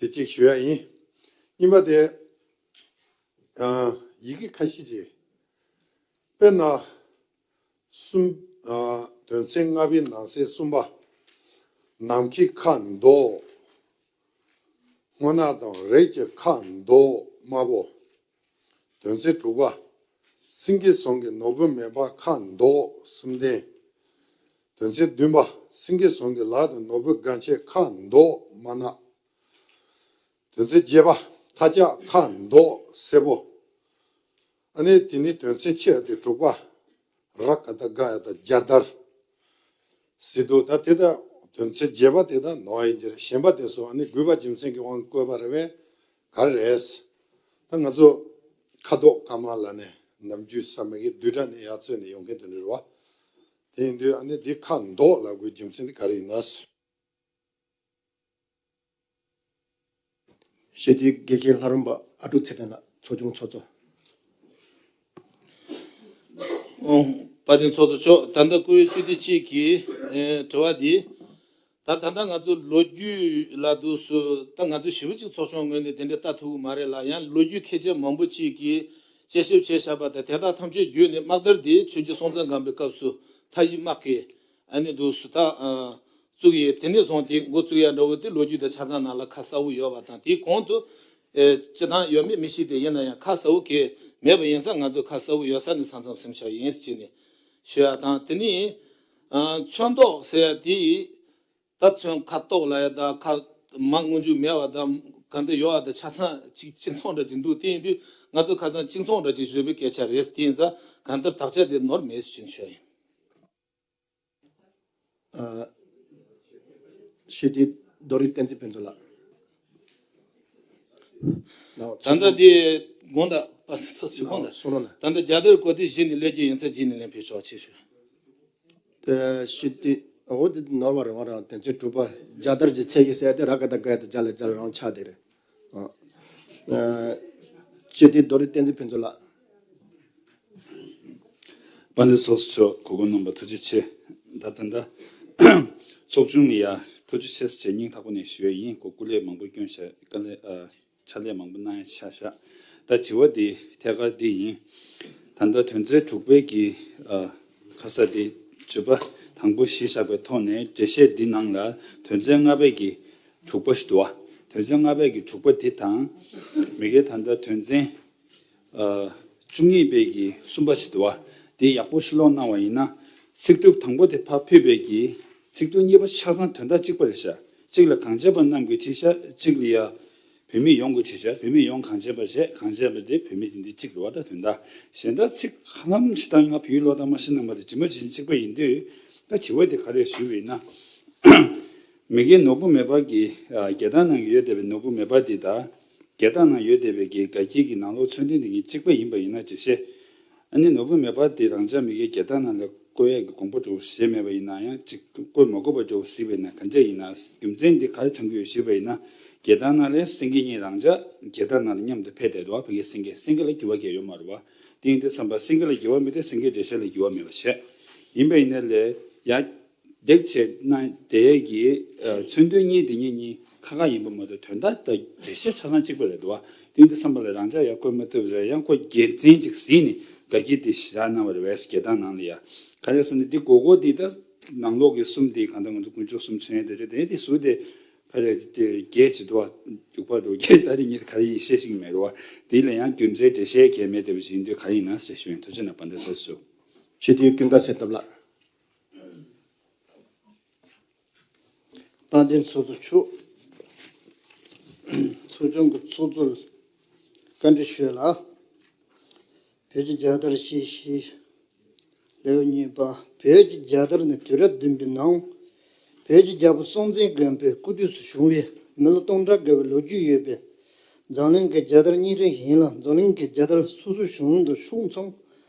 དེ་གཅིག་ཞུ་ཡ་ཡིན། གཉིས་པ་དེ། ཨ་ཡི་གེ་ཁ་ཤས་ཅིག་དཔེར་ན། གསུམ། ཨ་དོན་ཚན་ལྔ་པའི་ནང་གསེས་གསུམ་པ། ནམ་མཁའི་ཁ་མདོག་སྔོ་ནག་དང་། རེག་གི་ཁ་མདོག་དམར་པོ། དོན་ཚན་དྲུག་པ། སེང་གེ་ཟུང་གི་ནོར་བུ་མེ་འབར་ཁ་མདོག་གསུམ་ལྡན། དོན་ཚན་བདུན་པ། སེང་གེ་ཟུང་གི་ལག་ཏུ་ནོར་བུ་དགའ་ཆས་ཁ་མདོག་དམར་ནག་དོན་ཚན་བརྒྱད་པ། མཐའ་ལྕགས་ཁ་མདོག་སེར་པོ། ཨ་ནི་དེ་ནི་དོན་ཚན་ཆེ་བ་དེ་དྲུག་པ། ར་ག་བཏགས་རྒ་ཡ་བཏགས་རྒྱལ་དར་ཟེར་འདུག་ད་དེ་ད་དོན་ཚན་བརྒྱད་པ་དེ་ད་ནོར་བ་ཡིན་གྱི་རེད། གཞན་པ་དེ་ཚོ་ཨ་ནི་དགོས་པ་རྒྱུ་མཚན་གྱི་དབང་བཀོད་པ་རེད་པས། ག་རེ་རེད། ད་ང་ཚོ་ཁ་དོག་དཀར་དམར་ལ་ནི་ནམ་རྒྱུན་ས་མ་གི་བསྡུས་གྲྭ་ནས་ཡར་བཙོས་ནས་ཡོང་མཁན་དེ་འདྲ་རེད་བ། དེ་ཡིན་དུས་ཨ་ནི་འདི་ཁ་མདོག་ལབ་དགོས་རྒྱུ་མཚན་དེ་ག་རེ་ཡིན་ན། ཞི་བདེའི་དགེ་རྒན་ལྷ་རམས་པ་ཨ་ཀྲུག་ཚེ་བརྟན་ལགས། ཚོགས་ཆུང་ཚོགས་གཙོ། ཨོ། དཔལ་ལྡན་ཚོགས་གཙོ་མཆོག་ད་ལྟ་བཀུར་འོས་སྤྱི་འཐུས་གཅིག་གིས་ཨེ་དྲི་བ་འདི། ད་ད་ལྟ་ང་ཚོ་ལོ་རྒྱུས་ལ་འདུག་སུ། ད་ང་ཚོ་ཞེ་པོ་ཅིག་ཚོགས་ཆུང་ངོས་ནས་དེ་འདྲ་ལྟ་ཐུབ་ཀྱི་མ་རེད་ལ། ཡང་ལོ་རྒྱུས་མཁས་ཅན་མང་པོ་ཅིག་གིས་དཔྱད་ཞིབ་བྱས་བཞག་པ་དང་། དེ་དག་ཐམས་ཅད་བརྒྱུད་ནས་དམག་དར་འདི་ཆོས་རྒྱལ་སྲོང་བཙན་སྒམ་པོའི་སྐབས་སུ་མཐའ་བཞི་དམག་གིས་ཨ་ནི་འདུག་སུ་ད་ཨ་བཙུགས་ཡས། དེ་ནས་བཟུང་སྟེ་འགོ་བཙུགས་ཡ་འདྲ་བོ་དེ་ལོ་རྒྱུས་དང་ཆ་ཚང་ནང་ལ་ཁ་གསལ་བོ་ཡོད་པ་དང་། དེའི་གོང་དུ་ ཨེ་སྤྱི་བཏང་ཡོད་མེད་མི་ཤེས་ཏེ། ཡིན་ན་ཡང་ཁ་གསལ་པོ་གང་མེད་པ་ཡིན་ཙང་། ང་ཚོ་ཁ་གསལ་པོ་ཡོད་ས་ནས་མཚམས་མཚམས་སེམས་ཤོག་ཡིན་ཟེར་ནས་ཞུ་ཡ་དང་། དེ་ནས་ཨ་ཚོན་མདོག་ཟེར་ཡ་དེ་ད་ཚོན་ཁ་དོག་ལ་ཡ་ད་ཁ་མ་སྔོན་འཇུག་མེད་པ་ད་ག་འདྲ་ཡོད་པ་ད་ཆ་ཚང་གཅིག་གཅིག་མཚུངས་འདྲ་ཅིག་འདུག་དེ་ཡིན་དུས་ང་ཚོ་ཁ་ཚང་གཅིག་མཚུངས་འདྲ་ཅིག་བཟོས་པའི་སྐད་ཆ་རེད། དེ་ཡིན་ཙང་གང་ལྟར་དག་ཆ་དེ་ནོར་མེད་ཟེར་ཞུ་ཡ་ཡིན། ཨ། ཞི་བདེ་རྡོ་རིང་བསྟན་འཛིན་ཕུན་ཚོགས་ལགས། ད་ལྟ་དེ་དགོངས་དག་པ་ཚོ་ཞུ་དགོངས་དག་གསུང་རོགས་གནང་། ད་ལྟ་རྒྱལ་དར་གོ་དེ་གཞི་ནས་ལས་རྒྱུ་ཡིན་ཚ་གཞི་ནས་ལེན་ཕེབས་ཆོག་ཆེ་ཞུ། དེ་ཞི་བདེ་འོ་དེ་ནོར་བ་རེད། ང་རང་དེ་ཚོའི་གྲུབ་པ་རྒྱལ་དར་གྱི་ཚད་ཀྱི་ཟེར་དེ་ར་ག་ད་ག་ད་རྒྱ་ལ་རྒྱ་ལ་རང་ཆགས་དེ་རེད། ཨ། ཨ། ཞི་བདེ་རྡོ་རིང་བསྟན་འཛིན་ཕུན་ཚོགས་ལགས། དཔལ་ལྡན་ཚོགས་གཙོ་མཆོག་གོ་སྐབས་གནང་བར་ཐུགས་རྗེ་ཆེ། ད་ད་ད་ཚོགས་ཆུང་ལ་ཡ་ཐུགས་རྗེ་ཆེ་ཟེར་བྱས་སྙིང་ཐག་པ་ནས་ཞུ་ཡ་ཡིན། སྐུ་སྐུ་ལས་མང་པོ་བསྐྱོན་བྱས་དཀའ་ལས་ཨ་ཕྱག་ལས་མང་པོ་གནང་ཡ་ཆགས་ཤག་ད་དྲི་བ་འདི་ཐད་ཀར་འདི་ཡིན། ད་ལྟ་དོན་ཚན་དྲུག་པའི་གི་ཨ་ཁ་ས་འདི་བརྗོད་པ་དང་པོ་གཞི་བཞག་པའི་ཐོག་ནས་འགྲེལ་བཤད་འདི་ནང་ལ་དོན་ཚན་ལྔ་པའི་གི་དྲུག་པ་ཞིག་འདུག་བ། དོན་ཚན་ལྔ་པའི་གི་དྲུག་པ་འདི་དང་མི་སྒེར་ད་ལྟ་དོན་ཚན་ཨ་བཅུ་གཉིས་པའི་གི་གསུམ་པ་ཞིག་འདུག་བ། དེ་ཡག་པོ་ཞིག་ཀློག་གནང་བ་ཡིན་ན། ཚིག་གྲུབ་དང་པོ་དེ་ཕར་ཕུད་པའི་གི་ཚིག་གྲུབ་གཉིས་པ་ཆ་ཚང་དོན་དག་གཅིག་པ་རེད་ཤག་གཅིག་ལ་གངས་ཅན་པ་རྣམས་ཀྱིས་བྲིས་ཤག་གཅིག་ལ་ཡ་བོད་མི་ཡོངས་ཀྱིས་བྲིས་ཤག་བོད་མི་ཡོངས་གངས་ཅན་པ་བྱས། གངས་ཅན་པ་དེ་བོད་མི་དེ་འདི་གཅིག་རེད་བ། ད་དོན་དག་གཞན་དག་ཚིག་ཧ་ལམ་ཇི་ལྟར་ང་བོད་ཡིག་ཀློག་སྟངས་མ་ཤེས་རྣམ་པ་དེ་ཇི་མ་ཇི་བཞིན་གཅིག་པ་ཡིན་དུས། ད་དྲི་བ་དེ་ག་རེ་ཞུས་པ་ཡིན་ན། མི་སྒེར་ནོར་བུ་མེ་སྦར་གྱི་ཨ་རྒྱལ་དར་ནང་གི་ཡོད་བསྡད་པའི་ནོར་བུ་མེ་སྦར་འདི་དང་། རྒྱལ་དར་ནང་ཡོད་བསྡད་པའི་གི་དགའ་སྐྱིད་ཀྱི་ནང་ལོགས་མཚོན་དོན་འདི་གཉིས་གཅིག་པ་ཡིན་པ་ཡིན་ན་ཅིག་བཤད། ཨ་ནི་ནོར་བུ་མེ་སྦར་འདི་རང་ཅག་མི་སྒེར་རྒྱལ་དར་ནང་ལ་བཀོད་ཡས་ཀྱི་དགོངས་པ་འདྲ་བོ་བཞེས་མེད་པ་ཡིན་ན་ཡང་ཅིག་བཀོད་མ་དགོས་པ་འདྲ་བོ་གཟིགས་པ་ཡིན་ན་ག་འདྲས་ཡིན་ན། རྒྱུ་མཚན་འདི་ག་རེ་དྲངས་ཀྱི་ཡོད་ཞུས་པ་ཡིན་ན། རྒྱལ་དར་ནང་ལ་སེང་གེ་གཉིས་རང་ཅག་རྒྱལ་དར་ནང་ལ་མཉམ་དུ་ཕེབས་བསྡད་འདུག་བ། བོད་ཀྱི་སེང་གེ་སེང་གེ་ལ་འགྱུར་བ་གང་ཡང་ཡོད་མ་རེད་བ། དེ་ཡིན་དུས་ཙམ་པ་སེང་གེ་ལ་འགྱུར་བ་མེད་དུས་སེང་གེའི་འགྲེལ་བཤད་ལ་འགྱུར་བ་མེད་པ་བྱས། ཡིན་པ་ཡིན་ནའི་ལས་ཡ། འདེགས་བྱས་གནང་བསྡད་ཀྱི་ཨ་མཚོན་དོན་གཉིས་དེ་གཉིས་གཉིས་ཁ་ཁ་ཡིན་པ་མ་གཏོགས་དོན་དག་དང་འགྲེལ་བཤད་ཆ་ཚང་གཅིག་པ་རེད་འདུག་བ། དེ་ཡིན་དུས་ཙམ་པ་ལ་རང་ཅག་ཡང་བཀོད་མ་ཐུབ་རེད། ཡང་ཁོ་དགེ་མཚན་ཅིག་གཟིགས་ནས་དགའ་སྐྱིད་དེ་བཞག་གནང་བ་རེད་བས། རྒྱལ་དར་ནང་ལ་ཡ། ག་རེ་ཟེར་ན་འདི་སྒོར་སྒོར་འདི་ད་ནང་ལོགས་ཀྱི་གསུམ་དེ་གང་ལྟར་ང་ཚོ་དཀོན་མཆོག་གསུམ་མཚོན་ཡ་དེ་རེད། དེ་དེ་ཟུར་དེ་ག་རེ་དེ་བརྒྱད་ཅིག་འདུག་བ། རྒྱུག་པ་འགྲོ་བརྒྱད་ད་རེ་ཉིད་ག་རེ་ཡིན་ཤེས་ཤིག་མེད་རེད་བ། དེ་ལ་ཡང་རྒྱུ་མཚན་འགྲེལ་བཤད་གལ་མེད་བསྡད་པ་ཞིག་ཡིན་དུས་ག་རེ་ཡིན་ན་ཟེར་ཞུ་ཡིན། ཐུགས་རྗེ་གནང་། དཔལ་ལྡན་ཚོགས་གཙོ། ཞི་བདེའི་ཀུན་དགའ་གསལ་ཐབས་ལགས། དཔལ་ལྡན་ཚོགས་གཙོ་མཆོག་ཚོགས་ཆུང་གི་ཚོགས་གཙོ་ལ་བཀའ་འདྲི་ཞུ་ཡ་ལ། བོད་ཀྱི་རྒྱལ་དར་ཞེས་བྱའི་ལེའུ་གཉིས་པ། བོད་ཀྱི་རྒྱལ་དར་ནི་དུས་རབས་བདུན་པའི་ནང་བོད་ཀྱི་རྒྱལ་པོ་སྲོང་བཙན་སྒམ་པོའི་སྐུ་དུས་སུ་བྱུང་བའི་མི་ལོ་སྟོང་ཕྲག་འགའ་བའི་ལོ་རྒྱུས་ཡོད་པའི་འཛམ་གླིང་གི་རྒྱལ་དར་རྙིང་རིགས་ཡིན་ལ། འཛམ་གླིང་གི་རྒྱལ་དར་སོ་སོའི་གཞུང་དང་ཕྱོགས་མཚུངས་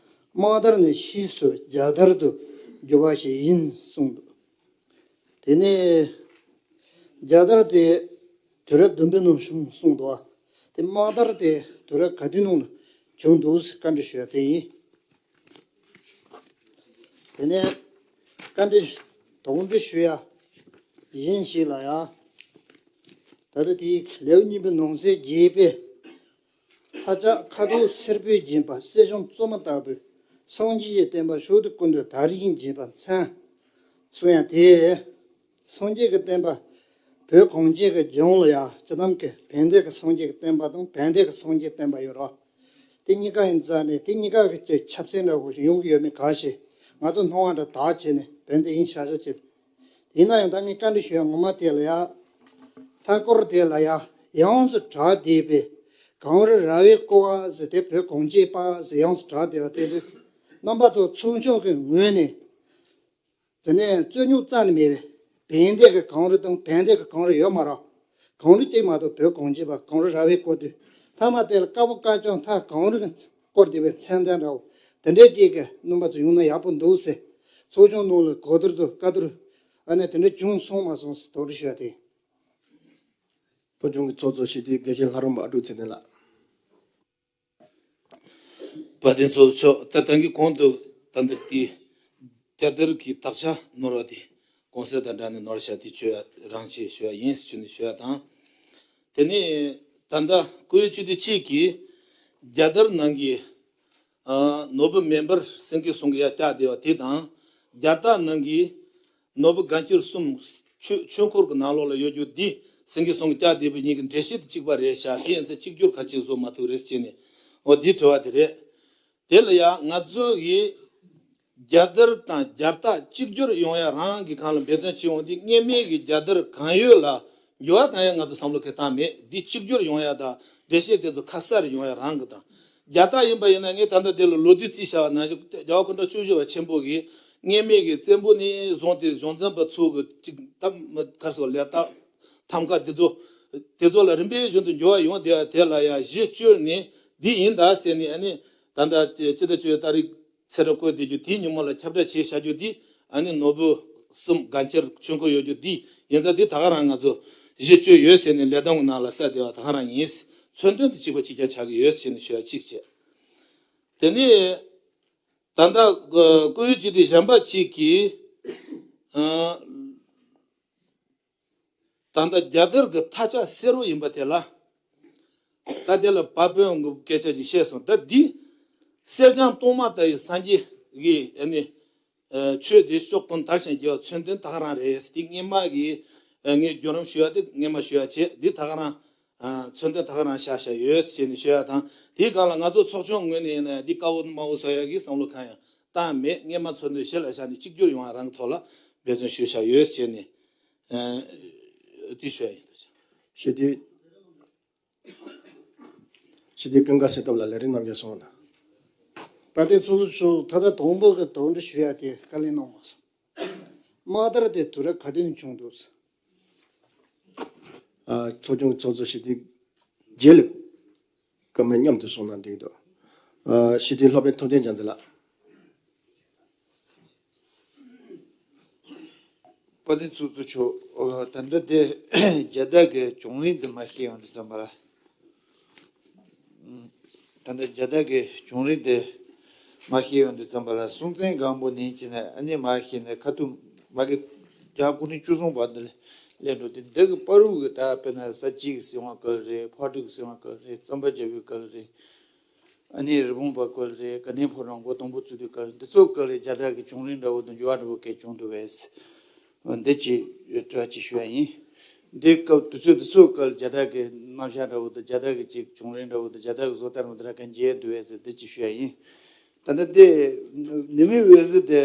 དམག་དར་ནས་ཕྱིས་སུ་རྒྱལ་དར་དུ་གྱུར་པ་ཞིག་ཡིན་གསུངས་འདུག་དེ་ནས་རྒྱལ་དར་དེ་དུས་རབས་བདུན་པའི་ནང་བྱུང་གསུངས་འདུག་དེ་དམག་དར་དེ་དུས་རབས་ག་དུས་ནང་ལ་བྱུང་འདུག་ཟེར་བཀའ་འདྲི་ཞུ་ཡ་དེ་ཡིན། དེ་ནས་བཀའ་འདྲི་དོགས་འདྲི་ཞུ་ཡ་གཞན་ཞིག་ལ་ཡ། ད་ལྟ་དེའི་ལེའུ་གཉིས་པའི་ནང་གསེས་བརྒྱད་པའི། ལྷ་ལྕགས་ཁ་དོག་སེར་པོས་བརྒྱན་པ་གསེར་གཞོང་བཙོ་མ་ལྟ་བུའི་སངས་རྒྱས་ཀྱི་བསྟན་པ་ཕྱོགས་དུས་ཀུན་ཏུ་དར་ཞིང་རྒྱས་པར་མཚན་གསུང་ཡང་དེ། སངས་རྒྱས་ཀྱི་བསྟན་པ་བོད་གངས་ཅན་གྱི་ལྗོངས་ལ་ཡང་སྤྱི་བཏང་གི་བན་དེ་གི་སངས་རྒྱས་ཀྱི་བསྟན་པ་དང་བན་དེ་གི་སངས་རྒྱས་བསྟན་པ་ཡོད་རེད། དེ་གཉིས་ཀ་ཡིན་ཙང་ནས་དེ་གཉིས་ཀ་གི་ཆབ་སྲིད་འདྲ་བོ་ཡོང་གི་ཡོད་མེད་ག་ཤེད། ང་ཚོ་སྣང་བ་འདྲ་དག་བྱས་ནས་བན་དེ་ཡིན་ཤག་ཤག་བྱས། ཡིན་ན་ཡང་ད་ངས་བཀའ་འདྲི་ཞུ་ཡ་ངོ་མ་དེ་ལ་ཡ། མཐའ་སྐོར་དེ་ལ་ཡ་ཡོངས་སུ་གྲགས་བསྡད་པའི་གངས་རི་ར་བས་བསྐོར་བ་ཟེར་དེ་བོད་གངས་ཅན་པ་ཟེར་ཡོངས་སུ་གྲགས་བསྡད་པ་དེ་རེད། རྣམ་པ་ཚོ་ཚོགས་ཆུང་གི་ངོས་ནས་དེ་ནས་རྩོད་རྙོག་རྩ་ནས་མེད་པའི་བན་དེ་གི་གངས་རི་དང་བན་དེ་གི་གངས་རི་ཡོད་མ་རེད། གངས་རི་གཅིག་མ་གཏོགས་བོད་གངས་ཅན་པ་གངས་རི་ར་བས་བསྐོར་དུས་མཐའ་མ་དེ་ལ་དཀར་པོ་དཀར་ལྕོག་མཐའ་གངས་རི་གིས་བསྐོར་བསྡད་པའི་མཚན་ལྡན་འདྲ་བོ་དེ་འདྲའི་ཅིག་གི་རྣམ་པ་ཚོ་ཡོང་ན་ཡག་པོ་འདུག་ཟེར། ཚོགས་ཆུང་ནང་ལ་གོ་བསྡུར་དང་བཀའ་བསྡུར་ཨ་ནེ་དེ་འདྲ་བྱུང་སོང་མ་སོང་ཟེར་དོགས་འདྲི་ཞུ་ཡ་དེ། བོད་ལྗོངས་ཀྱི་ཚོགས་གཙོ་ཞི་བདེའི་དགེ་བཤེས་ལྷ་རམས་པ་ཨ་ཀྲུག་ཚེ་བརྟན་ལགས། དཔལ་ལྡན་ཚོགས་གཙོ་མཆོག་ད་ལྟ་གི་གོང་དུ་ད་ལྟ་དེ་རྒྱལ་དར་གྱི་དག་ཆ་ནོར་བ་དེ་གོང་གསལ་དང་སྦྲགས་ནས་ནོར་བ་བཤད་དེ་ཆོས་རང་ཆེད་ཞུ་ཡ་ཡིན་ཟེར་ནས་ཞུ་ཡ་དང་། དེ་ནས་ད་ལྟ་སྐུ་ཡོད་ཆོས་སྡེ་གཅིག་གིས་རྒྱལ་དར་ནང་གི་ཨ་ནོར་བུ་མེ་འབར་སེང་གེ་ཟུང་གིས་ཡར་བཀྱགས་བསྡད་པ་དེ་དང་། རྒྱལ་རྟགས་ནང་གི་ནོར་བུ་དགའ་འཁྱིལ་གསུམ་ཆོས་ཆོས་འཁོར་གྱི་ནང་ལོགས་ལ་ཡོད་རྒྱུ་འདི་ སེང་གེ་ཟུང་གི་སྐྱ་བསྡད་པའི་གཉིས་ཀྱི་འགྲེལ་བཤད་དེ་གཅིག་པ་རེད་ཤག་དེ་ཡིན་ཚེ་གཅིག་གྱུར་ག་ཅིག་བཟོ་མ་ཐུབ་རེད་ཟེར་ནས། འོ་འདི་དྲི་བ་དེ་རེད། དེ་ལ་ཡང་ང་ཚོ་གིས་རྒྱལ་དར་དང་རྒྱལ་རྟགས་གཅིག་གྱུར་ཡོང་ཡ་རང་གི་སྒང་ལ་འབད་བརྩོན་བྱེད་འོང་དུས། སྔོན་མའི་གི་རྒྱལ་དར་གང་ཡོད་ལ་འགྱུར་བ་བཏང་ཡ་ང་ཚོ་བསམ་བློ་གང་བཏང་མེད། འདི་གཅིག་གྱུར་ཡོང་ཡ་དང་འགྲེལ་བཤད་དེ་ཚོ་ཁ་གསལ་ཡོང་ཡ་རང་གི་དང་། རྒྱལ་རྟགས་ཡིན་པ་ཡིན་ན། ངས་ད་ལྟ་དེ་ལ་ལོ་དུས་རྩིས་བྱ་བ་ནང་བཞིན་རྒྱལ་བ་སྐུ་ཕྲེང་བཅུ་བཞི་པ་ཆེན་པོ་གིས་སྔོན་མའི་གི་བཙན་པོ་ནས་བཟུང་སྟེ་གཞུང་འཛིན་པ་ཚོ་གི་གཅིག་ད་ག་རེ་ཟེར་ལས་རྟགས་ཐམ་ཀ་དེ་ཚོ་དེ་ཚོ་ལ་རིམ་པས་བཞིན་དུ་འགྱུར་བ་ཡོང་བསྡད་པ་དེ་ལ་ཡང་གཞི་བཅོལ་ནས་འདི་ཡིན་ད་ཟེར་ནས། ཨ་ནི་ད་ལྟ་སྤྱི་ཟླ་བཅུ་པའི་ཏ་རིག་ཚེས་གྲངས་བཀོད་བསྡད་རྒྱུ་དེའི་ཉིན་མོ་ལ་ཁྱབ་བསྒྲགས་བྱས་བཞག་རྒྱུ་འདི། ཨ་ནི་ནོར་བུ་གསུམ་དགའ་འཁྱེར་ཆོས་འཁོར་ཡོད་རྒྱུ་འདི་ཡིན་ཙང་། འདི་ད་ག་རང་ང་ཚོ་གཞི་བཅོལ་ཡོད་ཟེར་ནས་ལས་བསྡོམས་ཀྱི་ནང་ལ་གསལ་བསྡད་པ་ད་ག་རང་ཡིན། མཚོན་དོན་དེ་གཅིག་པ་གཅིག་རྐྱང་ཆགས་ཀྱི་ཡོད་ཟེར་ནས་ཞུ་ཡ་གཅིག་བྱས། དེ་ནས་ད་ལྟ་ཨ་བཀུར་འོས་སྤྱི་འཐུས་གཞན་པ་གཅིག་གིས། ཨ་ད་ལྟ་རྒྱལ་དར་གྱི་མཐའ་ལྕགས་སེར་པོ་ཡིན་པ་དེ་ལ། ད་དེ་ལ་བ་དཔོན་གྱི་སྐད་ཆ་ཅིག་བཤད་སོང་། ད་འདི་གསེར་སྦྱངས་གཏོར་མ་ལྟ་བུའི་སངས་རྒྱས་ཀྱི་ཨ་ནི་ཆོས་དེ་ཕྱོགས་དོན་དར་ཞིང་རྒྱས་པ་མཚོན་དོན་ད་ག་རང་རེད། དེ་སྔོན་མ་གི་ངས་བརྒྱུད་རིམ་ཞུ་ཡ་དེ་སྔོན་མ་ཞུ་ཡ་བྱས། འདི་ད་ག་རང་མཚོན་དོན་ད་ག་རང་བཞག་བཞག་ཡོད་ཟེར་ནས་ཞུ་ཡ་དང་། དེའི་སྒང་ལ་ང་ཚོ་ཚོགས་ཆུང་ངོས་ནས་ཡིན་ན་ཡང་འདི་དཀར་པོ་དམར་པོ་བཟོ་ཡ་གི་བསམ་བློ་གང་ཡང་བཏང་མེད། སྔོན་མ་མཚོན་དོན་གཞི་ལ་བཞག་ནས་གཅིག་གྱུར་ཡོང་བ་རང་གི་ཐོག་ལ་འབད་བརྩོན་ཞུས་བཞག་ཡོད་ཟེར་ནས་འདི་ཞུ་ཡ་ཡིན། ཐུགས་རྗེ་ཆེ། ཞི་བདེ། ཞི་བདེ་ཀུན་དགའ་གསལ་སྟོབས་ལགས། ལས་རིམ་རྣམས་ཀྱང་སོང་ན། དཔལ་ལྡན་ཚོགས་གཙོ་མཆོག་ད་ལྟ་དང་པོ་གི་དོགས་འདྲི་ཞུ་ཡ་དེ་བཀའ་ལན་གནང་མ་སོང་། དམག་དར་དེ་དུས་རབས་ག་དུས་ནས་བྱུང་འདུག། ཨ། ཚོགས་ཆུང་གི་ཚོགས་གཙོ་ཞི་བདེ་རྒྱལ་ལགས་བཀའ་མོལ་མཉམ་དུ་གསུངས་ན་འགྲིག་འདུག། ཨ། ཞི་བདེའི་སློབ་དཔོན་ཐུབ་བསྟན་རྒྱལ་མཚན་ལགས། དཔལ་ལྡན་ཚོགས་གཙོ་མཆོག། ཨ། ད་ལྟ་དེ་རྒྱལ་དར་གྱི་བྱུང་རིམ་དེ་མར་བཤད་ཡོང་དུས་ཙམ་པ་ལ། ད་ལྟ་རྒྱལ་དར་གྱི་བྱུང་རིམ་དེ་མར་བཤད་ཡོང་དུས་ཙམ་པ་ལ། སྲོང་བཙན་སྒམ་པོ་ནས་བྱས་ནས་ཨ་ནི་མར་བཤད་ནས་ཁ་ཐུག་མ་གི་རྒྱལ་བ་སྐུ་ཕྲེང་བཅུ་གསུམ་པ་འདི་ལ་སླེབས་འགྲོ་དུས། འདི་གི་བར་དུ་གི་ད་དཔེར་ན་ས་སྐྱིད་ཀྱི་སྲིད་དབང་སྐབས་རེད། ཕག་གྲུ་གི་སྲིད་དབང་སྐབས་རེད། གཙང་པ་རྒྱལ་པོའི་སྐབས་རེད། ཨ་ནི་རི་བོང་པ་སྐབས་རེད། དགའ་ལྡན་ཕོ་བྲང་མགོ་དང་པོ་བཙུགས་དུས་སྐབས་རེད། འདི་ཚོ་སྐབས་ལ་རྒྱལ་དར་གྱི་བྱུང་རིམ་འདྲ་བོ་དང་འགྱུར་བ་འདྲ་བོ་གས་བྱུང་འདུག་པས། འདི་ཅིག་དྲི་བ་ཅིག་ཞུ་ཡ་ཡིན། འདི་སྐབས་དུས་ཚོད་འདི་ཚོ་སྐབས་ལ་རྒྱལ་དར་གྱི་རྣམ་གཞག་འདྲ་བོ་དང་། རྒྱལ་དར་གྱི་ཅིག་བྱུང་རིམ་འདྲ་བོ་དང་། རྒྱལ་དར་གྱི་བཟོ་ལྟ་འདྲ་བོ་དེ་འདྲ་གང་མཇལ་འདུག་པས་ཟེར། འདི་ཅིག་ཞུ་ཡ་ཡིན། ད་ལྟ་དེ་ཉི་མའི་འོད་ཟེར་དེ་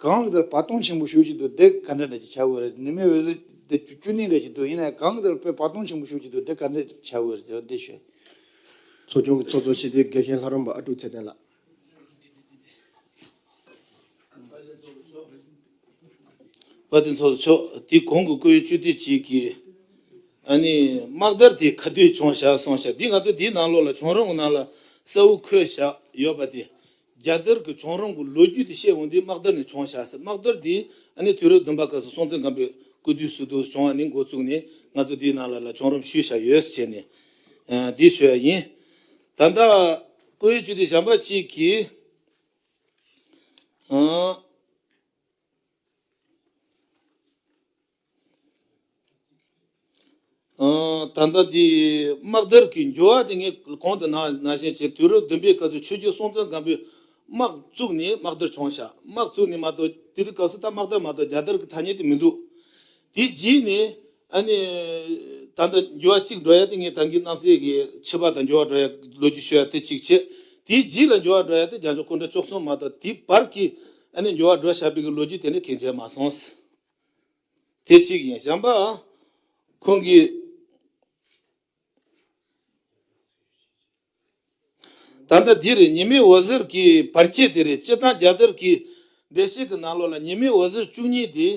གང་གི་དེར་བར་སྟོང་ཆེན་པོ་ཞེ་པོ་ཅིག་འདུག། དེ་ག་འདྲ་འདྲ་ཅིག་ཆགས་ཡོད་རེད། ཉི་མའི་འོད་ཟེར་དེ་བཅུ་གཉིས་འདྲ་ཅིག་འདུག། ཡིན་ན་གང་གི་དེར་དཔེ་བར་སྟོང་ཆེན་པོ་ཞེ་པོ་ཅིག་འདུག། དེ་ག་འདྲ་ཆགས་ཡོད་རེད་ཟེར་བ་འདི་ཞུ། ཚོགས་ཆུང་གི་ཚོགས་གཙོ་ཞི་བདེ་དགེ་བཤེས་ལྷ་རམས་པ་ཨ་ཀྲུག་ཚེ་བརྟན་ལགས། དཔལ་ལྡན་ཚོགས་གཙོ་མཆོག། དེ་གོང་གི་བཀུར་འོས་སྤྱི་འཐུས་གཅིག་གིས་ཨ་ནི་དམག་དར་དེ་ག་དུས་བྱུང་བཞག་གསུངས་བཞག། འདི་ང་ཚོ་འདིའི་ནང་ལོགས་ལ་བྱུང་རིམ་གྱི་ནང་ལ་གསལ་པོ་འཁོད་བཞག་ཡོད་པ་དེ། རྒྱལ་དར་གྱི་བྱུང་རིམ་གྱི་ལོ་རྒྱུས་དེ་བཤད་འོང་དུས་དམག་དར་ནས་བྱུང་བཞག་ཟེར། དམག་དར་དེ་ཨ་ནི་དུས་རབས་བདུན་པ་སྐབས་སུ་སྲོང་བཙན་སྒམ་པོའི་སྐུ་དུས་སུ་དུ་བྱུང་བ་ནས་འགོ་བཙུགས་ནས་ང་ཚོ་འདིའི་ནང་ལ་ལ་བྱུང་རིམ་ཞུས་བཞག་ཡོད་ཟེར་ནས་འདི་ཞུ་ཡ་ཡིན། ད་ལྟ་བཀུར་འོས་སྤྱི་འཐུས་གཞན་པ་གཅིག་གིས། ཨ། ཨ། ད་ལྟ་འདི་དམག་དར་གྱི་འགྱུར་བ་དེ་ངས་གོང་དུ་ནང་ནང་བཞིན་བྱས། དུས་རབས་བདུན་པའི་སྐབས་སུ་ཆོས་རྒྱལ་སྲོང་བཙན་སྒམ་པོས་དམག་བཙུགས་ནས་དམག་དར་བྱུང་བཞག། དམག་བཙུགས་ནས་མ་གཏོགས་དེ་དུས་སྐབས་སུ་ད་དམག་དར་མ་གཏོགས་རྒྱལ་དར་གྱི་ཐ་སྙད་དེ་མི་འདུག། དེ་རྗེས་ནས་ཨ་ནི་ད་ལྟ་འགྱུར་བ་གཅིག་འགྲོ་ཡ་དེ། ངས་ད་གིན་རྣམ་སྲས་ཀྱི་ཕྱི་པ་དང་འགྱུར་བ་འགྲོ་ཡ་ལོ་རྒྱུས་ཞུ་ཡ་དེ་གཅིག་བྱས། དེའི་རྗེས་ལ་འགྱུར་བ་འགྲོ་ཡ་དེ་རྒྱལ་མཆོག་སྐུ་ཕྲེང་བཅུ་གསུམ་མ་གཏོགས། དེའི་བར་གྱི་ཨ་ནི་འགྱུར་བ་འགྲོ་བཞག་པའི་གི་ལོ་རྒྱུས་དེ་འདྲ་གང་མཇལ་མ་སོང་། དེ་གཅིག་ཡིན། གཞན་པ་ཁོང་གིས་ད་ལྟ་འདི་རེད། ཉི་མའི་འོད་ཟེར་གྱི་བར་ཁྱད་དེ་རེད། སྤྱིར་བཏང་རྒྱལ་དར་གྱི་འགྲེལ་བཤད་ཀྱི་ནང་ལོགས་ལ་ཉི་མའི་འོད་ཟེར་བཅུ་གཉིས་དེ་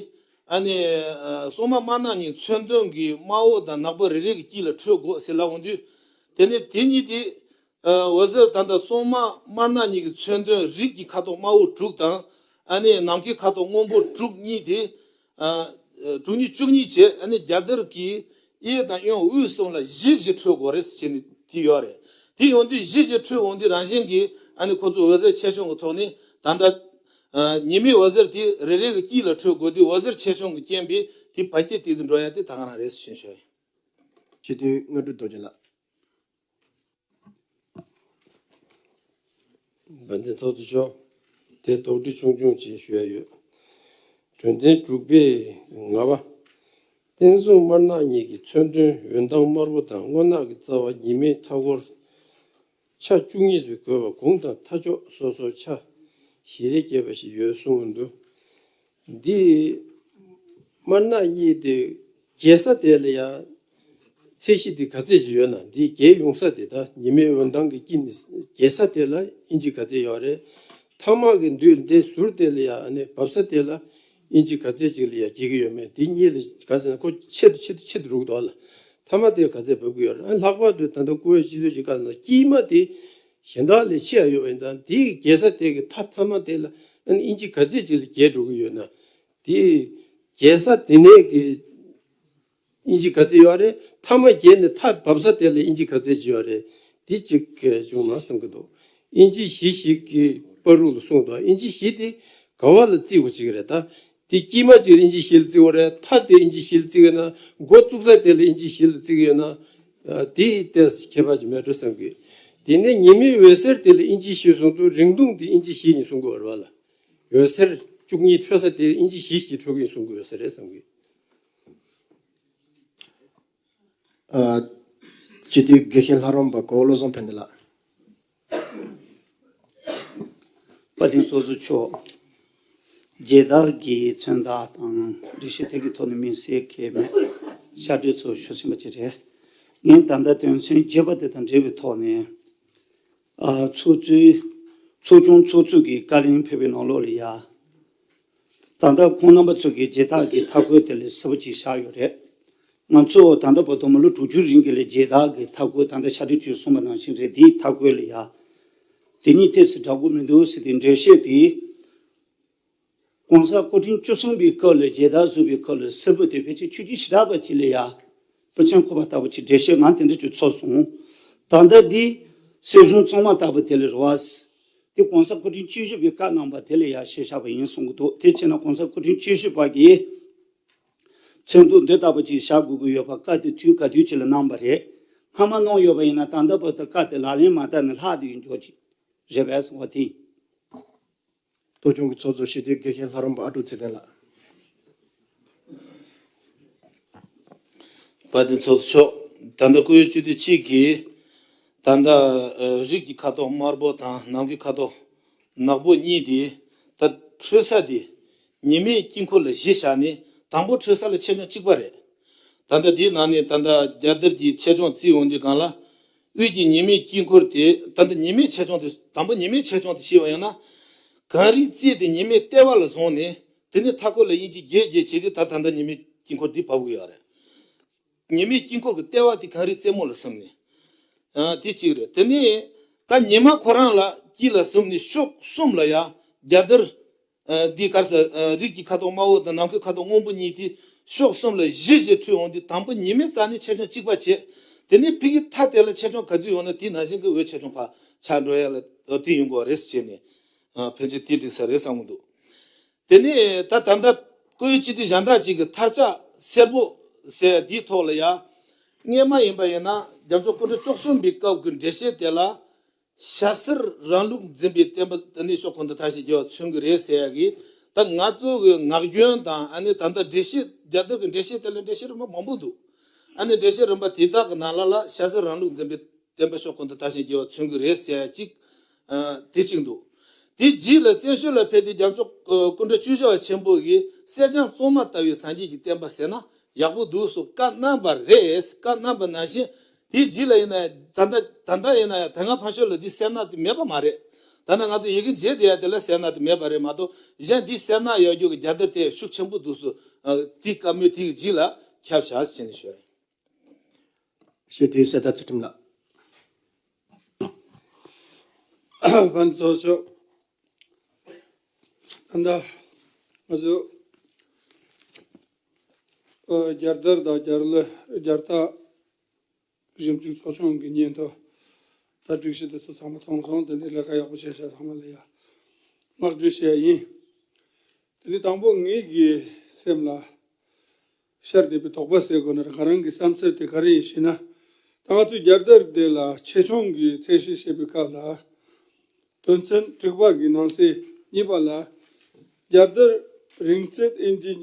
ཨ་ནི་ཨ་སྲུང་མ་དམར་ནག་གཉིས་མཚོན་དོན་གྱི་དམར་པོ་དང་ནག་པོ་རེ་རེ་གི་དཀྱིལ་ལ་འཕྲོད་དགོས་ཟེར་ལབ་འོང་དུས། དེ་ནས་དེ་གཉིས་དེ། ཨ། འོད་ཟེར་ད་ལྟ་སྲུང་མ་དམར་ནག་གཉིས་ཀྱི་མཚོན་དོན་རིགས་ཀྱི་ཁ་དོག་དམར་པོ་དྲུག་དང་། ཨ་ནི་ནམ་མཁའི་ཁ་དོག་སྔོན་པོ་དྲུག་གཉིས་དེ། ཨ། དྲུག་གཉིས་བཅུ་གཉིས་བྱས། ཨ་ནི་རྒྱལ་དར་གྱི་གཡས་དང་གཡོན་དབུས་གསུམ་ལ་བཞི་བཞི་འཕྲོད་དགོས་རེད་ཟེར་ནས་དེ་ཡོད་རེད། དེ་ཡོང་དུས་བཞི་བཞི་འཕྲོད་འོང་དུས་རང་བཞིན་གྱིས་ཨ་ནི་ཁོ་ཚོ་འོད་ཟེར་ཆེ་ཆུང་གི་ཐོག་ནས་ད་ལྟ། ཨ། ཉི་མའི་འོད་ཟེར་དེ་རེ་རེ་གི་དཀྱིལ་ལ་འཕྲོད་དགོས་དུས། འོད་ཟེར་ཆེ་ཆུང་གི་རྐྱེན་པས་དེ་བར་ཁྱད་དེ་ཚོ་འགྲོ་ཡ་དེ་ད་ག་རང་རེད་ཟེར་ཞུ་ཡ་ཡིན། སྤྱི་འཐུས་དངོས་གྲུབ་རྡོ་རྗེ་ལགས། དཔལ་ལྡན་ཚོགས་གཙོ་མཆོག། དེ་དོགས་འདྲི་ཆུང་ཆུང་ཅིག་ཞུ་ཡ་ཡོད། དོན་ཚན་དྲུག་པའི་ལྔ་པ། བསྟན་སྲུང་དམར་ནག་གཉིས་ཀྱི་མཚོན་དོན། འོད་མདངས་དམར་པོ་དང་སྔོ་ནག་གི་རྩ་བ་ཉི་མའི་མཐའ་འཁོར་ཆ་བཅུ་གཉིས་སུ་བགོས་པ། གུང་དང་མཐའ་ཕྱོགས་སོ་སོར་ཆ་བཞི་རེ་བརྒྱབ་པ་ཞིག་ཡོད་གསུངས་འདུག་འདི་དམར་ནག་གཉིས་དེ་རྒྱས་ས་དེ་ལ་ཡང་ཚད་གཞི་དེ་ག་ཚད་ཅིག་ཡོད་ན། འདི་རྒྱས་ཡོང་ས་དེ་ད་ཉི་མའི་འོད་མདངས་ཀྱི་དཀྱིལ་ནས་རྒྱས་ས་དེ་ལ་ཨིན་ཅི་ག་ཚད་ཡོད་རེད། མཐའ་མ་གི་མདུན་དེ་ཟུར་དེ་ལ་ཡང་ཨ་ནི་བབས་ས་དེ་ལ་ཨིན་ཅི་ག་ཚད་ཅིག་ལ་ཡང་རྒྱས་ཀྱི་ཡོད་མེད། དེ་གཉིས་ལ་ག་ཚད་ན་ཁོ་ཆེད་དུ་ཆེད་དུ་ཆེད་དུ་རུག་འདུག་ལ། མཐའ་མ་དེ་ག་ཚད་བབས་ཀྱི་ཡོད་རེད། ཨ་ལྷག་པར་དུ་ད་ལྟ་བཀུར་འོས་སྤྱི་འཐུས་ཀྱི་སྐབས་ན་དཀྱིལ་མ་དེ་གཞན་དག་ལས་ཆེ་ཡ་ཡོད་པ་ཡིན་ཙང་། དེའི་རྒྱས་ས་དེ་གི་མཐའ་མཐའ་མ་དེ་ལ་ཨ་ནི་ཨིན་ཅི་ག་ཚད་ཅིག་ལ་རྒྱས་འགྲོ་གི་ཡོད་ན། དེའི་རྒྱས་ས་དེ་ནས་ཀྱི་ཨིན་ཅི་ག་ཚད་ཡོད་རེད། མཐའ་མ་རྒྱས་ནས་མཐའ་བབས་ས་དེ་ལ་ཨིན་ཅི་ག་ཚད་ཅིག་ཡོད་རེད། དེ་གཅིག་བྱུང་ན་བསམ་གྱི་འདུག་ཨིན་ཅི་བཞི་ཞིག་གི་བར་རུ་ལ་གསུངས་འདུག་ཨིན་ཅི་བཞི་དེ་ག་བ་ལ་བརྩི་དགོས་ཅིག་རེད། ད་དེ་དཀྱིལ་མ་གཅིག་ཨིན་ཅི་བཞི་ལ་བརྩི་དགོས་རེད། མཐའ་དེ་ཨིན་ཅི་བཞི་ལ་བརྩི་གི་ན། འགོ་བཙུགས་ས་དེ་ལ་ཨིན་ཅི་བཞི་ལ་བརྩི་གི་ཡོད་ན། ཨ་དེའི་ཏོག་ཙམ་ཁྱད་པར་ཅིག་མེད་འགྲོ་བསམ་གི། དེ་ནས་ཉི་མའི་འོད་ཟེར་དེ་ལ་ཨིན་ཅི་བཞི་གསུངས་འདུག་རིང་ཐུང་དེ་ཨིན་ཅི་བཞི་ཡིན་གསུང་གི་ཡོད་རེད་པ་ལ། འོད་ཟེར་བཅུ་གཉིས་འཕྲོ་ས་དེ་ཨིན་ཅི་བཞི་བཞི་འཕྲོ་གི་གསུང་གི་ཡོད་ས་རེད་བསམ་གི། ཨ། སྤྱི་འཐུས་དགེ་བཤེས་ལྷ་རམས་པ་གོ་བོ་བློ་བཟང་ཕན་བདེ་ལགས། དཔལ་ལྡན་ཚོགས་གཙོ་མཆོག་རྒྱལ་དར་གྱི་མཚོན་རྟགས་དང་འགྲེལ་བཤད་དེ་གི་ཐོག་ནས་དམིགས་བསལ་གལ་མེད། ཕྱག་སྦྲེལ་ཚོ་ཞུ་ཟིན་པ་ཅིག་རེད། ངས་ད་ལྟ་དོན་ཚན་བརྒྱད་པ་དེ་དང་འབྲེལ་བའི་ཐོག་ནས། ཨ། ཚོགས་གཙོའི། ཚོགས་ཆུང་ཚོགས་གཙོས་ཀྱི་བཀའ་ལན་ཕེབས་པའི་ནང་ལོགས་ལ་ཡ། ད་ལྟ་ཁོང་རྣམ་པ་ཚོ་གི་རྒྱལ་དར་གྱི་མཐའ་འཁོར་དེ་ལ་གསལ་པོ་ཅིག་བཞག་ཡོད་རེད། ང་ཚོ་ད་ལྟ་བར་དུ་མི་ལོ་དྲུག་ཅུ་རིང་གི་ལ་རྒྱལ་དར་གྱི་མཐའ་འཁོར་ད་ལྟ་ཕྱག་སྦྲེལ་ཅིག་གསུངས་པ་ནང་བཞིན་རེད། དེའི་མཐའ་འཁོར་ལ་ཡ། དེ་གཉིས་ཏོག་ཙམ་འདྲ་པོ་མི་འདུག་ཟེར་ཏེ་འགྲེལ་བཤད་དེ། གོང་ས་སྐུ་ཕྲེང་བཅུ་གསུམ་པའི་སྐབས་ལ་རྒྱལ་དར་བཟོ་བའི་སྐབས་ལ་སྲིད་བུ་དེ་ཕལ་ཆེར་ཆོས་བརྒྱུད་ཞེ་དྲག་པ་ཅིག་ལ་ཡ། སྤུ་ཆེན་འཁོར་བ་ལྟ་བུ་ཅིག་འགྲེལ་བཤད་ང་དེ་འདྲ་ཅིག་ཚོར་སོང་། ད་ལྟ་འདི་སྲིད་གཞུང་གཙང་མ་ལྟ་བུ་དེ་ལ་རེད་བ། དེ་གོང་ས་སྐུ་ཕྲེང་བཅུ་བཞི་པའི་བཀའ་གནང་བ་དེ་ལ་ཡ་གཞི་བཞག་པ་ཡིན་གསུང་གི་འདུག་དེ་བྱས་ན་གོང་ས་སྐུ་ཕྲེང་བཅུ་བཞི་པ་གིས་མཚན་ཐོ་འདི་ལྟ་བུ་ཅིག་བཞག་དགོས་ཀྱི་ཡོད་པ་བཀའ་དེ་དུས་ག་དུས་ཅིག་ལ་གནང་བ་རེད། སྔ་མ་གནང་ཡོད་པ་ཡིན་ན་ད་ལྟ་བར་དུ་བཀའ་དེ་ལག་ལེན་མ་བསྟར་ནས་ལྷག་བསྡད་ཡོད་འཇོག་ཅིག་རེད་པས་གསུང་བ་དེ་ཡིན། གཏོར་སྐྱོང་གི་ཚོགས་གཙོ་སྤྱི་འཐུས་དགེ་བཤེས་ལྷ་རམས་པ་ཨ་ཀྲུག་ཚེ་བརྟན་ལགས། དཔལ་ལྡན་ཚོགས་གཙོ་མཆོག་ད་ལྟ་བཀུར་འོས་སྤྱི་འཐུས་གཅིག་གིས་ད་ལྟ་ཨ་རིགས་ཀྱི་ཁ་དོག་དམར་པོ་དང་ནམ་མཁའི་ཁ་དོག་ནག་པོ་གཉིས་དེ་ད་འཕྲོད་ས་དེ་ཉི་མའི་དཀྱིལ་འཁོར་ལ་གཞི་བཞག་ནས་དང་པོ་འཕྲོད་ས་ལ་ཆེ་ཆུང་གཅིག་པ་རེད། ད་ལྟ་དེའི་ནང་ནས་ད་ལྟ་རྒྱལ་དར་གྱི་ཆེ་ཆུང་བརྩིས་འོང་དུས་སྒང་ལ། དབུས་ཀྱི་ཉི་མའི་དཀྱིལ་འཁོར་དེ་ད་ལྟ་ཉི་མའི་ཆེ་ཆུང་དེ། དང་པོ་ཉི་མའི་ཆེ་ཆུང་དེ་ཤེས་པ་ཡིན་ན། གངས་རིའི་རྩེ་དེ་ཉི་མའི་ལྟེ་བ་ལ་བཟུང་ནས་དེ་ནས་མཐའ་འཁོར་ལ་ཨིན་ཅི་བརྒྱད་བརྒྱད་བྱས་ཏེ་ད་ད་ལྟ་ཉི་མའི་དཀྱིལ་འཁོར་འདི་བབས་ཀྱི་ཡོད་རེད། ཉི་མའི་དཀྱིལ་འཁོར་གྱི་ལྟེ་བ་དེ་གངས་རིའི་རྩེ་མོ་ལ་བཟུང་ནས། ཨ། དེ་གཅིག་རེད། དེ་ནས་ད་ཉི་མ་ཁོ་རང་ལ་དཀྱིལ་ལ་བཟུང་ནས་ཕྱོགས་གསུམ་ལ་ཡ་རྒྱལ་དར། ཨ། འདི་ག་རེ་ཟེར། ཨ། རིགས་ཀྱི་ཁ་དོག་དམར་པོ་དང་ནམ་མཁའི་ཁ་དོག་སྔོན་པོ་གཉིས་དེ་ཕྱོགས་གསུམ་ལ་གཞི་བཞི་འཕྲོས་འོང་དུས་དང་པོ་ཉི་མའི་རྩ་ནས་ཆེ་ཆུང་གཅིག་པ་བྱས། དེ་ནས་ཕ་གིའི་མཐའ་དེ་ལ་ཆེ་ཆུང་ག་ཚོད་ཡོད་ན་དེ་ནང་བཞིན་གྱི་འོད་ཆེ་ཆུང་ཕར་ཆགས་འགྲོ་ཡ་ལ་དེ་ཡོང་གི་རེད་ཟེར་བྱས་ནས། ཨ། ཕལ་ཆེར་དེ་འགྲིག་ས་རེད་བསམ་གྱི་འདུག་དེ་ནས་ད་ད་ལྟ་བཀུར་འོས་སྤྱི་འཐུས་གཞན་དག་ཅིག་གིས་ཐལ་ཆ་སེར་པོ་ཟེར་ཡ་དེའི་ཐོག་ལ་ཡ། སྔོན་མ་ཡིན་པ་ཡིན་ན་རྒྱལ་མཆོག་སྐུ་ཕྲེང་བཅུ་གསུམ་པའི་སྐབས་ཀྱི་འགྲེལ་བཤད་དེ་ལ། ཞྭ་སེར་རིང་ལུགས་འཛིན་པའི་བསྟན་པ་དེ་ནི་ཕྱོགས་གང་དུ་དར་ཞིང་རྒྱས་པ་མཚོན་གྱི་རེད་ཟེར་ཡ་གི། ད་ང་ཚོ་གི་ངག་རྒྱུན་དང་ཨ་ནི་ད་ལྟ་འགྲེལ་བཤད་རྒྱལ་དར་གྱི་འགྲེལ་བཤད་དེ་ལ་འགྲེལ་བཤད་རིམ་པ་མང་པོ་འདུག་ཨ་ནི་འགྲེལ་བཤད་རིམ་པ་དེ་དག་གི་ནང་ལ་ལ་ཞྭ་སེར་རིང་ལུགས་འཛིན་པའི་བསྟན་པ་ཕྱོགས་གང་དུ་དར་ཞིང་རྒྱས་པ་མཚོན་གྱི་རེད་ཟེར་ཡ་གཅིག་ཨ། དེ་གཅིག་འདུག་དེ་རྗེས་ལ་བཙན་བྱོལ་ལ་ཕེབས་ཏེ་རྒྱལ་མཆོག་སྐུ་ཕྲེང་བཅུ་བཞི་པ་ཆེན་པོ་གིས་གསེར་སྦྱངས་གཙང་མ་ལྟ་བུའི་སངས་རྒྱས་ཀྱི་བསྟན་པ་ཟེར་ན་ཡག་པོ་འདུག་སོགས་བཀའ་གནང་བ་རེད། བཀའ་གནང་བ་ནང་བཞིན། དེའི་རྗེས་ལ་ཡིན་ན་ད་ལྟ་ད་ལྟ་ཡིན་ན་ཡང་ད་སྔ་ཕར་ཕྱོགས་ལ་འདི་སེར་སྣ་དེ་མེད་པ་མ་རེད། ད་ལྟ་ང་ཚོ་ཡི་གེ་མཇལ་བསྡད་ཡ་དེ་ལ་སེར་སྣ་དེ་མེད་པ་རེད་མ་གཏོགས། གཞན་འདི་སེར་སྣ་ཡོད་རྒྱུ་གི་རྒྱལ་དར་དེ་ཤུགས་ཆེན་པོ་འདུག་སོ། ཨ། དེའི་བཀའ་མོལ་དེའི་རྗེས་ལ་ཁྱབ་བྱ་ཟེར་ནས་ཞུ་ཡ་ཡིན། ཞུ་དེ་གསལ་བརྡ་ཚུལ་ཁྲིམས་ལགས། ཕན་ཚོགས་ཆོག་ད་ལྟ་ང་ཚོ་ཨ། རྒྱལ་དར་དང་རྒྱལ་གླུ། རྒྱལ་རྟགས། ཞིབ་འཇུག་ཚོགས་ཆུང་གི་སྙན་ཐོ་ད་སྒྲིག་གཞི་དེ་ཚོ་ཚང་མ་མཐོང་སོང་། དེ་འདྲའི་ལས་ཀ་ཡག་པོ་བྱས་ཤག་ཚང་མ་ལ་ཡ་བསྔགས་བརྗོད་བྱས་ཡ་ཡིན། དེ་ནི་དང་པོ་ངེད་ཀྱི་སེམས་ལ་ཤར་བསྡད་པའི་དོགས་པ་ཟེར་དགོས་ན་རེད། ང་རང་གི་བསམ་ཚུལ་དེ་ག་རེ་ཡིན་ཞུས་ན། ད་ང་ཚོའི་རྒྱལ་དར་དེ་ལ་ཆེ་ཆུང་གི་ཚད་གཞི་བཤད་པའི་སྐབས་ལ། དོན་ཚན་དྲུག་པ་གི་ནང་གསེས་གཉིས་པ་ལ། རྒྱལ་དར་རིང་ཚད་ཨིན་ཅི་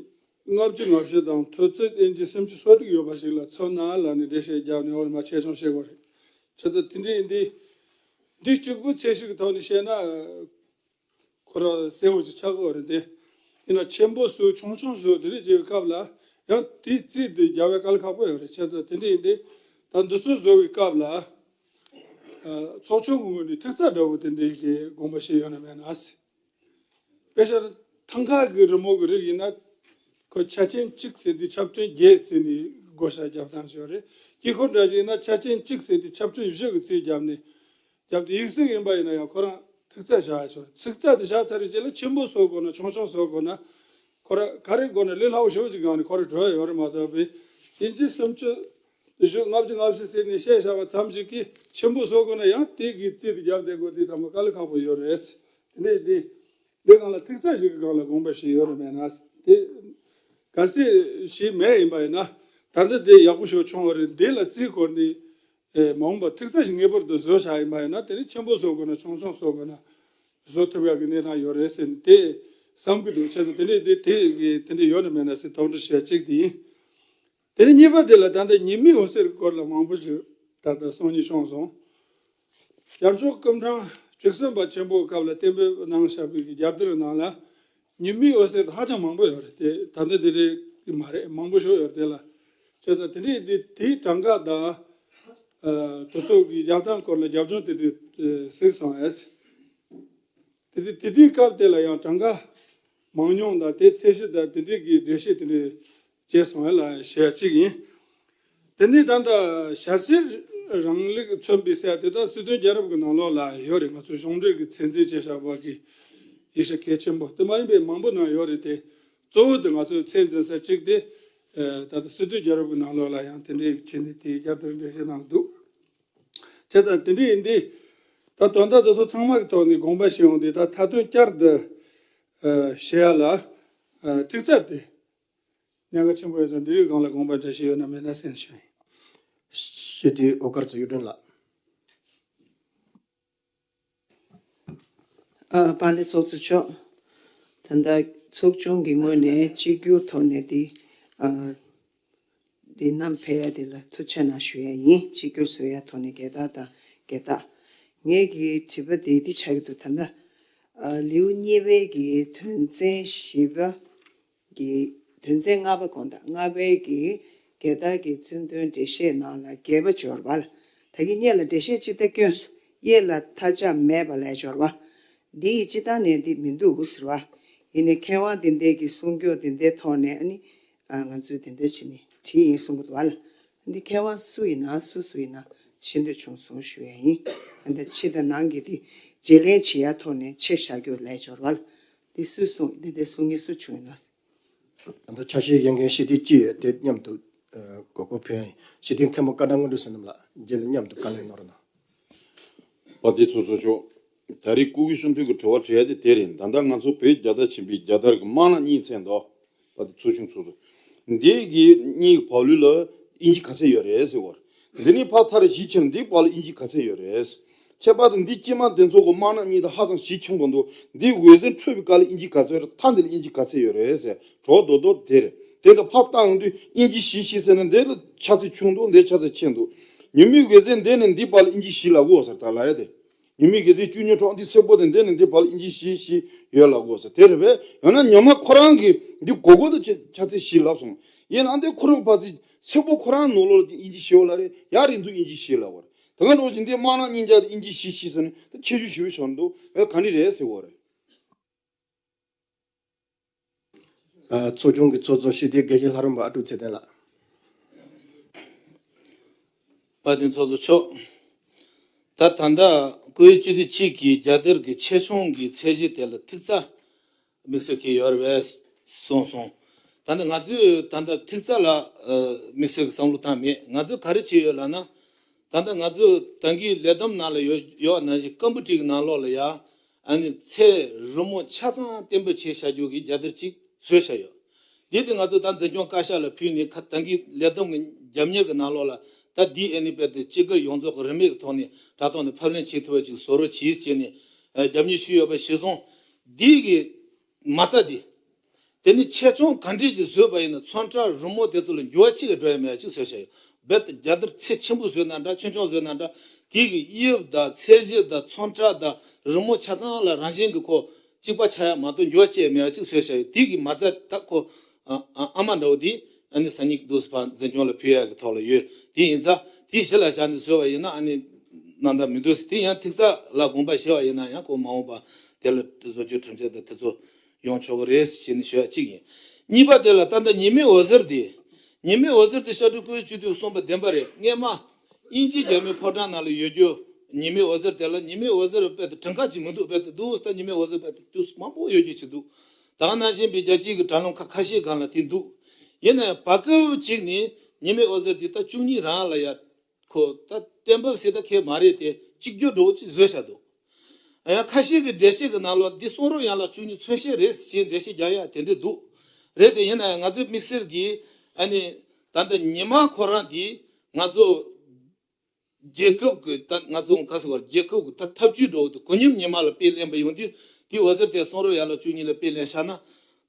ལྔ་བཅུ་ང་བཞི་དང་མཐོ་ཚད་ཨིན་ཅི་སུམ་ཅུ་སོ་དྲུག་ཡོད་པ་ཞིག་ལ་མཚོན་ན་ལབ་ནས་འགྲེལ་བཤད་བརྒྱབ་ནས་འོ་མ་ཆེ་ཆུང་བཤད་དགོས་རེད། བྱས་ཙང་དེ་འདྲའི་འདི་འདི་གཅིག་པུ་ཚད་གཞི་གི་ཐོག་ནས་བཤད་ན། ཁོ་རང་གསལ་བོ་ཅིག་ཆགས་ཀྱི་ཡོད་རེད་དེ། ཡིན་ན་ཆེན་པོ་བཟོ་ཆུང་ཆུང་བཟོ་དེ་འདྲ་བྱེད་པའི་སྐབས་ལ་ཡང་དེའི་རྩིས་དེ་རྒྱབ་པའི་དཀའ་ལས་ཁག་པོ་ཡོད་རེད། བྱས་ཙང་དེ་འདྲ་ཡིན་དུས་ད་འདི་ཚོ་བཟོ་བའི་སྐབས་ལ་ཚོགས་ཆུང་གི་ངོས་ནས་ཐིག་རྩ་འདྲ་བོ་དེ་འདྲའི་གི་དགོངས་པ་བཞེས་ཡོད་ན་མེད་ན་ཟེར། དཔེ་ཆ་ཐང་ཀ་གི་རི་མོ་གི་རིགས་ཡིན་ན། ཁོ་ཆ་ཆེན་གཅིག་ཟེར་དུས་ཆ་ཕྲན་བརྒྱད་བརྩིས་ནས་བགོ་བཤའ་རྒྱབ་སྟངས་ཤིག་ཡོད་རེད། དཀྱིལ་འཁོར་འདྲ་ཞིག་ཡིན་ན་ཆ་ཆེན་གཅིག་ཟེར་དུས་ཆ་ཕྲན་བཞི་གི་རྩིས་བརྒྱབ་ནས། རྒྱབ་དེ་ཡིག་གཟུགས་ཡིན་པ་ཡིན་ན་ཡང་ཁོ་རང་ཐིག་རྩ་བཞག་ཆོག་ཐིག་རྩ་དེ་བཞག་ཚར་བའི་རྗེས་ལ་ཆེན་པོ་བཟོ་དགོས་ན་ཆུང་ཆུང་བཟོ་དགོས་ན། ཁོ་རང་ག་རེ་དགོས་ན་ལས་སླ་བོ་ཞེ་པོ་ཅིག་སྒང་ནས་ཁོ་རང་འགྲོ་ཡ་ཡོད་རེད་མ་གཏོགས་པའི། ཡིན་གཅིག་སུམ་ཅུ། དེ་ཞོག་ལྔ་བཅུ་ང་བཞི་ཟེར་ནས་བཤད་བཞག་པ་ཙམ་ཞིག་གིས་ཆེན་པོ་བཟོ་དགོས་ན་ཡང་དེ་གི་རྩིས་དེ་རྒྱབ་བསྡད་དགོས་དེ་ཐམ་པ་དཀའ་ལས་ཁག་པོ་ཡོད་རེད། དེ་ནས་དེ། དེ་སྒང་ལ་ཐིག་རྩ་ཞིག་གི་སྒང་ལ་དགོངས་པ་ཞིག་ཡོད་རེད་མེད་ན། དེ། གལ་སྲིད་ཞིག་མེད་ཡིན་པ་ཡིན་ན། ད་ལྟ་དེ་ཡག་པོ་ཞིག་བྱུང་བ་རེད། འདི་ལ་རྩིས་སྐོར་ནས། ཨེ། མ་འོངས་པ་ཐིག་རྩ་ཞིག་ངེས་པར་དུ་བཟོ་བྱ་ཡིན་པ་ཡིན་ན་དེ་ནི་ཆེན་པོ་བཟོ་དགོས་ན་ཆུང་ཆུང་བཟོ་དགོས་ན། བཟོ་ཐུབ་ཡག་གི་གནས་སྟངས་ཡོད་རེད་ཟེར་ནས་དེ་བསམ་གྱི་འདུག་བྱས་ཙང་དེ་ནས་དེ་དེ་གི་དེ་འདྲ་ཡོད་ན་མེད་ན་ཟེར་དོགས་འདྲི་ཞུ་ཡ་གཅིག་དེ་ཡིན། དེ་ནས་གཉིས་པ་དེ་ལ་ད་ལྟ་ཉི་མའི་འོད་ཟེར་སྐོར་ལ་མང་པོ་ཞིག་ད་ལྟ་གསུང་མྱོང་བྱུང་སོང་། རྒྱལ་མཆོག་སྐུ་ཕྲེང་བཅུ་གསུམ་པ་ཆེན་པོའི་སྐབས་ལ་གཏན་འབེབས་གནང་བཞག་པའི་རྒྱལ་དར་ནང་ལ་ཉི་མའི་འོད་ཟེར་ཧ་ཅང་མང་པོ་ཡོད་རེད་དེ། ད་ལྟ་དེ་རེད་མ་རེད་མང་པོ་ཞིག་ཡོད་རེད་དེ་ལ། བྱས་ཙང་དེ་འདྲའི་དེ་དེའི་གྲངས་ཀ་དང་། ཨ། དེ་ཚོ་གི་རྒྱབ་ཐང་སྐོར་ལ་རྒྱབ་ལྗོངས་དེ་འདྲ་གཟིགས་སོང་ཨེ། དེ་དེ་དེ་དུས་སྐབས་དེ་ལ་ཡང་གྲངས་ཀ་མང་ཉུང་དང་དེ་ཚད་གཞི་དང་དེ་འདྲའི་གི་འགྲེལ་བཤད་དེ་འདྲ་བྱས་སོང་ཨེ་ལ་ཞེས་གཅིག་ཡིན། དེ་ནས་ད་ལྟ་ཞྭ་སེར་རིང་ལུགས་མཚོན་པའི་ཟེར་དེ་དག་སྲིད་དོན་རྒྱལ་རབས་ཀྱི་ནང་ལོགས་ལ་ཡོད་རེད། ང་ཚོ་གཞུང་འབྲེལ་གྱི་ཚད་འཛིན་བྱས་བཞག་པ་གི་ཡིག་ཆ་གལ་ཆེན་པོ་དེ་མ་ཡིན་པའི་མང་པོ་ནང་ཡོད་རེད་དེ། གཙོ་བོ་དེ་ང་ཚོས་ཚད་འཛིན་ས་གཅིག་དེ། ཨ། ད་ལྟ་སྲིད་དོན་རྒྱལ་རབས་ཀྱི་ནང་ལོགས་ལ་ཡང་དེ་འདྲའི་བྱས་ནས་དེའི་རྒྱབ་དེར་འགྲེལ་བཤད་གནང་འདུག་བྱས་ཙང་དེ་འདྲ་ཡིན་དུས། ད་དོན་དག་དེ་ཚོ་ཚང་མ་གི་ཐོག་ནས་དགོངས་པ་བཞེས་ཡོང་དུས་ད་མཐའ་དོན་བསྐྱར་དུ་ཨ་བཤད་ཡ་ལ་ཨ་ཐིག་རྩ་དེ་གནད་འགག་ཆེན་པོ་ཡོད་ཙང་འདི་རིགས་སྒང་ལ་དགོངས་པ་འགྲེལ་བཤད་ཡོད་ན་མེད་ན་གསན་ཞུ་ཡིན། སྤྱི་འཐུས་ཨོ་དཀར་ཚོ་གཡུ་སྒྲོན་ལགས། ཨ། པཱ་ལགས་ཚོགས་གཙོ་མཆོག་ད་ལྟ་ཚོགས་ཆུང་གི་ངོས་ནས་གཅིག་གྱུར་ཐོག་ནས་འདི། ཨ། འདི་བསྣམས་ཕེབས་ཡ་འདི་ལ་ཐུགས་རྗེ་གནང་ཞུ་ཡ་ཡིན། གཅིག་གྱུར་བཟོ་ཡ་ཐོག་ནས་རྒྱལ་དར་དང་རྒྱལ་རྟགས། ངེད་ཀྱི་དྲི་བ་འདི་འདི་ཆགས་ཀྱི་འདུག་ད་ལྟ། ཨ། ལེའུ་གཉིས་པའི་གི་དོན་ཚན་བཞི་པ་གི་དོན་ཚན་ལྔ་པ་དགོངས་དག་ལྔ་པའི་གི་རྒྱལ་དར་གྱི་མཚོན་དོན་འགྲེལ་བཤད་ནང་ལ་བརྒྱད་པ་འབྱོར་བ་ལ། ད་གིན་སྔོན་ལ་འགྲེལ་བཤད་ཅི་ལྟར་བསྐྱོན་སོང་། གཡས་ལ་མཐའ་ལྕགས་མེད་པ་ལས་འབྱོར་བ། འདི་ཡི་སྤྱི་བཏང་ནས་འདི་མི་འདུག་ཟེར་བ། ཡིན་ནའི་མཁས་དབང་འདི་འདྲས་ཀྱི་གསུང་སྐྱོར་འདི་འདྲའི་ཐོག་ནས་ཨ་ནི། ཨ། ང་ཚོས་འདི་འདྲ་བྱས་ནས་བྲིས་ཡིན་གསུང་གི་འདུག་བ་ལ། འདི་མཁས་དབང་སུ་ཡིན་ན་སུ་སུ་ཡིན་ན་ཤེས་འདོད་བྱུང་སོང་ཞུ་ཡ་ཡིན། ཨ། འདི་ཕྱི་དང་ནང་གི་འདི་བརྗེ་ལེན་བྱེད་ཡ་ཐོག་ནས་ཆེ་བཞག་རྒྱུ་ལས་འབྱོར་བ་ལ། འདི་སུས་གསུངས། འདི་འདྲའི་གསུང་མཁན་སུ་བྱུང་ཡིན་ན། ད་ལྟ་ཆ་ཤས་ཡོད་མཁན་སྤྱི་འཐུས་སྤྱི་ཡོད་དེ་མཉམ་དུ་ཨ་གོ་སྐབས་ཕུལ་ཡ་ཡིན། སྤྱི་འཐུས་མཁན་པོ་ཀ་ཌ་དངོས་གྲུབ་བསོད་ནམས་ལགས་རྗེས་ལ་མཉམ་དུ་བཀའ་ལན་གནང་རོགས་གནང་། པ་དེ་ཚོ་ཚོ་ཆོག་ད་རེས་སྐུ་སྒེར་གཞུང་དོན་གྱི་དྲི་བ་དྲི་ཡ་དེ་དེ་རེད། ད་ལྟ་ང་ཚོ་བོད་རྒྱལ་དར་ཆེན་པོའི་རྒྱལ་དར་གྱི་དམར་ནག་གཉིས་མཚོན་འདུག་པ་དེ་ཚོ་ཆུང་ཚོ་ཚོ། འདི་གི་གཉིས་ཀྱི་བར་ལུས་ལ་ཨིན་ཇི་ག་ཚད་ཡོད་རེད་ཟེར་བ། འདི་ནི་ཕར་ཐག་རིང་ཞིག་ཕྱིན་འདི་བར་ལ་ཨིན་ཇི་ག་ཚད་ཡོད་རེད། ཁྱད་པར་དུ་འདི་སྐྱེས་མ་དེ་ཚོ་གི་དམར་ནག་གཉིས་དང་ཧ་ཅང་གཞི་ཆུང་པོ་འདུག་འདི་འོད་ཟེར་འཕྲོས་པའི་སྐབས་ལ་ཨིན་ཇི་ག་ཚད་རེད། མཐའ་འདི་ལ་ཨིན་ཇི་ག་ཚད་ཡོད་རེད་ཟེར་གྲོགས་རྡོག་རྡོག་དེ་རེད། དེ་ལྟ་ཕར་བཏང་ཡོང་དུས་ཨིན་ཇི་བཞི་བཞི་ཟེར་ན་འདི་ལ་ཆ་ཚད་ཆུང་འདུག་འདི་ཆ་ཚད་ཆེ་འདུག་ཉི་མའི་འོད་ཟེར་འདི་ནས་འདི་བར་ལ་ཨིན་ཇི་བཞི་ལབ་དགོས་ཟེར་ད་ལབ་ཡ་དེ། ཉི་མའི་འོད་ཟེར་བཅུ་གཉིས་འཕྲོ་འདི་སེར་པོ་དེ་འདི་ནས་འདི་བར་ལ་ཨིན་ཇི་བཞི་བཞི་ཡོད་ལབ་དགོས་ཟེར་དེ་རེད་པས། ཡང་ན་ཉི་མ་ཁོ་རང་གི་འདི་གོ་གོ་དུ་ཆ་ཆ་ཚད་བཞི་ལབ་སོང་། ཡིན་ན་འདི་ཁོ་རང་ཕ་ཚི་སེར་པོ་ཁོ་རང་ནང་ལོགས་ལ་ཨིན་ཇི་བཞི་ཡོད་ལབ་རེད། ཡར་རིང་དུ་ཨིན་ཇི་བཞི་ལབ་པ་རེད། དེ་ག་འགྲོ་ཅིག་འདི་དམར་ནག་གཉིས་ཀ་དེ་ཨིན་ཇི་བཞི་བཞི་ཟེར་ནས་ད་ཁྱད་ཆོས་ཞེ་པོ་ཆགས་འདུག་ཨེ་ག་འདྲ་རེད་ཟེར་བ་རེད། ཚོགས་ཆུང་གི་ཚོགས་གཙོ་སྤྱི་འཐུས་དགེ་བཤེས་ལྷ་རམས་པ་ཨ་ཀྲུག་ཚེ་བརྟན་ལགས། དཔལ་ལྡན་ཚོགས་གཙོ་མཆོག་ད་ད་ལྟ་སྐུའི་སྤྱི་འཐུས་གཅིག་གིས་རྒྱལ་དར་གྱི་ཆེ་ཆུང་གི་ཚད་གཞི་དེ་ལ་ཐིག་རྩ་དམིགས་བསལ་གྱི་ཡོད་རེད་པས་གསུངས་སོང་། ད་ནི་ང་ཚོས་ད་ལྟ་ཐིག་རྩ་ལ་དམིགས་བསལ་གྱི་བསམ་བློ་བཏང་མེད། ང་ཚོས་ག་རེ་བྱས་ཡོད་ལབ་ན། ད་ལྟ་ང་ཚོས་ད་གིན་ལས་བསྡོམས་ནང་ལ་ཡོད་ཡོད་པ་ནང་བཞིན་ཀམ་པུ་ཊར་གྱི་ནང་ལོགས་ལ་ཡ། ཨ་ནི་ཚད་རི་མོ་ཆ་ཚང་གཏན་འབེབས་བྱས་བཞག་རྒྱུ་གི་རྒྱལ་དར་གཅིག་བཟོས་བཞག་ཡོད། འདི་དེ་ང་ཚོ་ད་འཛིན་སྐྱོང་བཀའ་ཤག་ལ་ཕུལ་ནས་ཁ་ད་གིན་ལས་བསྡོམས་ཀྱི་རྒྱབ་གཉེར་གྱི་ནང་ལོགས་ལ་ད་འདི་ཨ་ནི་དཔེ་དེ་སྤྱི་སྒེར་ཡོངས་རྫོགས་ཀྱི་རིན་མེད་ཀྱི་ཐོག་ནས་དྲ་ཐོག་ནས་ཕབ་ལེན་བྱེད་ཐུབ་པ་ཅིག་བཟོ་རོགས་གྱིས་བྱས་ནས་རྒྱབ་གཉེར་ཞུས་ཡོད་པ་གཞིར་བཟུང་། འདི་གི་མ་རྩ་འདི། དེ་ནི་ཆེ་ཆུང་ག་འདྲས་ཀྱི་བཟོས་པ་ཡིན་ན་ཚོན་ཁྲ་རི་མོ་དེ་ཚོ་ལ་འགྱུར་བ་གཅིག་ཀྱང་འགྲོ་ཡ་མེད་ཡ་གཅིག་བཟོས་བཞག་ཡོད། རྦད་དེ་རྒྱལ་དར་ཚད་ཆེན་པོ་བཟོས་ན་འདྲ་ཆུང་ཆུང་བཟོས་ན་འདྲ་དེ་གི་དབྱིབས་དང་ཚད་གཞི་དང་ཚོན་ཁྲ་དང་རི་མོ་ཆ་ཚང་ལ་རང་བཞིན་གྱི་ཁོ་གཅིག་པ་ཆགས་ཡ་མ་གཏོགས་འགྱུར་བ་གཅིག་ཡང་མེད་ཡ་གཅིག་བཟོས་བཞག་ཡོད། དེ་གི་མ་རྩ་ད་ཁོ་ཨ་ཨ་ཨ་མ་འདྲ་བོ་དེ་ཨ་ནི་ས་སྨྱུག་དུས་ཕར་འཛིན་སྐྱོང་ལ་ཕུལ་ཡ་གི་ཐོག་ལ་ཡོད། དེ་ཡིན་ཙང་དེ་གཞི་ལ་བཞག་ནས་བཟོས་པ་ཡིན་ན་ཨ་ནི་རྣམ་དག་མི་འདུག་ཟེར། དེ་ཡང་ཐིག་རྩ་ལ་དགོངས་པ་བཞེས་པ་ཡིན་ན་ཡང་ཁོ་མ་འོངས་པ་དེ་ལ་བཟོ་བཅོས་གྲུབ་འབྲས་དང་དེ་ཚོ་ཡོང་ཆོག་གི་རེད་ཟེར་ནས་ཞུ་ཡ་གཅིག་ཡིན། གཉིས་པ་དེ་ལ་ད་ལྟ་ཉི་མའི་འོད་ཟེར་དེ། ཉི་མའི་འོད་ཟེར་དེ་ཤར་ཕྲན་སྐུའི་བཅུད་དུ་གསུངས་པ་བདེན་པ་རེད། སྔས་མ་དབྱིན་ཇིའི་རྒྱལ་མོའི་ཕོ་བྲང་ནང་ལ་ཡོད་རྒྱུ་ཉི་མའི་འོད་ཟེར་དེ་ལ་ཉི་མའི་འོད་ཟེར་རྦད་དེ་གྲངས་ཀ་ཅིག་མི་འདུག་རྦད་དེ་འདུག་ད་ཉི་མའི་འོད་ཟེར་རྦད་དེ་དུས་མང་པོ་ཡོད་རྒྱུ་ཅིག་འདུག་ད་ག་ནང་བཞིན་པའི་རྒྱལ་སྤྱིའི་གི་དྲ་ལམ་ཁག་ཁ་ཤས་སྒང་ལ་དེ་འདུག་ཡིན་ན་ཡང་བར་སྐབས་ཅིག་ནས་ཉི་མའི་འོད་ཟེར་དེ་ད་བཅུ་གཉིས་རང་ལ་ཡ། ཁོ་ད་གཏན་འབེབས་ཟེར་ད་ཁེ་མ་རེད་དེ་གཅིག་གྱུར་འགྲོ་ཅིག་བཟོས་བཞག་འདུག་ཡང་ཁ་ཤས་ཀྱི་འགྲེལ་བཤད་ཀྱི་ནང་ལོགས་འདི་གསུང་རབ་ཡན་ལག་བཅུ་གཉིས་མཚོན་བྱེད་རེད་ཅེས་འགྲེལ་བཤད་རྒྱག་ཡ་དེ་འདྲ་འདུག་རེད་དེ་ཡིན་ན་ཡང་ང་ཚོའི་དམིགས་བསལ་གྱི་ཨ་ནི་ད་ལྟ་ཉི་མ་ཁོ་རང་དེ་ང་ཚོ་རྒྱལ་ཁབ་ཀྱི་ད་ང་ཚོ་ག་ཟེར་བ་རྒྱལ་ཁབ་ཀྱི་ད་ཐབས་ཇུས་འགྲོ་དེ་གོ་སྙོམས་ཉི་མ་ལ་དཔེ་ལེན་པ་ཡོང་དུས་དེ་འོད་ཟེར་དེ་གསུང་རབ་ཡན་ལག་བཅུ་གཉིས་ལ་དཔེ་ལེན་བཞག་ན།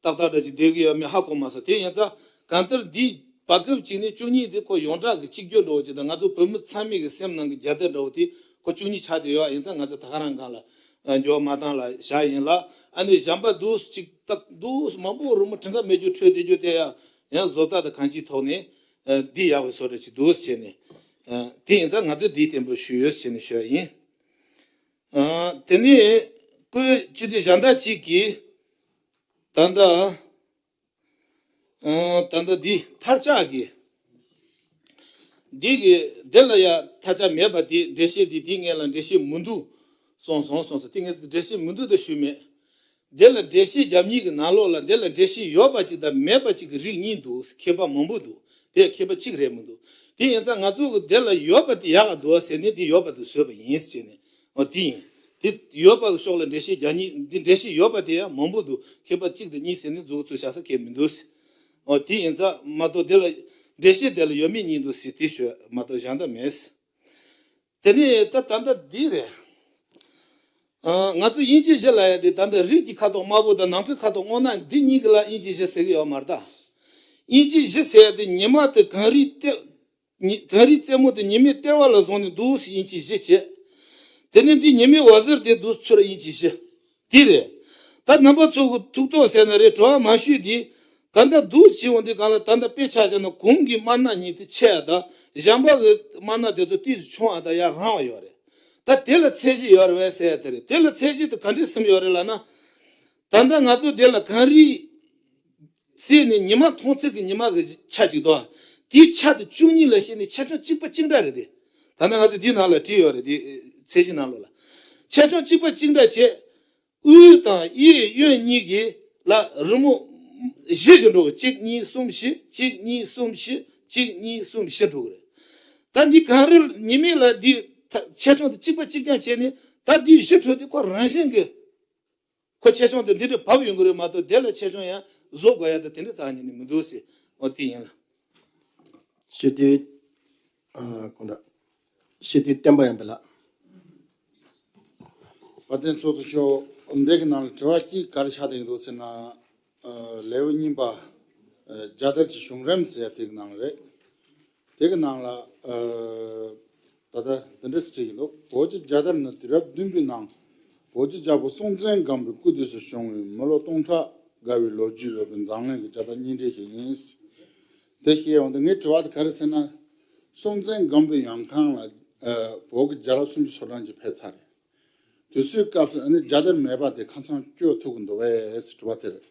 ཏག་ཏག་འདྲ་ཅིག་བསྡད་ཀྱི་ཡོད་མེད་ཧ་གོ་མ་སོང་། དེ་ཡིན་ཙང་གང་ལྟར་འདི་བར་སྐབས་གཅིག་ནས་བཅུ་གཉིས་དེ་ཁོ་ཡོངས་གྲགས་ཀྱི་གཅིག་གྱུར་འགྲོ་བ་ཅིག་དང་ང་ཚོ་བོད་མི་ཚང་མའི་གི་སེམས་ནང་གི་རྒྱལ་དར་འདྲ་བོ་དེ་ཁོ་བཅུ་གཉིས་ཆགས་བསྡད་ཡོད། ཡིན་ཙང་ང་ཚོ་ད་ག་རང་སྒང་ལ་འགྱུར་བ་མ་བཏང་ལ་བཞག་ཡིན་ལ། ཨ་ནི་གཞན་པ་འདུག་ཅིག་ཏག་འདུག་མང་པོ་རི་མོ་ཁྲི་ཁ་མེད་རྒྱུ་འཕྲོད་བསྡད་རྒྱུ་དེ་ཡང་ཡང་བཟོ་ལྟ་དང་གང་ཅིའི་ཐོག་ནས་འདི་ཡག་པའི་བཟོ་འདྲ་ཅིག་འདུག་བྱས་ནས། དེ་ཡིན་ཙང་ང་ཚོས་འདིའི་སྟེང་དུ་ཞུས་ཡོད་ཟེར་ནས་ཞུ་ཡ་ཡིན། དེ་ནས་ཀོས་སྤྱི་འཐུས་གཞན་དག་ཅིག་གིས་ད་ལྟ་ད་ལྟ་འདི་མཐར་ཆགས་ཀྱི་འདི་གི་འདི་ལ་ཡ་མཐར་ཆགས་མེད་པ་དེ་འགྲེལ་བཤད་འདི་དེ་ངས་ལ་འགྲེལ་བཤད་མི་འདུག་གསུངས་སོང་གསུངས་སོང་། དེ་ངས་འགྲེལ་བཤད་མི་འདུག་ད་ཞུས་མེད། འདི་ལ་འགྲེལ་བཤད་རྒྱབ་མཁན་གྱི་ནང་ལོགས་ལ་འདི་ལ་འགྲེལ་བཤད་ཡོད་པ་གཅིག་དང་མེད་པ་གཅིག་གི་རིགས་གཉིས་འདུག་མཁས་པ་མང་པོ་འདུག་དེ་མཁས་པ་གཅིག་རེད་མི་འདུག་དེ་ཡིན་ཙང་ང་ཚོ་གི་འདི་ལ་ཡོད་པ་དེ་ཡག་ག་འདུག་ཟེར་ནས་དེ་ཡོད་པ་དེ་བཟོས་པ་ཡིན་ཟེར་ནས། འོ་དེ་ཡིན། དེ་ཡོད་པ་གི་ཕྱོགས་ལ་འགྲེལ་བཤད་རྒྱག་མཁན་འདི་འགྲེལ་བཤད་ཡོད་པ་དེ་ཡང་མང་པོ་འདུག་མཁས་པ་གཅིག་དང་གཉིས་ཟེར་ནས་མཛུབ་ཚུགས་བཞག་ས་གང་ཡང་མི་འདུག་འོ་དེ་ཡིན་ཙང་མ་གཏོགས་འདི་ལ་འགྲེལ་བཤད་དེ་ལ་ཡོད་མེད་གཉིས་འདུག་ཟེར་དེ་ཤོད་མ་གཏོགས་གཞན་དག་མེད། དེ་ནས་ད་ད་ལྟ་འདི་རེད། ཨ། ང་ཚོ་དབྱིན་ཇི་བཞི་ལབ་ཡ་དེ་ད་ལྟ་རིགས་ཀྱི་ཁ་དོག་དམར་པོ་དང་ནམ་མཁའི་ཁ་དོག་སྔོ་ནག་འདི་གཉིས་ཀྱི་ལ་དབྱིན་ཇི་བཞི་ཟེར་གྱི་ཡོད་མ་རེད་ད། དབྱིན་ཇི་བཞི་ཟེར་ཡ་དེ་ཉི་མ་དེ་གངས་རིའི་ལྟེ། ཉི་གངས་རིའི་རྩེ་མོ་དེ་ཉི་མའི་ལྟེ་བ་ལ་བཟུང་ནས་འདུག་ཟེར་དབྱིན་ཇི་བཞི་བྱས། དེ་ནས་འདི་ཉི་མའི་འོད་ཟེར་དེ་འདུག་ཚུར་དབྱིན་ཇི་བཞི། དེ་རེད། ད་རྣམ་པ་ཚོ་གི་ཐུགས་དོགས་ཟེར་ན་རེད། དྲི་བ་མ་ཞུས་དེ། ད་ལྟ་འདུག་བྱེད་འོང་དུས་གང་ལ་ད་ལྟ་དཔེ་ཆ་བཞག་ན་གོང་གི་དམར་ནག་གཉིས་དེ་ཆེ་ཡ་དང་གཞན་པ་གི་དམར་ནག་དེ་ཚོ་ཏོག་ཙམ་ཆུང་བ་དང་ཡར་ལྷང་བ་ཡོད་རེད། ད་དེ་ལ་ཚད་གཞི་ཡོད་རེད་བས་ཟེར་ཡ་དེ་རེད། དེ་ལ་ཚད་གཞི་དེ་ག་འདྲས་སེམས་ཡོད་རེད་ལབ་ན། ད་ལྟ་ང་ཚོ་དེ་ལ་གངས་རིའི་རྩེ་ནས་ཉི་མ་མཐོང་ཚད་ཀྱི་ཉི་མ་གི་ཆ་གཅིག་འདུག་དེའི་ཆ་དེ་བཅུ་གཉིས་ལ་བཤད་ནས་ཆ་ཆུང་གཅིག་པ་གཅིག་འདྲ་རེད་དེ། ད་ལྟ་ང་ཚོ་འདིའི་ནང་ལ་བྲིས་ཡོད་རེད་དེ། ཚད་གཞི་ནང་ལོགས་ལ། ཆ་ཆུང་གཅིག་པ་གཅིག་འདྲ་བྱས། དབུས་དང་གཡས་གཡོན་གཉིས་ཀྱི་ལ་རི་མོ་བཞི་ཞིག་འགྲོ་གི། གཅིག་གཉིས་གསུམ་བཞི། གཅིག་གཉིས་གསུམ་བཞི། གཅིག་གཉིས་གསུམ་བཞི་འགྲོ་གི་རེད། ད་འདི་གངས་རི་ཉི་མའི་ལ་འདི་ཆ་ཆུང་དེ་གཅིག་པ་གཅིག་རྐྱང་བྱས་ནས་ད་འདི་བཞི་འཕྲོ་དེ་ཁོ་རང་བཞིན་གྱི་ཁོ་ཆེ་ཆུང་དེ་འདི་འདྲ་བབས་ཡོང་གི་རེད་མ་གཏོགས་དེ་ལ་ཆེ་ཆུང་ཡང་བཟོ་དགོས་ཡ་དང་དེ་འདྲ་རྩ་ཉིད་ནས་མི་འདུག་ཟེར། འོ་དེ་ཡིན་ལ། སྤྱི་འཐུས། ཨ། གང་ལྟར། སྤྱི་འཐུས་བསྟན་པ་ཡར་འཕེལ་ལགས། དཔལ་ལྡན་ཚོགས་གཙོ་མཆོག་འདི་གི་ནང་ལ་དྲི་བ་གཅིག་ག་རེ་ཆགས་བསྡད་ཀྱི་འདུག་ཟེར་ན། ཨ། ལེའུ་གཉིས་པ། ཨ། རྒྱལ་དར་གྱི་བྱུང་རིམ་ཟེར་ཡ་དེ་གི་ནང་རེད། དེ་གི་ནང་ལ། ཨ། ད་ལྟ་འདི་འདྲ་ཞིག་བྲིས་ཀྱི་འདུག་བོད་ཀྱི་རྒྱལ་དར་ནི་དུས་རབས་བདུན་པའི་ནང་བོད་ཀྱི་རྒྱལ་པོ་སྲོང་བཙན་སྒམ་པོའི་སྐུ་དུས་སུ་བྱུང་བའི་མི་ལོ་སྟོང་ཕྲག་འགའ་བའི་ལོ་རྒྱུས་ཡོད་པའི་འཛམ་གླིང་གི་རྒྱལ་དར་རྙིང་གྲས་ཤིག་ཡིན། དེ་བཤད་ཡོང་དུས་ངའི་དྲི་བ་དེ་ག་རེ་ཟེར་ན། སྲོང་བཙན་སྒམ་པོའི་ཡང་ཁང་ལ། ཨ། བོད་ཀྱི་རྒྱལ་རབས་སུམ་ཅུ་སོ་གྲངས་ཀྱི་ཕེབས་ཚར་རེད། དུས་ཚོད་སྐབས་སུ་ཨ་ནི་རྒྱལ་དར་མེད་པ་དེ་ཁ་ཚང་སྐྱོ་ཐུབ་ཀྱི་འདུག་པས་ཟེར་དྲི་བ་དེ་རེད།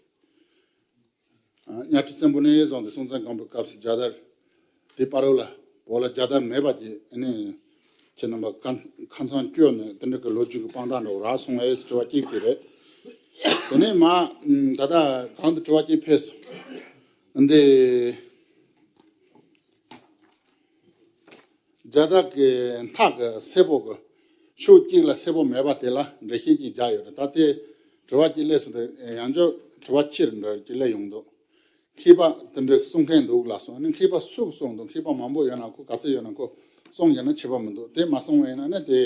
ཨ། གཉའ་ཁྲི་བཙན་པོ་ནས་བཟུང་སྟེ་སྲོང་བཙན་སྒམ་པོའི་སྐབས་སུ་རྒྱལ་དར་དེ་བར་དུ་ལ་བོད་ལ་རྒྱལ་དར་མེད་པ་དེ་ཨ་ནི་ཁྱེད་རྣམ་པ་ཁ་ཁ་ཚང་སྐྱོ་ནས་དེ་འདྲ་གི་ལོ་རྒྱུས་ཀྱི་དཔང་རྟགས་འདྲ་བོ་རག་སོང་ངས་དྲི་བ་གཅིག་དེ་རེད། དེ་ནས་མ་ད་ལྟ་གང་དུ་དྲི་བ་གཅིག་ཕེབས་སོང་། འདི། རྒྱ་དར་གྱི་མཐའ་གི་སེར་པོ་གི་ཕྱོགས་གཅིག་ལ་སེར་པོ་མེད་པ་དེ་ལ་འགྲེལ་བཤད་ཅིག་རྒྱག་ཡོད་རེད། ད་དེ་དྲི་བ་གཅིག་སླེབས་སོང་། དེ་ཡང་བསྐྱར་དྲི་བ་ཕྱིར་འདྲ་གཅིག་སླེབས་ཡོང་འདུག་མཁས་པ་དེ་འདྲ་གསུང་མཁན་འདུག་ལབ་སོང་། ཨ་ནི་མཁས་པ་སུ་གསུངས་འདུག་མཁས་པ་མང་པོ་ཡོད་ན་ཁོ་ག་ཚོད་ཡོད་ན་ཁོ་གསུངས་ཡོད་ན་ཁྱད་པར་མི་འདུག་དེ་མ་གསུངས་པ་ཡིན་ན་ནི་དེ་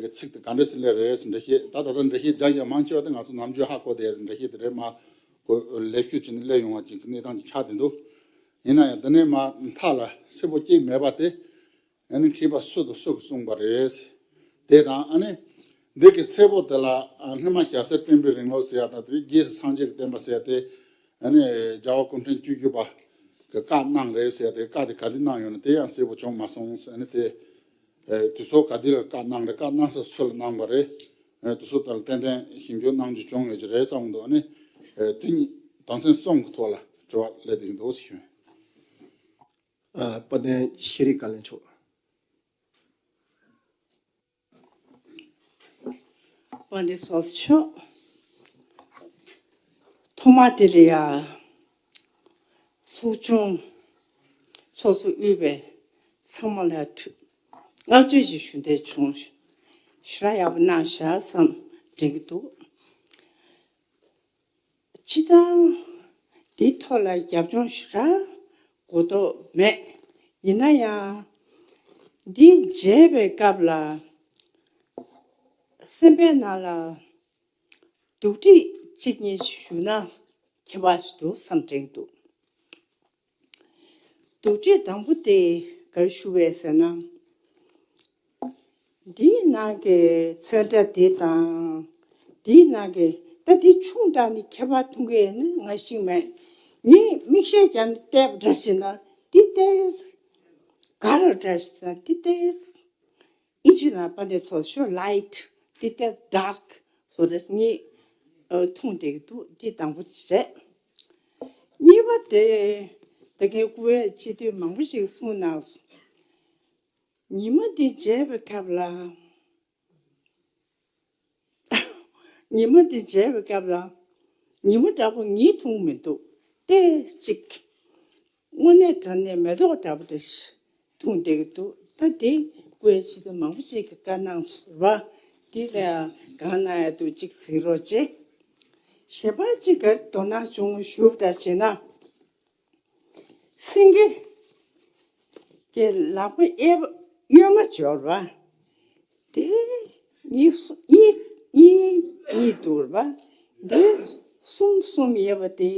གི་ཚིག་དེ་ག་འདྲ་སེ་སླེབས་རེད་ཟེར་འགྲེལ་བཤད། ད་ད་ལྟ་འགྲེལ་བཤད་རྒྱག་ཡ་མང་ཆེ་བ་དེ་ང་ཚོ་ནམ་རྒྱུན་ཧ་གོ་བསྡད་ཡ་འགྲེལ་བཤད་དེ་རེད་མ། ལས་ཞུགས་བྱས་ནས་སླེབས་ཡོང་བ་ཅིག་གི་གནས་སྟངས་ཅིག་ཆགས་བསྡད་འདུག་ཡིན་ན་ཡང་འདི་ནས་མར་མཐའ་ལ་གསལ་པོ་གཅིག་མེད་པ་དེ། ཨ་ནི་མཁས་པ་སུ་དང་སུ་གིས་གསུངས་པ་རེད། དེ་དང་ཨ་ནི་འདི་གི་གསལ་པོ་དེ་ལ་ཨ་སྔོན་མ་ཞྭ་སེར་སྤེན་པའི་རིང་ལུགས་ཟེར་ཡ་དང་དེ་རྗེས་སུ་སངས་རྒྱས་ཀྱི་བསྟན་པ་ཟེར་ཡ་དེ། ཨ་ནི་རྒྱལ་བ་སྐུ་ཕྲེང་བཅུ་བཞི་པ་གི་བཀའ་གནང་རེད་ཟེར་ཡ་དེ། བཀའ་དེ་ག་དུས་གནང་ཡོད་ན་དེ་ཡང་གསལ་པོ་བྱུང་མ་སོང་ཟེར། ཨ་ནི་དེ་ཨ་དུས་ཚོད་ག་དུས་ལ་བཀའ་གནང་རེད། བཀའ་གནང་ས་སུ་ལ་གནང་བ་རེད། ཨ་དེ་ཚོ་དེ་ལ་ཏན་ཏན་ཞིབ་འཇུག་གནང་རྒྱུ་བྱུང་ཡོད་ཀྱི་རེད་བསམ་གྱི་འདུག་ཨ་ནི་ཨ་དེ་གཉིས་དོན་ཚན་གསུམ་གྱི་ཐོག་ལ་དྲི་བ་སླེབས་བསྡད་ཀྱི་འདུག་ཟེར་ཞུ། ཨ་དཔལ་ལྡན་ཤེས་རིག་བཀའ་བློན་མཆོག་དཔལ་ལྡན་ཚོགས་གཙོ་མཆོག་ཐོག་མ་དེ་ལ་ཡ་ཚོགས་ཆུང་ཚོགས་གཙོ་དབུས་པའི་ཚང་མ་ལ་ཐུགས་བསྔགས་བརྗོད་ཅིག་ཞུ་འདོད་བྱུང་། ཞེ་དྲག་ཡག་པོ་གནང་བཞག་བསམ་དྲན་གྱི་འདུག་སྤྱིར་བཏང་འདིའི་ཐོག་ལ་རྒྱབ་ལྗོངས་ཞེ་དྲག་གོ་རྟོགས་མེད། ཡིན་ན་ཡང་འདི་མཇལ་བའི་སྐབས་ལ་སེམས་པའི་ནང་ལ་འདུག་སྒྲིག་གཅིག་གཉིས་ཞུ་ན་ཁྱད་པར་ཞིག་འདུག་བསམ་དྲན་འདུག་འདུག་སྒྲིག་དང་པོ་དེ་ག་རེ་ཞུ་བས་ཟེར་ན། འདིའི་ནང་གི་ཚོན་ཁྲ་འདི་དང་། འདིའི་ནང་གི་ད་འདི་ཆུང་དྲགས་ནས་ཁྱད་པར་མཐོང་གི་ཡོད་ན་ང་ཤེས་མེད། ངས་མིག་ཤེལ་རྒྱབ་ནས་བལྟས་པ་འདྲ་བྱས་ན་འདི་ཏོག་ཙམ་དགའ་རབ་འདྲ་བྱས་ན་འདི་ཏོག་ཙམ། ཨིན་ཇི་ནང་དཔལ་ལྡན་ཚོགས་གཙོ་ལའིཊ་འདི་ཏོག་ཙམ་ཌརྐ་བཟོ་འདྲ་ངས་ཨ་མཐོང་བསྡད་ཀྱི་འདུག་འདི་དང་པོ་རེད། གཉིས་པ་དེ་ད་གིན་སྐུ་ངོ་སྤྱི་འཐུས་མང་པོ་ཞིག་གསུངས་གནང་སོང་། ཉི་མ་འདི་མཇལ་བའི་སྐབས་ལ། ཉི་མ་འདི་མཇལ་བའི་སྐབས་ལ། ཉི་མ་འདྲ་པོ་ངས་མཐོང་མི་འདུག་ཏོག་ཙམ། དངོས་གནས་དྲང་གནས་མེ་ཏོག་འདྲ་པོ་འདྲ་ཞིག་མཐོང་བསྡད་ཀྱི་འདུག་ད་དེ་སྐུ་ངོ་སྤྱི་འཐུས་མང་པོ་ཞིག་གིས་བཀའ་གནང་སོང་བ། དེ་ལ་གང་གནང་ཡ་འདུག་ཅིག་གཟིགས་རོགས་བྱེད། གཞན་པ་ཅིག་ག་རེ་དོ་སྣང་བྱུང་ཞུ་བ་འདྲ་བྱས་ན། སེང་གེ་གི་ལག་པ་གཡས་པ་གཡོན་མ་འབྱོར་བ། དེ་གཉིས་གཉིས་གཉིས་གཉིས་འདུག་བ། དེ་གསུམ་གསུམ་ཡོད་པ་དེ་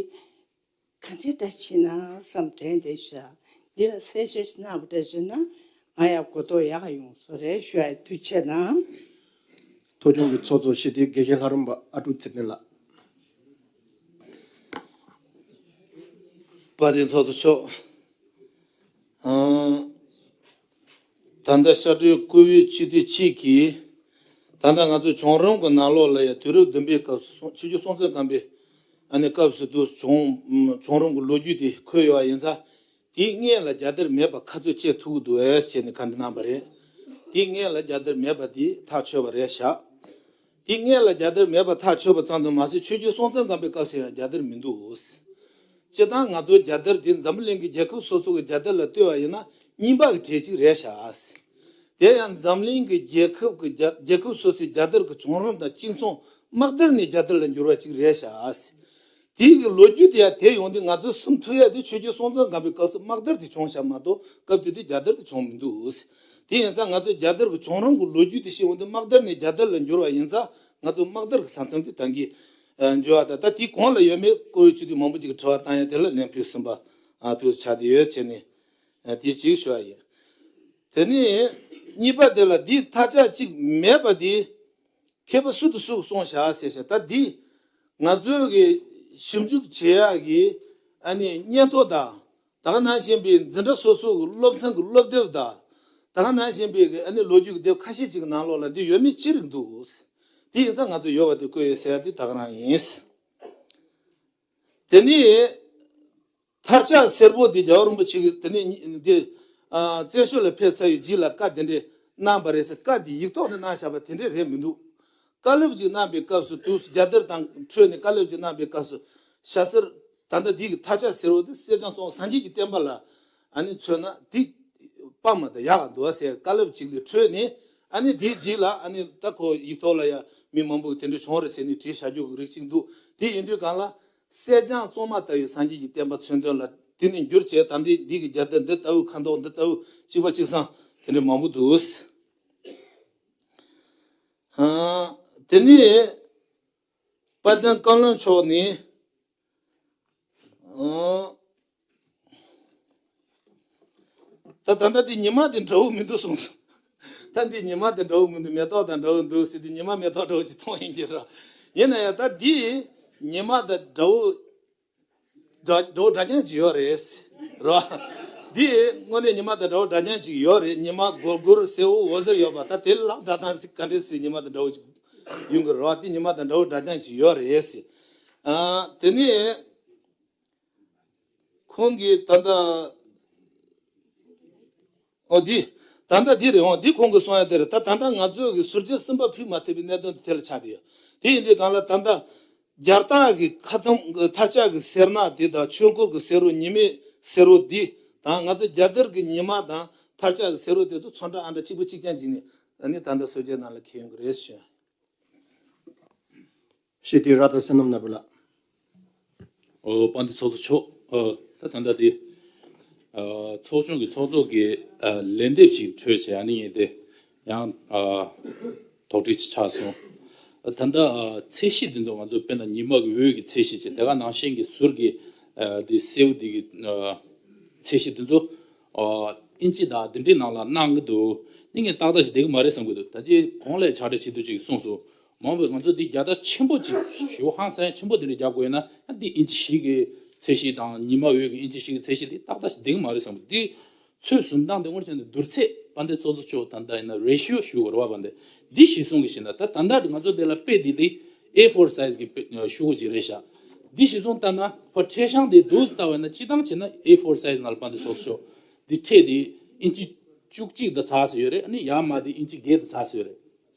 གང་ཅི་འདྲ་བྱེད་ན་བསམ་དྲན་བསྡད་ཤག་འདི་ལ་གསལ་བཤད་ཞིག་གནང་བ་འདྲ་བྱས་ན་ང་ཡང་གོ་རྟོགས་ཡག་ག་ཡོང་ས་རེད་ཞུ་ཡ། ཐུགས་རྗེ་གནང་། ཐོག་ཆུང་གི་ཚོགས་གཙོ་སྤྱི་འཐུས་དགེ་བཤེས་ལྷ་རམས་པ་ཨ་ཀྲུག་ཚེ་བརྟན་ལགས། དཔལ་ལྡན་ཚོགས་གཙོ་མཆོག་ཨང་། ད་ལྟ་ཤར་སྒྲོལ་བཀུར་འོས་སྤྱི་འཐུས་གཅིག་གིས། ད་ལྟ་ང་ཚོ་བྱུང་རིམ་གྱི་ནང་ལོགས་ལ་ཡང་དུས་རབས་བདུན་པའི་སྐབས་སུ་ཆོས་བརྒྱུད་སྲོང་བཙན་སྒམ་པོའི་ཨ་ནི་སྐབས་སུ་དུ་བྱུང་བྱུང་རིམ་གྱི་ལོ་རྒྱུས་དེ་འཁོད་ཡོད་པ་ཡིན་ཙང་། དེའི་སྔོན་ལ་རྒྱལ་དར་མེད་པ་ག་ཚོད་བཅད་ཐུབ་ཀྱི་འདུག་ཨེ་ཟེར་ནས་བཀའ་འདྲི་གནང་བ་རེད། དེའི་སྔོན་ལ་རྒྱལ་དར་མེད་པ་དེ་ཐག་ཆོད་པ་རེད་བཞག་དེའི་སྔོན་ལ་རྒྱལ་དར་མེད་པ་ཐག་ཆོད་པ་ཙམ་དུ་མ་ཟད། ཆོས་བརྒྱུད་སྲོང་བཙན་སྒམ་པོའི་སྐབས་སུ་ཡང་རྒྱལ་དར་མི་འདུག་སྤྱིར་བཏང་ང་ཚོའི་རྒྱལ་དར་དེ་འཛམ་བུ་གླིང་གི་རྒྱལ་ཁབ་སོ་སོ་གི་རྒྱལ་དར་ལ་ལྟོས་པ་ཡིན་ན་རྙིང་པ་གི་གྲས་གཅིག་རེད་བཞག་དེ་ཡང་འཛམ་གླིང་གི་རྒྱལ་ཁབ་ཀྱི་རྒྱ་རྒྱལ་ཁབ་སོ་སོའི་རྒྱལ་དར་གྱི་བྱུང་རིམ་དང་གཅིག་མཚུངས་དམག་དར་ནས་རྒྱལ་དར་ལ་འགྱུར་བ་གཅིག་རེད་བཞག་དེའི་གི་ལོ་རྒྱུས་དེ་ཡང་དེ་ཡོང་དུས་ང་ཚོས་གསུང་ཐུབ་ཡ་དེ་ཆོས་བརྒྱུད་སྲོང་བཙན་སྒམ་པོའི་སྐབས་སུ་དམག་དར་དེ་བྱུང་བཞག་མ་གཏོགས་སྐབས་དེ་དུས་རྒྱལ་དར་དེ་བྱུང་མི་འདུག་དེ་ཡིན་ཙང་ང་ཚོས་རྒྱལ་དར་གྱི་བྱུང་རིམ་གྱི་ལོ་རྒྱུས་དེ་ཤེས་ཡོང་དུས་དམག་དར་ནས་རྒྱལ་དར་ལ་འགྱུར་བ་ཡིན་ཙང་། ང་ཚོ་དམག་དར་གྱི་ས་མཚམས་དེ་ད་གིན་འགྱུར་བ་དང་། ད་དེའི་གོང་ལ་ཡོད་མེད་བཀུར་འོས་སྤྱི་འཐུས་མང་པོ་ཅིག་གིས་དྲི་བ་བཏང་ཡ་དེ་ལ་ལན་ཕུལ་ཟིན་པ་དུས་ཆགས་བསྡད་ཡོད་བྱས་ནས་དེ་གཅིག་ཞུ་བ་ཡིན། དེ་ནས་གཉིས་པ་དེ་ལ་འདི་ཐག་ཆགས་གཅིག་མེད་པ་དེ། མཁས་པ་སུ་དང་སུ་གསུངས་བཞག་ཟེར་བཞག་ད་འདི་ང་ཚོའི་གི་ཞིབ་འཇུག་བྱེད་ཡག་གི་ཨ་ནི་སྙན་ཐོ་དང་། ད་ག་ནང་བཞིན་པའི་འཛིན་གྲྭ་སོ་སོ་གི་སློབ་ཚན་གྱི་སློབ་དེབ་དང་། ད་ག་ནང་བཞིན་པའི་གི་ཨ་ནི་ལོ་རྒྱུས་ཀྱི་དེབ་ཁ་ཤས་ཅིག་གི་ནང་ལོགས་ལ་འདི་ཡོད་མེད་ཅི་རིགས་འདུག་དེ་ཡིན་ཙང་ང་ཚོ་ཡོད་པ་དེ་བཀོད་ཡོད་ཟེར་ཡ་དེ་ད་ག་རང་ཡིན། དེ་ནས་ཐར་ལྕག་སེར་པོ་དེ་རྒྱལ་བ་རིན་པོ་ཆེ་གིས་དེ་ནས་འདི་ཨ་བཙན་བྱོལ་ལ་ཕེབས་ཚར་བའི་རྗེས་ལ་བཀའ་དེ་འདྲས་གནང་བ་རེད་ཟེར། བཀའ་དེ་ཡིག་ཐོག་ནས་གནང་བཞག་པ་དེ་འདྲས་རེད་མི་འདུག་བཀའ་སློབ་ཅིག་གནང་བའི་སྐབས་སུ་དུས་སུ་རྒྱལ་དར་དང་འཕྲོས་ནས་བཀའ་སློབ་ཅིག་གནང་བའི་སྐབས་སུ་ཞྭ་སེར། ད་ལྟ་འདི་གི་ཐར་ལྕག་སེར་པོ་དེ་གསེར་སྦྱངས་བཙོང་སངས་རྒྱས་ཀྱི་བསྟན་པ་ལ་ཨ་ནི་མཚོན་ན་འདི་དཔའ་མ་དང་ཡག་ག་འདུག་ཟེར་བཀའ་སློབ་ཅིག་ལས་འཕྲོས་ནས། ཨ་ནི་དེའི་རྗེས་ལ་ཨ་ནི་ད་ཁོ་ཡིག་ཐོག་ལ་ཡང་མི་མང་པོ་གིས་དེ་འདྲ་བྱུང་རེད་ཟེར་ནས་བྲིས་བཞག་རྒྱུ་གི་རིགས་ཅིག་འདུག་དེ་ཡིན་དུས་གང་ལ། གསེར་སྦྱངས་བཙོང་མ་ལྟ་བུའི་སངས་རྒྱས་ཀྱི་བསྟན་པ་མཚོན་དོན་ལ་དེ་ནི་འགྱུར་བྱས། ད་འདི་འདི་གི་རྒྱལ་དར་འདི་ལྟ་བུ་ཁ་མདོག་འདི་ལྟ་བུ་གཅིག་པ་གཅིག་སང་དེ་འདྲ་མང་པོ་འདུག་ཨ་དེ་ནས་དཔལ་ལྡན་བཀའ་བློན་མཆོག་ནས་ ཨང་། ད་ད་ལྟ་འདི་ཉི་མ་འདི་འདྲ་བོ་མི་འདུག་གསུངས་སོང་། ད་འདི་ཉི་མ་འདི་འདྲ་བོ་མི་འདུག་མེ་ཏོག་དང་འདྲ་བོ་འདུག་ཟེར། འདི་ཉི་མ་མེ་ཏོག་འདྲ་བོ་ཅིག་མཐོང་ཡིན་གྱི་ར། ཡིན་ན་ཡང་ད་འདི་ཉི་མ་དང་འདྲ་བོ་འདྲ་འདྲ་བོ་འདྲ་རྐྱང་ཅིག་ཡོད་རེད། ར། འདི་དངོས་གནས་ཉི་མ་དང་འདྲ་བོ་འདྲ་རྐྱང་ཅིག་ཡོད་རེད། ཉི་མ་སྒོར་སྒོར་སེར་བོ་འོད་ཟེར་ཡོད་པ། ད་དེ་ལ་འདྲ་སྟངས་ཟིག་ག་འདྲས་ཟིག་ཉི་མ་དང་འདྲ་བོ་ཅིག་ཡོང་གི་ར། འདི་ཉི་མ་དང་འདྲ་བོ་འདྲ་རྐྱང་ཅིག་ཡོད་རེད། ཨ། དེ་ནས། ཁོང་གིས་ད་ལྟ། ཨོ་འདི། ད་ལྟ་འདི་རེད། འོ་འདི་ཁོང་གིས་གསུང་ཡ་དེ་རེད། ད་ད་ལྟ་ང་ཚོ་གི་ཟུར་བཅད་གསུམ་པ་ཕུལ་མ་ཐུབ་པའི་གནད་དོན་དེ་དེ་ལ་ཆགས་བསྡད་ཡོད། དེ་ཡིན་དུས་གང་ལ་ད་ལྟ་རྒྱ་སྟག་གི་ཁ་ཐུམ་གི་ཐར་ལྕག་གི་སེར་ནག་འདི་དང་ཆོས་འཁོར་གི་སེར་བོ་ཉི་མའི་སེར་བོ་འདི་དང་ང་ཚོ་རྒྱ་གར་གི་ཉི་མ་དང་ཐར་ལྕག་གི་སེར་བོ་དེ་ཚོ་ཚོན་ཁྲ་ཨ་འདྲ་གཅིག་པ་གཅིག་རྐྱང་བྱས་ནས་ཨ་ནི་ད་ལྟ་ཟུར་བཅད་ནང་ལ་འཁྱེར་ཡོང་གི་རེད་ཞུ། ཤེས་ཏེ་ར་ད་སེམས་ནམ་ན་བུ་ལ། ཨོ་དཔལ་ལྡན་ཚོགས་གཙོ་མཆོག་ཨོ་ད་ད་ལྟ་དེ་ཨ་ཚོགས་ཆུང་གི་ཚོགས་གཙོ་གི་ཨ་ལན་འདེབས་ཤིག་འཕྲོད་བྱས། ཨ་ནི་ངས་དེ་ཡང་ཨ་དོགས་འདྲི་ཆགས་སོང་། ཨ་ད་ལྟ་ཨ་ཚད་གཞི་འདི་ཚོ་ང་ཚོ་དཔེར་ན་ཉི་མ་གི་འོད་ཀྱི་ཚད་གཞི་བྱས། དེ་ག་ནང་བཞིན་གྱི་ཟུར་གྱི་ཨ་དེ་སེའུ་འདི་གི་ཨ་ཚད་གཞི་འདི་ཚོ་ཨ་ཨིན་ཅི་དང་འདི་འདྲའི་ནང་ལ་གནང་གི་འདུག་ནི་ངས་ཏག་ཏག་ཞིག་བསྡད་ཀྱི་མ་རེད་བསམ་གྱི་འདུག་ད་ཅི་གོང་ལས་ཕྱག་སྦྲེལ་བྱེད་དུས་ཅིག་གསུངས་སོང་། མང་པོས་ང་ཚོ་འདི་རྒྱལ་དར་ཆེན་པོ་ཅིག་ཞེ་པོ་ཧང་སང་ཆེན་པོ་འདི་འདྲ་རྒྱག་དགོས་ཡོད་ན། ཨ་འདི་ཨིན་ཅི་བཞི་གི་ཚད་གཞི་དང་ཉི་མ་འོད་ཀྱི་ཨིན་ཅི་བཞི་གི་ཚད་གཞི་འདི་ཏག་ཏག་ཞིག་བསྡད་ཀྱི་མ་རེད་བསམ་གྱི་འདུག་འདི་ཚོད་བཟུང་སྟངས་དེ་དངོས་གནས་བྱས་ན་བསྡུར་ཚད་དཔལ་ལྡན་ཚོགས་གཙོ་མཆོག་ད་ལྟ་ཡིན་ན་རེ་ཤིའོ་ཞུ་དགོས་རེད་བ། དཔལ་ལྡན་འདི་གཞི་བཟུང་གི་ཞིག་ན་ད་ད་ལྟ་ང་ཚོ་འདི་ལ་དཔེ་འདི་དེ་ཨེ་ཕོར་སའི་ཛི་གི་དཔེ་ཤོག་གུ་ཅིག་རེད་ཤག་འདི་གཞི་བཟུང་ལྟ་ན་ཕར་ཕྲེད་བཞག་འདི་འདུག་ལྟ་བས་ན་སྤྱི་བཏང་བྱས་ན་ཨེ་ཕོར་སའི་ཛི་ནང་ལ་དཔལ་ལྡན་ཚོགས་གཙོ་མཆོག་འདི་ཕྲེད་འདི་ཨིན་ཅི་བཅུ་གཅིག་དང་ཚ་ཟེར་ཡོད་རེད། ཨ་ནི་ཡར་མར་དེ་ཨིན་ཅི་བརྒྱད་དང་ཚ་ཟེར་ཡོད་རེད།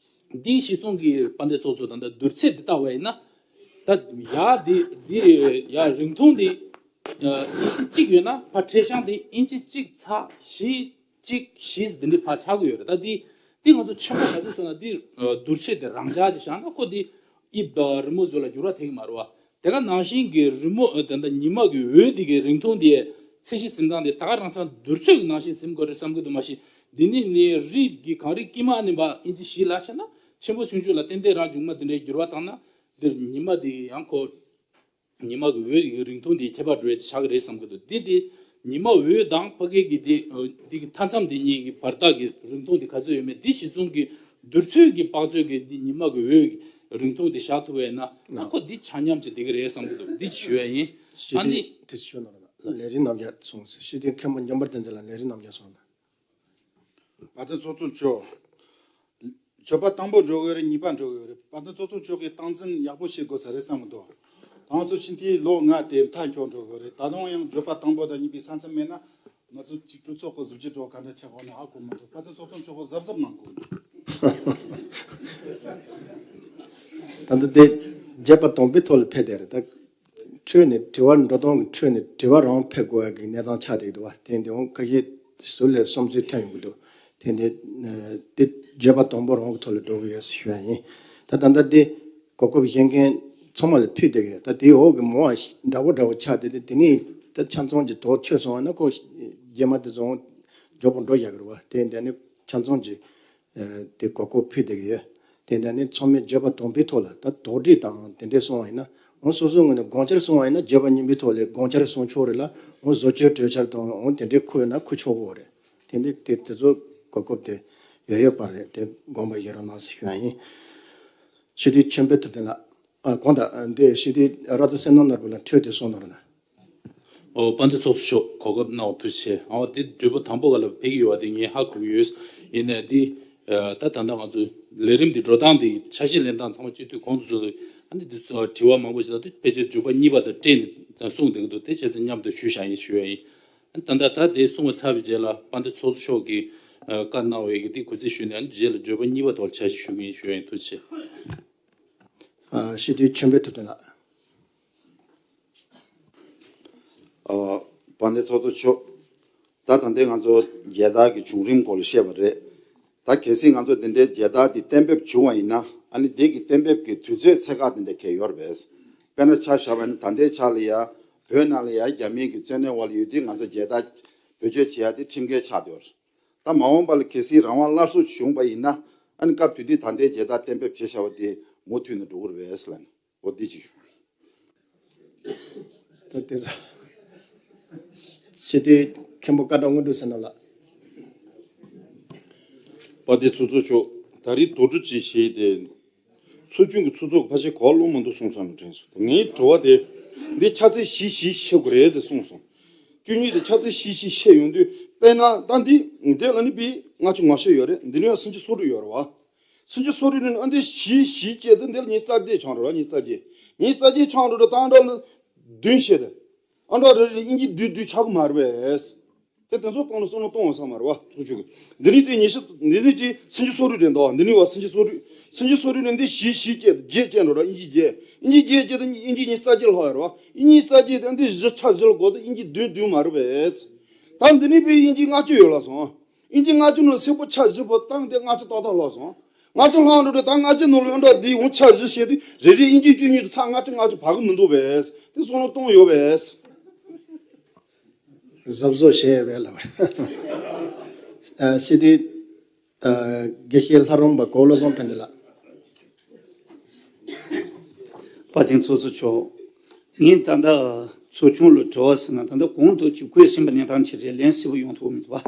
འདིའི་གཞི་བཟུང་གི་དཔལ་ལྡན་ཚོགས་གཙོ་དང་ད་བསྡུར་ཚད་འདི་ལྟ་བ་ཡིན་ན། ད་ཡར་འདི་འདི་ཡར་རིང་ཐུང་འདི་ཨིན་ཅི་གཅིག་ཡོད་ན་ཕར་ཕྲེད་བཞག་འདི་ཨིན་ཅི་གཅིག་ཚ་བཞི་གཅིག་བཞི་འདི་འདྲ་ཕར་ཆགས་ཀྱི་ཡོད་རེད། ད་འདི་འདི་ང་ཚོ་ཆེན་པོ་ག་ཚོད་སོང་ན་འདི་བསྡུར་ཚད་དེ་རང་འཇགས་ཅིག་བཞག་ན་ཁོ་འདི་དབྱིབས་དང་རི་མོ་བཟོ་ལ་འགྱུར་བ་ཐེབས་ཀྱི་མ་རེད་བ། དེ་ག་ནང་བཞིན་གྱི་རི་མོ་ཨ་ད་ལྟ་ཉི་མ་གི་འོད་འདི་གི་རིང་ཐུང་འདི་ཚད་གཞི་འཛིན་སྟངས་དེ་ད་ག་རང་སང་བསྡུར་ཚོད་ཀྱི་ནང་བཞིན་འཛིན་དགོས་རེད་བསམ་གྱི་འདུག་མ་གཞི་འདི་ནི་ནི་རིགས་ཀྱི་གངས་རི་དཀྱིལ་མ་ནི་བ་ཨིན་ཅི་བཞི་ལ་བྱས་ན་ཆེན་པོ་ཆུང་ཆུང་ལ་ཏན་ཏན་རང་བྱུང་མ་འདི་འདྲའི་འགྱུར་བ་བཏང་ན་འདིར་ཉི་མ་འདི་ཡང་ཁོ་ཉི་མ་གི་འོད་ཀྱི་རིང་ཐུང་འདི་ཁྱད་པར་འགྲོ་ཡ་ཆགས་ཀྱི་རེད་བསམ་གྱི་འདུག་འདི་འདི་ཉི་མ་འོད་དང་ཕ་གི་གི་འདི་འདི་གི་མཐའ་མཚམས་འདི་གཉིས་ཀྱི་བར་ཐག་གི་རིང་ཐུང་འདི་ག་ཚོད་ཡོད་མེད་འདི་གཞི་བཟུང་གི་བསྡུར་ཚོད་ཀྱི་དཔག་ཚོད་ཀྱི་འདི་ཉི་མ་གི་འོད་ཀྱི་རིང་ཐུང་འདི་བཞག་ཐུབ་པ་ཡིན་ན་ཨ་ཁོ་འདི་ཆ་མཉམ་གྱི་འདི་གི་རེད་བསམ་གྱི་འདུག་འདི་ཞུ་ཡ་ཡིན། ཤེས་ཨ་ནི་ཏིག་ཏིག་ཞུ་ན་ར་ལས་རིགས་རྣམ་རྒྱལ་གསུངས་ཟེར། ཤེས་ཏིག་མཁན་པོ་འཇམ་དཔལ་བསྟན་འཛིན་ལ་ལས་རིགས་རྣམ་རྒྱལ་གསུངས་ན། དཔལ་ལྡན་ཚོགས་གཙོ་མཆོག་བརྗོད་པ་དང་པོ་འགྲོ་གི་རེད། གཉིས་པ་འགྲོ་གི་རེད། དཔལ་ལྡན་ཚོགས་གཙོ་མཆོག་གིས་སྟངས་འཛིན་ཡག་པོ་བྱེད་དགོས་ས་རེད་བསམ་གྱི་འདུག་ང་ཚོ་ཕྱིན་ཐེངས་ལོ་ལྔ་དེ་མཐའ་འཁྱོལ་འགྲོ་གི་རེད། ད་དུང་ཡང་བརྗོད་པ་དང་པོ་དང་གཉིས་པའི་ས་མཚམས་མེད་ན་ང་ཚོ་གཅིག་གྲོས་ཚོགས་ཀྱི་གཟི་བརྗིད་འགྲོ་ག་འདྲ་ཆགས་གོ་ན་ཧ་གོ་མི་འདུག་དཔལ་ལྡན་ཚོགས་གཙོ་མཆོག་གིས་གཟབ་གཟབ་གནང་དགོས། ད་ལྟ་དེ་བརྗོད་པ་དང་པོའི་ཐོག་ལ་ཕེབས་བསྡད་རེད་ད། འཕྲོས་ནས་དྲི་བ་འགྲོ་སྟངས་ཀྱི་འཕྲོས་ནས་དྲི་བ་རང་ཕེབས་དགོས་ཡ་གི་གནས་སྟངས་ཆགས་བསྡད་འདུག་བ། དེ་འདི་འོང་ཁ་ཤས་ཟུར་ལས་བསམ་ཚུལ་ཐོན་ཡོང་གི་འདུག་དེ་འདི་དེ་བརྗོད་པ་དང་པོ་རང་གི་ཐོག་ལ་འགྲོ་གི་ཡོད་ཟེར་ཞུ་ཡ་ཡིན། ད་ད་ལྟ་འདི་གོ་སྐབས་བཞེས་མཁན་ཚང་མ་ལ་ཕུལ་བསྡད་ཀྱི་ཡོད། ད་དེའི་འོག་གི་མང་བ་འདྲ་པོ་འདྲ་པོ་ཆགས་བསྡད་དེ་དེ་ནས་ད་ཆ་ཚང་གི་དོགས་ཆོད་སོང་བ་ན་ཁོ་རྗེས་མ་དེ་ཚོ་མགྱོགས་པོ་འགྲོ་བཞག་གི་རེད་བ། དེ་འདི་ནི་ཆ་ཚང་གི་དེ་གོ་སྐབས་ཕུལ་བསྡད་ཀྱི་ཡོད། དེ་འདྲ་ནི་ཚང་མས་བརྗོད་པ་དང་པོའི་ཐོག་ལ་ད་དོགས་འདྲི་དང་དེ་འདྲས་གསུངས་པ་ཡིན་ན་འོང་སོ་སོའི་ངོས་ནས་དགོངས་འཆར་གསུངས་པ་ཡིན་ན་བརྗོད་པ་གཉིས་པའི་ཐོག་ལས་དགོངས་འཆར་གསུང་ཆོག་རེད་ལ། འོང་བཟོ་བཅོས་གྲོས་འཆར་དང་འོང་དེ་འདྲས་འཁུར་ཡོད་ན་འཁུར་ཆོག་གི་རེད། དེ་འདྲས་དེ་དེ་ཚོ་གོ་སྐབས་དེ་ཡོད་ཡོད་པ་རེད། དེ་དགོངས་པ་བཞེས་རོགས་གནང་ཟེར་ཞུ་ཡ་ཡིན། སྤྱི་འཐུས་ཆོས་འཕེལ་ཐུབ་བསྟན་ལགས། ཨ་གོང་དང་འདི་སྤྱི་འཐུས་ར་ཙ་སེམས་ནང་ནོར་བུ་ལ་འཕྲོས་དེ་གསུངས་གནང་རོགས་གནང་། ཨོ་དཔལ་ལྡན་ཚོགས་གཙོ་མཆོག་གོ་སྐབས་གནང་བ་ཐུགས་རྗེ་ཆེ། ཨོ་དེ་འགྲུལ་པ་དང་པོ་ག་ལ་ཕེབས་ཀྱི་ཡོད་པ་དེ་ངས་ཧ་གོ་གི་ཡོད། ཡིན་ནའི་དེ་ད་ད་ལྟ་ང་ཚོ་ལས་རིམ་འདི་འགྲོ་སྟངས་དེ་འཆར་གཞི་ལེན་སྟངས་ཚང་མ་སྤྱི་འཐུས་གོང་དུ་སོང་ཨ་ནི་དེ་དྲི་བ་མང་པོ་ཞིག་ད་དུ་ཕལ་ཆེར་འགྲུལ་པ་གཉིས་པ་དང་སྤྲད་ནས་གསུངས་བསྡད་ཀྱི་འདུག་དེ་བྱས་ཙང་མཉམ་དུ་ཞུས་བཞག་ཡིན་ཞུ་ཡ་ཡིན། ད་ལྟ་ད་དེ་གསུང་བ་ཚར་བའི་རྗེས་ལ་དཔལ་ལྡན་ཚོགས་གཙོ་མཆོག་གིས་བཀའ་གནང་བའི་གི་དེ་གུས་བརྩི་ཞུས་ནས་ཨ་ནི་རྗེས་ལ་འགྲུལ་པ་གཉིས་པ་ཐོག་ལ་འཆར་གཞི་ཞུ་གི་ཡིན་ཞུ་ཡ་ཡིན། ཐུགས་རྗེ་ཆེ། ཨ་སྤྱི་འཐུས་ཆོས་འཕེལ་ཐུབ་བསྟན་ལགས། ཨ་དཔལ་ལྡན་ཚོགས་གཙོ་མཆོག་ད་ད་ལྟའི་ང་ཚོ་རྒྱལ་དར་གྱི་བྱུང་རིམ་སྐོར་ལ་བཤད་པ་རེད། ད་གལ་སྲིད་ང་ཚོ་འདི་འདྲའི་རྒྱལ་དར་འདི་གཏན་འབེབས་བྱུང་བ་ཡིན་ན་ཨ་ནི་འདི་གི་གཏན་འབེབས་ཀྱི་དུས་ཚོད་ཚད་བཀག་འདི་འདྲ་གས་ཡོད་རེད་པས། དཔེར་ན་ཆ་བཞག་པ་ཡིན་ན་ད་ལྟའི་ཆ་ལ་ཡ་བོད་ནང་ལ་ཡ་རྒྱ་མི་གི་བཙན་གནོན་འོག་ལ་ཡོད་དུས་ང་ཚོ་རྒྱལ་དར་བེད་སྤྱོད་བྱེད་ཡ་དེ་ཁྲིམས་འགལ་ཆགས་བསྡད་ཡོད་རེད། ད་མ་འོངས་པ་ལ་གལ་སྲིད་རང་དབང་སླར་གསོ་བྱུང་བ་ཡིན་ན་ཨ་ནི་སྐབས་དེ་དུས་ད་ལྟའི་རྒྱལ་དར་གཏན་འབེབས་བྱས་བཞག་པ་དེ་མུ་མཐུད་ནས་འགྲོ་གི་རེད་པས་ལབ་ནས་འོ་འདི་ཅིག་ཞུ། ད་དེ་ཚོ་ སྤྱི་འཐུས་མཁན་པོ་བཀའ་བགྲོ་དངོས་གྲུབ་ཟེར་ན་ལགས། དཔལ་ལྡན་ཚོགས་གཙོ་མཆོག་ད་རེས་དོགས་འདྲི་ཅིག་བྱས་ཏེ། ཚོགས་ཆུང་གི་ཚོགས་གཙོ་ཕལ་ཆེར་གོ་བ་ལོན་མི་འདུག་གསུངས་ཙང་དྲན་སོང་། ངའི་དྲི་བ་དེ། འདི་ཆ་ཚང་བཞི་བཞི་བཤད་དགོས་རེད་ཟེར་གསུངས་སོང་། བཅུ་གཉིས་དེ་ཆ་ཚང་བཞི་བཞི་བཤད་ཡོང་དུས། དཔེར་ན་ད་འདི་འདི་ལ་ནི་པའི་ལྔ་བཅུ་ང་བཞི་ཡོད་རེད། འདི་ནི་ཡང་སུམ་ཅུ་སོ་དྲུག་ཡོད་རེད་བ། སུམ་ཅུ་སོ་དྲུག་ནི་ཨ་འདི་བཞི་བཞི་བཅས་ཏེ་འདི་ལ་ཉི་ཤུ་རྩ་བརྒྱད་ཆགས་འགྲོ་ར། ཉི་ཤུ་རྩ་བརྒྱད། ཉི་ཤུ་རྩ་བརྒྱད་ཆགས་འགྲོ་ར། ད་ཨ་འདྲ་ལ་བདུན་བཤད་དེ། ཨ་འདྲ་རེ་རེ་དབྱིན་ཇི་བདུན་བདུན་ཆགས་ཀྱི་མ་རེད་པས། དེ་དེ་ཚོ་གཏོང་ལ་བསམ་བློ་གཏོང་བ་ས་མ་རེད་བ། ཚོགས་ཆུང་གི། འདི་ནི་ཚེ་ཉི་ཤུ། འདི་ནི་ཚེ་སུམ་ཅུ་སོ་དྲུག་རེད་འདུག་འདི་ནི་བ་སུམ་ཅུ་སོ་དྲུག་སུམ་ཅུ་སོ་དྲུག་ནི་འདི་བཞི་བཞི་བཅས་བརྒྱད་བཅས་འགྲོ་ར། དབྱིན་ཇི་བརྒྱད། དབྱིན་ཇི་བརྒྱད་བཅས་དེ་དབྱིན་ཇི་ཉི་ཤུ་རྩ་བརྒྱད་ལྷག་ཡོད་རེད་བ། དབྱིན་ཇི་ཉི་ཤུ་རྩ་བརྒྱད་དེ་འདི་བཞི་ཆ་བཞི་ལ་བགོས་ཏེ་དབྱིན་ཇི་བདུན་བདུན་མ་རེད་པས། ད་འདི་ནི་པའི་དབྱིན་ཇི་ལྔ་བཅུ་ཡོད་ལ་སོང་། དབྱིན་ཇི་ལྔ་བཅུ་ནང་སེར་པོ་ཆ་བཞི་པོ་བཏང་སྟེ་ལྔ་བཅུ་ཏག་ཏག་ལྷག་སོང་། ལྔ་བཅུ་ལྷག་འགྲོ་དུས་ད་ལྔ་བཅུ་ནང་ལ་ཨ་འདྲ་འདི་འོང་ཆ་བཞི་བཤད་དུས་རེ་རེ་དབྱིན་ཇི་བཅུ་གཉིས་དུ་ཚ་ལྔ་བཅུ་ལྔ་བཅུ་བག་གི་མི་འདུག་པས། དེ་བསམ་བློ་གཏོང་ཡོད་པས། གཟབ་གཟབ་བྱས་པས་ལབ། ཨ་སྤྱི་འཐུས། ཨ་དགེ་བཤེས་ལྷ་རམས་པ་གོ་བློ་བཟང་ཕན་བདེ་ལགས། དཔལ་ལྡན་ཚོགས་གཙོ་མཆོག་ངས་ད་ལྟ་ཚོགས་ཆུང་ལ་དྲི་བ་ཟེར་ན། ད་ལྟ་གོང་དུ་ཅིག་བཀོད་ཟིན་པ་ནང་བཞིན་ཅིག་རེད། ལན་གསལ་པོ་ཡོང་ཐུབ་མི་འདུག་བ།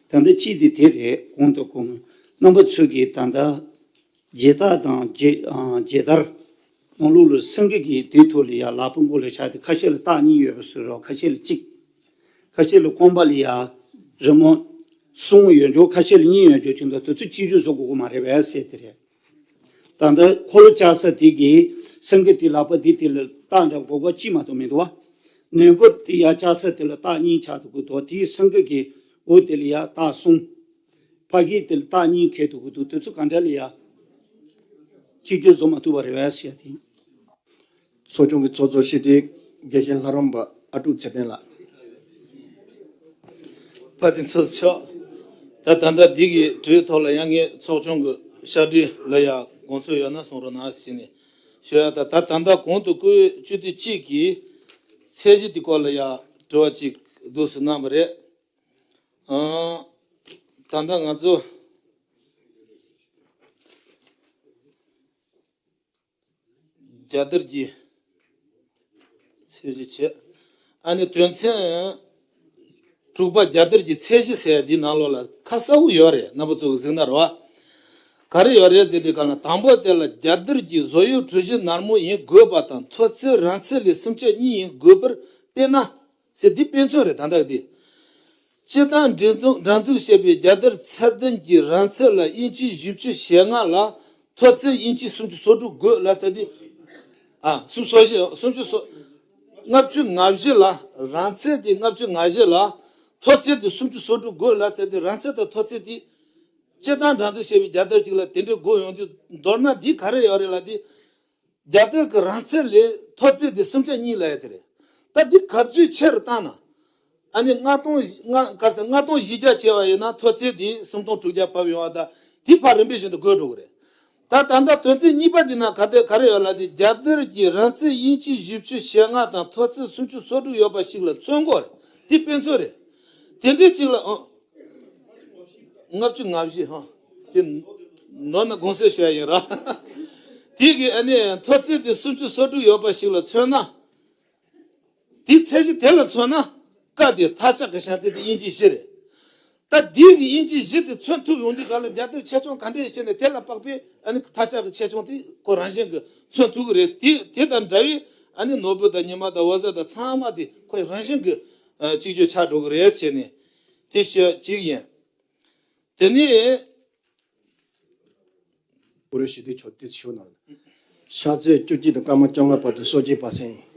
ད་ལྟ་གཅིག་དེ་དེ་རེད། གོང་དུ་གོང་རྣམ་པ་ཚོས་ཀྱིས་ད་ལྟ་རྒྱལ་རྟགས་དང་རྒྱལ་ཨ་རྒྱལ་དར་ནང་ལོགས་ལ་སེང་གེ་གི་དེའི་ཐོག་ལ་ཡ་ལག་པ་མགོ་ལ་བཞག་སྟེ། ཁ་ཤས་ལ་རྟགས་གཉིས་ཡོད་པ་བཟོས་རོགས། ཁ་ཤས་ལ་གཅིག་ཁ་ཤས་ལ་རྐང་པ་ལ་ཡ་རི་མོ་གསུམ་ཡོད་འཇོག་ཁ་ཤས་ལ་གཉིས་ཡོད་འཇོག་བྱས་འདུག་དེ་ཚོ་གཅིག་གྱུར་བཟོ་དགོས་ཀྱི་མ་རེད་པས་ཟེར་དེ་རེད། ད་ལྟ་འཁོར་ལོ་བཅའ་ས་དེ་གི་སེང་གེ་དེ་ལག་པ་འདི་དེ་ལ་རྟགས་འདྲ་མགོ་སྐོར་གཅིག་མ་གཏོགས་མི་འདུག་བ། ནོར་བུ་དེ་ཡ་བཅའ་ས་དེ་ལ་རྟགས་གཉིས་ཆགས་འདུག་གི་འདུག་དེའི་སེང་གེ་གི་འོག་དེ་ལ་ཡ་རྟགས་གསུམ། ཕ་གི་དེ་ལ་རྟགས་གཉིས་འཁེལ་འདུག་གི་འདུག་དེ་ཚོ་ག་འདྲ་ལ་ཡ་གཅིག་གྱུར་བཟོ་མ་ཐུབ་པ་རེད་པས་ཟེར་ཡ་དེ། ཚོགས་ཆུང་གི་ཚོགས་གཙོ་སྤྱི་འཐུས་དགེ་བཤེས་ལྷ་རམས་པ་ཨ་ཀྲུག་ཚེ་བརྟན་ལགས། དཔལ་ལྡན་ཚོགས་གཙོ་མཆོག་ད་ད་ལྟ་འདི་གི་གྲོས་ཐོག་ལ་ཡང་ངས་ཚོགས་ཆུང་གི་ཕྱག་བྲིས་ལ་ཡང་དགོངས་ཚུལ་ཡོད་ན་གསུང་རོགས་གནང་ཞེས་ནས་ཞུ་ཡ། ད་ད་ད་ལྟ་གོང་དུ་བཀུར་འོས་སྤྱི་འཐུས་གཅིག་གིས་ཚད་གཞི་དེ་སྐོར་ལ་ཡང་དྲི་བ་གཅིག་འདུག་སེ་གནང་བ་རེད། ཨང་། ད་ལྟ་ང་ཚོ་རྒྱལ་དར་གྱི་ཚད་གཞི་བྱས། ཨ་ནི་དོན་ཚན་དྲུག་པ་རྒྱལ་དར་གྱི་ཚད་གཞི་ཟེར་ཡ་འདི་ནང་ལོགས་ལ་ཁ་གསལ་པོ་ཡོད་རེད། རྣམ་པ་ཚོ་གི་གཟིགས་ན་རེད་བ། ག་རེ་ཡོད་རེད་ཟེར་དུས་ག་ལ། དང་པོ་དེ་ལ་རྒྱལ་དར་གྱི་བཟོ་དབྱིབས་གྲུ་བཞི་ནར་མོ་ཡིན་དགོས་པ་དང་། མཐོ་ཚད་རིང་ཚད་ལས་གསུམ་ཆ་གཉིས་ཡིན་དགོས་པར། དཔེར་ན། ཟེར་འདི་དཔེ་མཚོན་རེད། ད་ལྟ་འདི། སྤྱིར་བཏང་སྒྲིག་འཛུགས་སྒྲིག་འཛུགས་བྱས་པའི་རྒྱལ་དར་ཚད་ལྡན་གྱི་རིང་ཚད་ལ་ཨིན་ཅི་བཞི་བཅུ་ཞེ་ལྔ་ལ། མཐོ་ཚད་ཨིན་ཅི་སུམ་ཅུ་སོ་དྲུག་དགོས་ལ་ཚད་འདི། ཨ། སུམ་ཅུ་སོ་བཞི། སུམ་ཅུ་སོ། ལྔ་བཅུ་ང་བཞི་ལ། རིང་ཚད་དེ་ལྔ་བཅུ་ང་བཞི་ལ། མཐོ་ཚད་དེ་སུམ་ཅུ་སོ་དྲུག་དགོས་ལ་ཚད་འདི། རིང་ཚད་དང་མཐོ་ཚད་དེ། སྤྱིར་བཏང་སྒྲིག་འཛུགས་བྱས་པའི་རྒྱལ་དར་གཅིག་ལ་དེ་འདྲ་དགོས་ཡོང་དུས། མདོར་ན་འདི་ག་རེ་ཡོད་རེད་ལ་དེ། རྒྱལ་དར་གྱི་རིང་ཚད་ལས་མཐོ་ཚད་དེ་གསུམ་ཆ་གཉིས་ལ་ཡ་དེ་རེད། ད་འདི་ག་ཚོད་ཆེ་རུ་བཏང་ན། ཨ་ནི་ལྔ་སྟོང་ལྔ་ག་རེ་ཟེར། ལྔ་སྟོང་བཞི་བརྒྱ་བྱས་པ་ཡིན་ན་མཐོ་ཚད་དེ་སུམ་སྟོང་དྲུག་བརྒྱ་བབས་ཡོང་བ། ད་དེ་ཕར་རིམ་པས་བཞིན་དུ་དགོས་འགྲོ་གི་རེད། ད་ད་ལྟ་དོན་ཚན་གཉིས་པ་འདི་ན་ག་དེ་ག་རེ་ཡོད་ལ་དེ། རྒྱལ་དར་གྱི་རིང་ཚད་ཨིན་ཅི་བཞི་བཅུ་ཞེ་ལྔ་དང་མཐོ་ཚད་སུམ་ཅུ་སོ་དྲུག་ཡོད་པ་ཞིག་ལ་མཚོན་དགོས་རེད། དེ་དཔེ་མཚོན་རེད། དེ་འདྲའི་ཅིག་ལ། ཨང་། ལྔ་བཅུ་ང་བཞི། ཧང་། དེ་ནོར་ན་དགོངས་སེལ་ཞུ་ཡ་ཡིན་ར། དེ་གི་ཨ་ནི་མཐོ་ཚད་དེ་སུམ་ཅུ་སོ་དྲུག་ཡོད་པ་ཞིག་ལ་མཚོན་ན། དེའི་ཚད་གཞི་དེ་ལ་མཚོན་ན། ཀ་དེ་མཐའ་ལྕགས་ཀྱི་བྱང་ཚད་དེ་ཨིན་ཅི་བཞི་རེད། ད་འདི་གི་ཨིན་ཅི་བཞི་དེ་མཚོན་ཐུབ་ཡོང་དུས་ག་ལ་རྒྱལ་དར་ཆེ་ཆུང་ག་འདྲས་བྱས་ནས་དེ་ལ་དཔག་པའི་ཨ་ནི་མཐའ་ལྕགས་ཀྱི་ཆེ་ཆུང་དེ་ཁོ་རང་བཞིན་གྱིས་མཚོན་ཐུབ་ཀྱི་རེད། དེ་དེ་དང་འདྲ་བའི་ཨ་ནི་ནོར་བུ་དང་ཉི་མ་དང་འོད་ཟེར་དང་ཚང་མ་དེ་ཁོ་རང་བཞིན་གྱིས་ཨ་གཅིག་གྱུར་ཆགས་འགྲོ་གི་རེད་བྱས་ནས། དེ་ཞུ་གཅིག་ཡིན། དེ་ནས། བཀུར་འོས་སྤྱི་འཐུས་མཆོག་དེ་ཞུ་ན། ཕྱག་ཚོད་བཅུ་གཅིག་དང་སྐར་མ་བཅོ་ལྔ་བར་དུ་གསོལ་ཇ་སྦ་གསང་ཡིན།